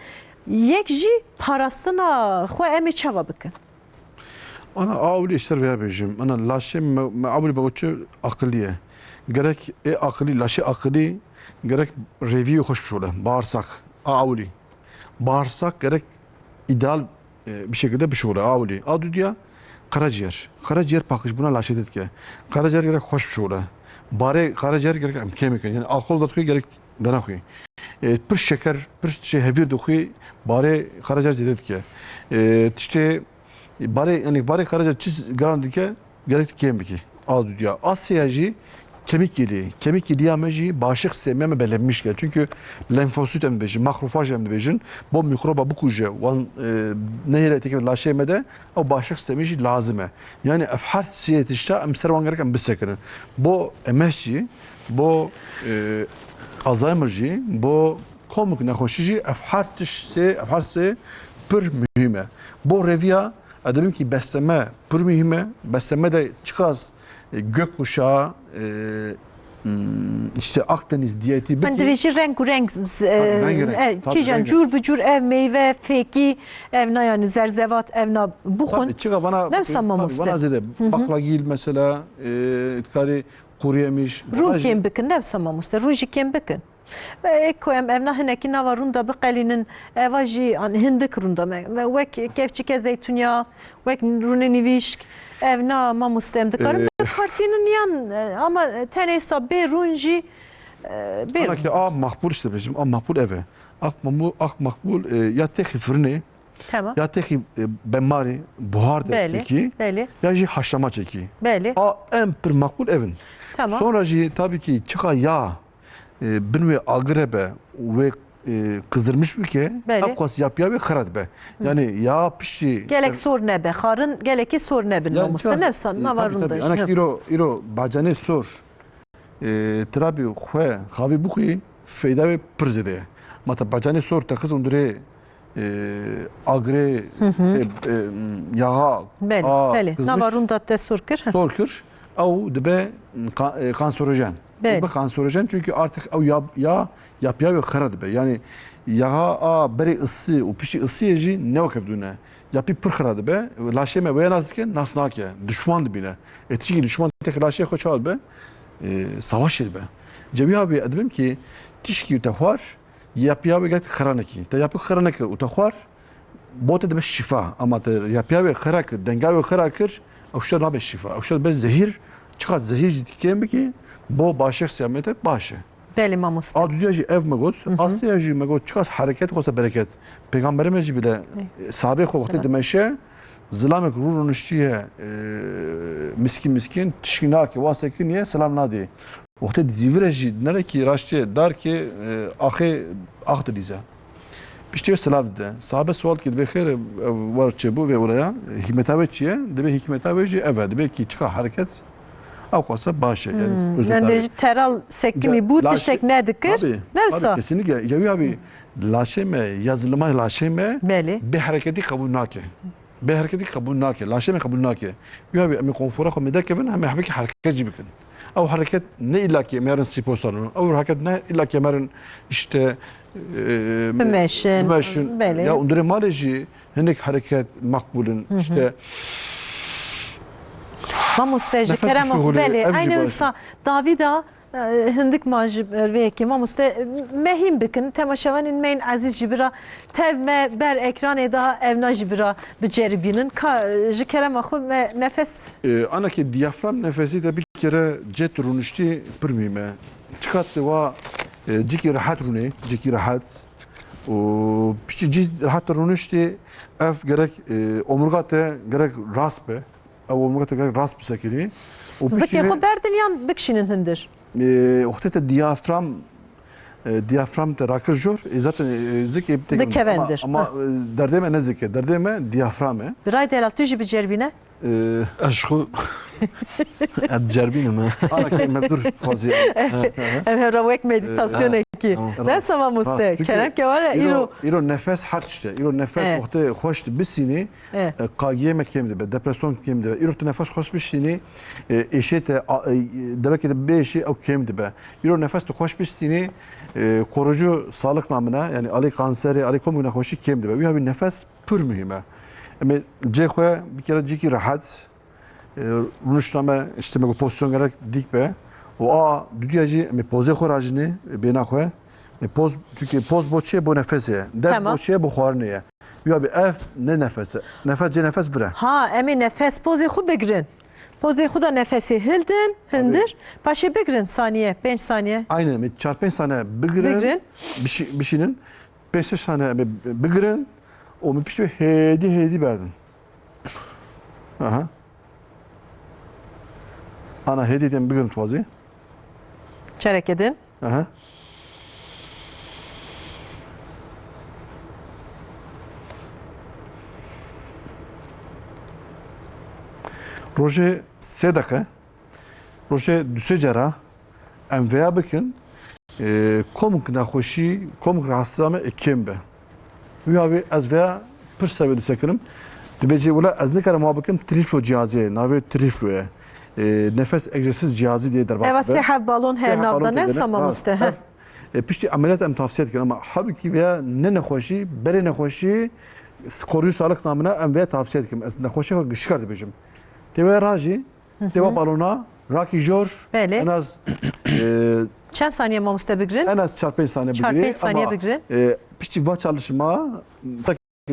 yek jî parastina xwe em ê çawa bikin? Ana, a ewlî ji ser vêya bêjim. Ana, laşê me, me ewlî be çi aqilî ye. Gerek ê aqilî, laşê aqilî gerek rêviyê xweş bişole. Bağırsak. A ewlî. Bağırsak gerek ideal, e, bir şekilde bişole. A ewlî. A dudiya karaciğer. Karaciğer pakijbûna laşê dike. Karaciğer gerek xweş bişole. Barê karaciğer gerek em kêm bikin. Yani alkol da dixwî gerek venaxwî. E, pir şeker, pir şey hevîr dixwî, barê karaciğer zêde dike. E, tiştê, barê, yani barê karaciğer çi giran dike, gerek kêm bikî. A dudiya. A sêya jî kemîk îlî. Kemîk îlîya me jî başiq sêmiya me belenmiş ke. Çünkü lenfosit em dibêjin, makrofaj em dibêjin. Bo mikroba bikuje, wan, e, nehêle têkeve laşê me de, ew başiq sêmî jî lazim e. Yani ev her sê tişta em ser wan gerek em bisekinin. Bo M S jî, bo, e, Alzheimer jî, bo komik nexweşî jî ev her tişt sê, ev her sê pir muhîm e. Bo rêviya, ez dibim ki besleme pir muhîm e. Besleme de çiqas, e, gökkuşağı, e, hmm, işte Akdeniz diyeti, Em belki divê jî reng û reng z-, e, Tabii, reng û reng. e, Tabii, kîjan reng û reng. cûr bi cûr ev meyve, fêkî, ev na yani zerzevat, ev na buxun. Tabii, çiqa vana, Ne wisa tabii, mamoste? vana zêde. Hı hı. Baklagil mesela, e, karî kuru yemiş. Rûn Vana jî kêm bikin, ne wisa mamoste? Rûn jî kêm bikin. Ve ê ku em evna hinekî nava rûn de biqelînin, eva jî, an, hindik rûn de me, me wek kevçike zeytûnya, wek rûnê nivîşk, evna mamoste em dikarin Ee, bipartînin yan, e, ama tenê êsta bê rûn jî, e, bê Ana rûn. ki a makbul işte bizim, a makbul eve. Ak mamu-, ak makbul, e, ya texî fırını, Tamam. ya texî, e, bemari, buhar de Belê, çekî, belê. ya jî haşlama çekî. Belê. A en pir makbul evin. Tamam. Sonra jî tabii ki çiqa ya e, bin wê agir hebe, wê, e, kızdirmiş bike, Belê. ev qas yapıya wê xira dibe. Yani ya piştî Gelek sor nebe, xarin gelekî sor nebin Ya, mamoste, biraz, nefsan, e, nava tabii, rûn tabii. de Ana jî. ki îro, îro bacanê sor, e, tirabî xwe xavî bixwî, feyda wê pir zêde ye. Ma te bacanê sor te xiz hundirê, e, agirê, Hı hı. şey, e, yağa, Belê, a, belê. kızmış. Nava rûn de te sor kir. Sor kir, ew dibe ka-, e, kanserojen. Belê. Dibe kanserojen çünkü artık ew ya, ya yapıya wê xira dibe. Yani yağa a berê ısı û piştî ısıyê jî ne wekevdûne. Yapî pir xira dibe. Laşê me wê nas dike, nas nake. Düşman dibîne. E, tişkî düşman têxe laşê xwe çawa dibe? E, savaşê dibe. Cewî abi, ez dibim ki tişkî te xwar, yapıya wê gelek xira nekî. Te yapı xira nekir û te xwar, bo te dibe şifa. Ama te yapıya wê xira kir, denga wê xira kir, ew şte nabe şifa. Ew şte dibe zehîr, çiqas zehîr jî kêm bikî, bo başê siyamete baş e. Belê mamoste. A dudiya jî ev me got, Hı hı. a sêya jî me got, çiqas hereket, xweste bereket. Pêxemberê me jî bile, Ê, sahabê xwe wextê selam. dimeşe, zilamek rû rûniştiye, e, miskîn miskîn, tişkî nake, wase ki niye, selam nadê. Wextê dizîvire jî, nere ki raştê dar ki, e, axê ax dilîze. Piştî wê silav dide. Sahabe sual kir, dibê xêr, e, war çêbû vê olaya, hikmeta wê çi ye? Dibê hikmeta wê jî ev e. Dibê ki çiqa hereket, ew qasa baş e. Yani Hmm. özetle Yani abi. jî teral sekinî Ca-, bû, laşê-, tiştek nedikir. Tabii, Ne wisa? tabii, kesinlikle. Cewî abi, laşê me, ya zilima laşê me, Belê. bê hereketî qebûl nake. Bê hereketî qebûl nake. Laşê me qebûl nake. Cewî abi, em ê konfora xwe me derkevin, em ê hevekî hereket jî bikin. Ew hereket ne illa ki em herin spor salonu. Ew hereket ne illa ki em herin işte, e, Bimeşin, bimeşin. belê. Ya hundirê malê jî hinek hereket makbul in. Hı hı. İşte Mamoste, ji Nefes kerema xwe, bişuxulê, belê. ev jî Aynı baş e. wisa Davîda, e, hindik ma ji ber vê yekê. Mamoste, e, me hîn bikin, temaşevanên me yên ezîz jî bira tev me ber ekranê de evna jî bira biceribînin. Ka, e, ji kerema xwe me nefes E, ana ki diyafram nefesî te bir kere cet rûniştî pir muhîm e. Çiqat te wa, e, cikî rehet rûnê, cikî rehet. Û piştî cî rehet rûniştî, ev gerek, e, omurga te gerek rast be. Ew omurga te gerek rast bisekinî. Û piştî Zikê vê xwe berdin yan bikişînin hundir? E, wextê te diyafram, e, diyafram te rakir jor, e, zaten, e, zikê têkevin. Dikevin dir. Ama, ama, e, derdê me ne zik e, derdê me diyafram e. Birayê delal, tu jî biceribîne. Ee, Ez ji xwe ez diceribînim, he. Ana kê me dur xwazî. Ev hevra wek medîtasyonekî. Ee, tamam. Ders ama muste. Rast. Çünkü kerem ke were îro, îro, îro nefes her tişt e. Îro nefes, evet, wextê xweş dibisînî, evet, e, qagiyê me kêm dibe, depresyon kêm dibe. Îro tu nefes xweş bişînî, e, êşê te, a, e, devekê te bêşî, ew kêm dibe. Îro nefes tu xweş bişînî, e, korucu sağlık namına, yani alî kanserê, alî komik nexweşî kêm dibe. Wî havî nefes pir muhîm e. Em ê cê xwe bir kere cîkî rehet, e, rûniştna me, işte me pozisyon gerek dîk be. Û a dudiya jî em ê pozê xwe rajinê, e, bêna xwe. E, poz, çünkü poz bo çi ye? Bo nefesê ye. Derd, tamam, bo çi ye? Bo xwarinê ye. Ya bi ev ne nefes e. Nefes cê nefes vir e. Ha, em ê nefes pozê xwe bigirin. Pozê xwe da nefesê hildin, hindir. Paşê bigirin saniye, pênc saniye. Aynen, em ê çar pênc saniye bigirin. Bigirin. Bişi-, bişînin. Pênc şeş saniye em ê bigirin û min piştî wê hêdî hêdî berdin. Aha. Ana hêdî hêdî em bigirin twazî. Çereke din. Aha. Rojê sê deqe. Rojê du sê cara em vêya bikin, e, komik nexweşî, komik rahatsızlığa me ê kêm be. Wî havî ez vêya pir ser vê disekinim. Dibê jî wila ez nikarim wa bikim, trîflo cihazê, navê trîflo ye. E, nefes egzersiz cihazî diye derbas dibe. Eva sê heb balon her nav da, ne wisa mamoste, he. Ev, e, piştî emeliyat em tavsiye dikin ama halbûkî vêya ne nexweşî, berê nexweşî, korucu sağlık namına em vêya tavsiye dikim. Ez nexweşiya xwe gişkar dibêjim. Tê wê rajî, Hı hı. Tê wa balona, rakî jor, belê, en az, e, çend saniye mamoste bigirin? En az çar pênc saniye bigirî. Çar pênc saniye ama, bigirin. E, piştî va çalışma,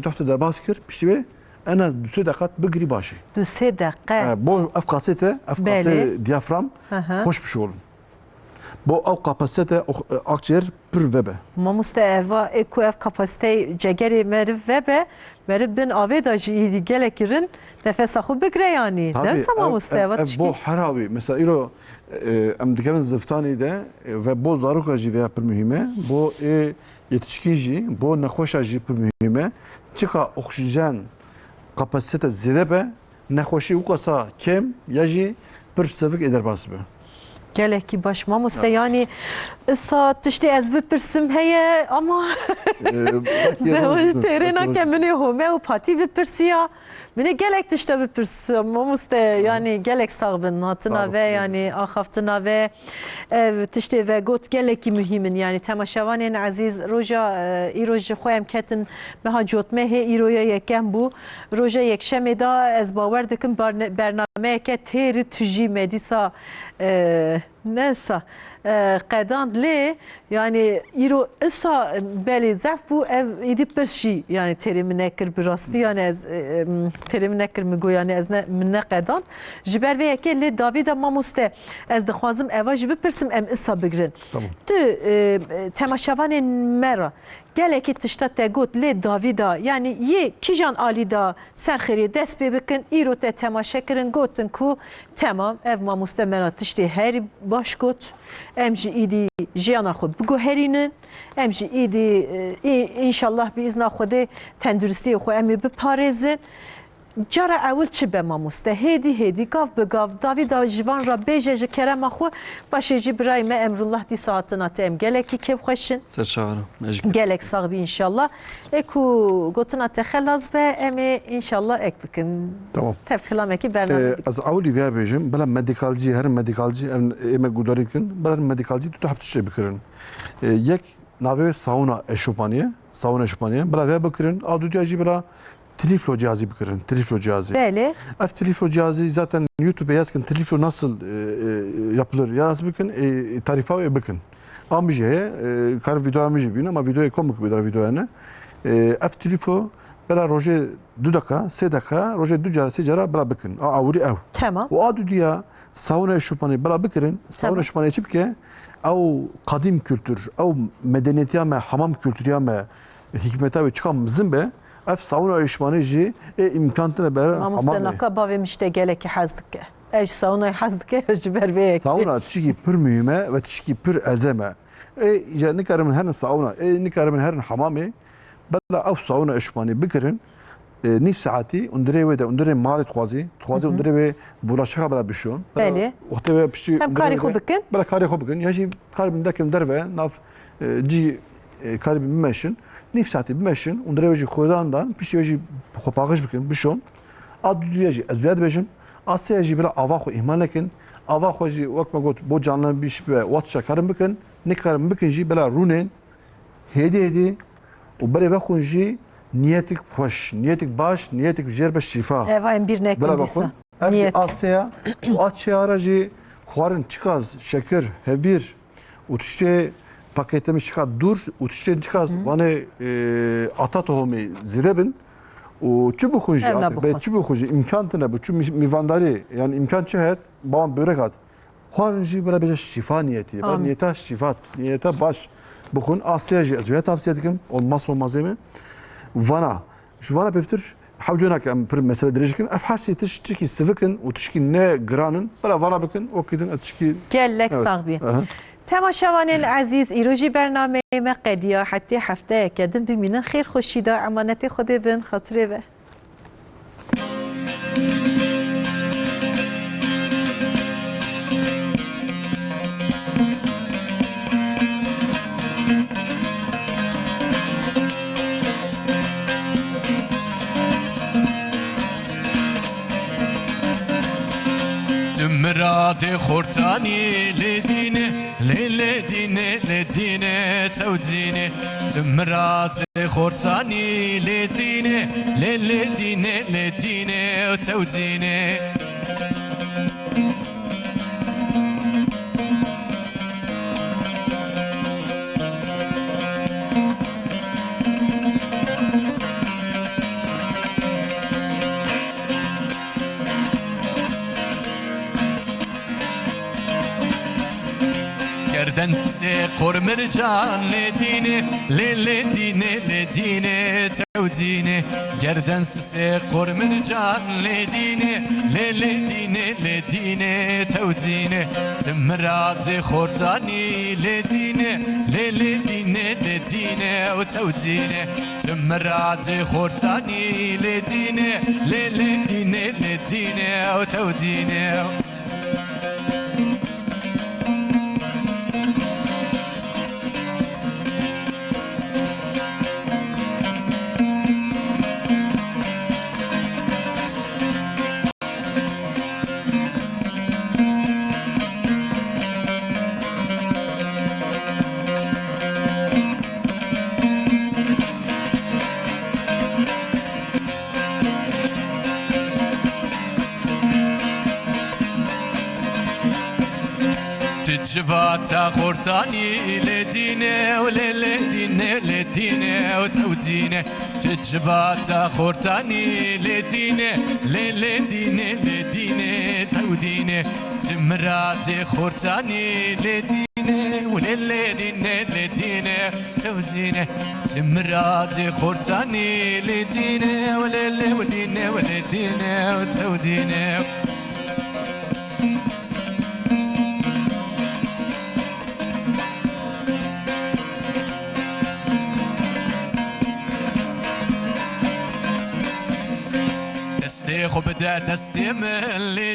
tu hafte derbas kir, piştî wê en az du sê deqat bigirî baş e. Du sê deqe. E, bo ev kasete, ev, belê, kase diyafram, hı hı, hoş bir şey olun. Bo ew kapasite, o, e, akciğer pir vebe. Mamoste, eva, ê ku ev kapasiteyê cegerê meriv vebe, meriv bin avê de jî îdî gelekî rin nefesa xwe bigre yanî. Tabii, dersa ev, mamoste, ev, eva ev tişkî. Bo her havî. Mesela îro, e, em dikevin ziftanî de, e, ve bo zaroka jî veya pir muhîm e. Bo ê yetişkî jî, bo nexweşa jî pir muhîm e. Çika oksijen kapasite zêde be, nexweşî wikasa kêm ya jî pir sevik ê derbas be. Gelekî baş mamoste, yanî isa tiştê ez bipirsim heye ama têrê nake, min ê home û patî bipirsiya. Min ê gelek tişta bipirsiya mamoste, yanî gelek sax bin hatina ve, yanî axaftina ve. Ev tiştê ve got gelekî muhîm in. Yanî temaşevanên ezîz, roja, e, îro ji xwe em ketin meha cotmehê, îro ya yekem bû. Roja yekşemê de ez bawer dikim barne-, bernameyeke têri tujî me dîsa, e, nesa, e, qedand lê, yanî îro isa belê zef bû, ev îdî pirs jî, yanî têrê min nekir bi rastî, yanî ez, e, em, têrê min nekir min got, yanî ez ne, min neqedand. Ji ber vê yekê lê davî de mamoste, ez dixwazim eva jî bipirsim, em isa bigrin. Tamam. Tu, e, temaşevanên me re gelekî tişta te got, lê davî da, yanî yê kîjan alî da ser xêrê dest pê bikin, îro te temaşe kirin, gotin ku temam, ev mamoste me re tiştê herî baş got, em jî îdî jiyana xwe biguherînin, em jî îdî, e, î-, înşallah bi îzna Xwedê tenduristiyê xwe em ê biparêzin. Cara ewil çi be mamoste? Hêdî hêdî, gav bi gav, davî da ji van re bêje ji kerema xwe, paşê jî birayê me Emrullah dîsa hatina te em gelekî kêfxweş in. Ser çawa re, me jî kêf. Gelek sax bî înşallah. Ê ku gotina te xelas be, em ê înşallah ek bikin. Tamam. Tev kilamekî bername bikin. Ee, ez ewilî vêya bêjim, bila medikalcî, her medikalcî, em, ê me gudarî dikin, bila her medikalcî du tah tiştê bikirin. Ee, yek, navê sauna eşopaniye, sauna eşopaniye. Bila vê bikirin, a dudiya jî bila triflo cihazî bikirin, triflo cihazî. Belê. Ev triflo cihazî zaten YouTube-e yaz kin, triflo nasıl, e, e, yapılır yaz bikin, e, tarifa wê bikin. A min jî heye, e, kar videoya min jî bîne, ama videoyê komik bidar videoya ne. E, ev triflo bila rojê du deka, sê deka, rojê du cara, sê cara bila bikin. A awirî ew. Tamam. Û a dudiya Sauna şupanê bila bikirin. Sauna şupanê çi bike? Ew qadîm kültür, ew medeniyetiya me, hamam kültüriya me, hikmeta wê çiqa mezin be, ev sauna êşmanê jî ê îmkan tine ber Mamoste hamamê. Naka bavê min ji te gelekî hez dike. Ev ji saunayê hez dike, ji ber vê yekê. Sauna tişkî pir muhîm e ve tişkî pir ezem e. Ê, îca nikarimin herin sauna, ê, nikarimin herin hamamê. Bela ew sauna êşmanê bikirin, e, nîv saetî, underê wê de, underê malê dixwazî, dixwazî Hı hı. underê wê bulaşixa bela bişon. Bela Belê. wextê wê piştî Hem underê karê wê xwe de, bikin. bela karê xwe bikin. Ya jî karê min derkin derve, nav, e, cî, e, karê min bimeşin. Nîv saetî bimeşin, underê wê jî xwedan dan, piştî wê jî xwe paqij bikin, bişon. A duduya jî ez vêya dibêjim, a sêya jî bela ava xwe îhmal nekin. Ava xwe jî wek me got, bo canlanbîş be, wat şekarin bikin, nikarin bikin jî bela rûnên, hêdî hêdî û berê vexwin jî niyetik xweş, niyetik baş, niyetik jêr be şîfa. Eva em bîr nekin Bela dîsa. vexwin. Ev jî Niyet. a sêya û a çêya re jî xwarin çiqas şekir, hevîr û tiştê pakêtê min çiqas dûr û tiştê çiqas Hı. vanê, e, ata tohumê zêde bin û çi bixwin jî Ev artık, nabixwin. be çi bixwin jî îmkan tine bi çi mî-, mîvandarî, yani îmkan çi heyet, bawan börek hat. Xwarin jî bila bêje şîfa niyetî. Bila Amin. niyeta şîfa, niyeta baş bixwin. A sêya jî ez vê tavsiye dikim. Olmazsa olmazê me. Vana, ji vana pêvtir, hewce nake em pir mesele dirêj dikin. Ev her sê tişt tişkî sivik in û tişkî ne giran in. Bila vana bikin, wekî din ev tişkî Gelek Evet. sax bî. Aha. Temaşevanên ezîz, îro jî bernameyê me qediya. Hetê hefteyeke din bimînin. Xêr xweşî de emanetê Xwedê bin, xatirê ve. Tu miradê xortanî lê dîne, lê lê dîne, lê dîne, tew dîne. Tu miradê xortanî lê dîne, lê lê dîne, lê dîne, tew dîne. Gerden sisê qormircan lê dîne, lê lê dîne, lê dîne, tew dîne. Gerden sisê qormircan lê dîne, lê lê dîne, lê dîne, tew dîne. Ti miradê xortanî lê dîne, lê lê dîne, lê dîne, ew tew dîne. Ti miradê xortanî lê dîne, lê lê dîne, lê dîne, ew tew dîne. Tu civata xortanî lê dîne û lê lê dîne, lê dîne û tew dîne. Tu civata xortanî lê dîne, lê lê dîne, lê dîne, tew dîne. Tu miradê xortanî lê dîne û lê lê dîne, lê dîne, tew dîne. Tu miradê xortanî lê dîne û lê lê û dîne û lê dîne û tew dîne. Destê xwe bide destê min lê.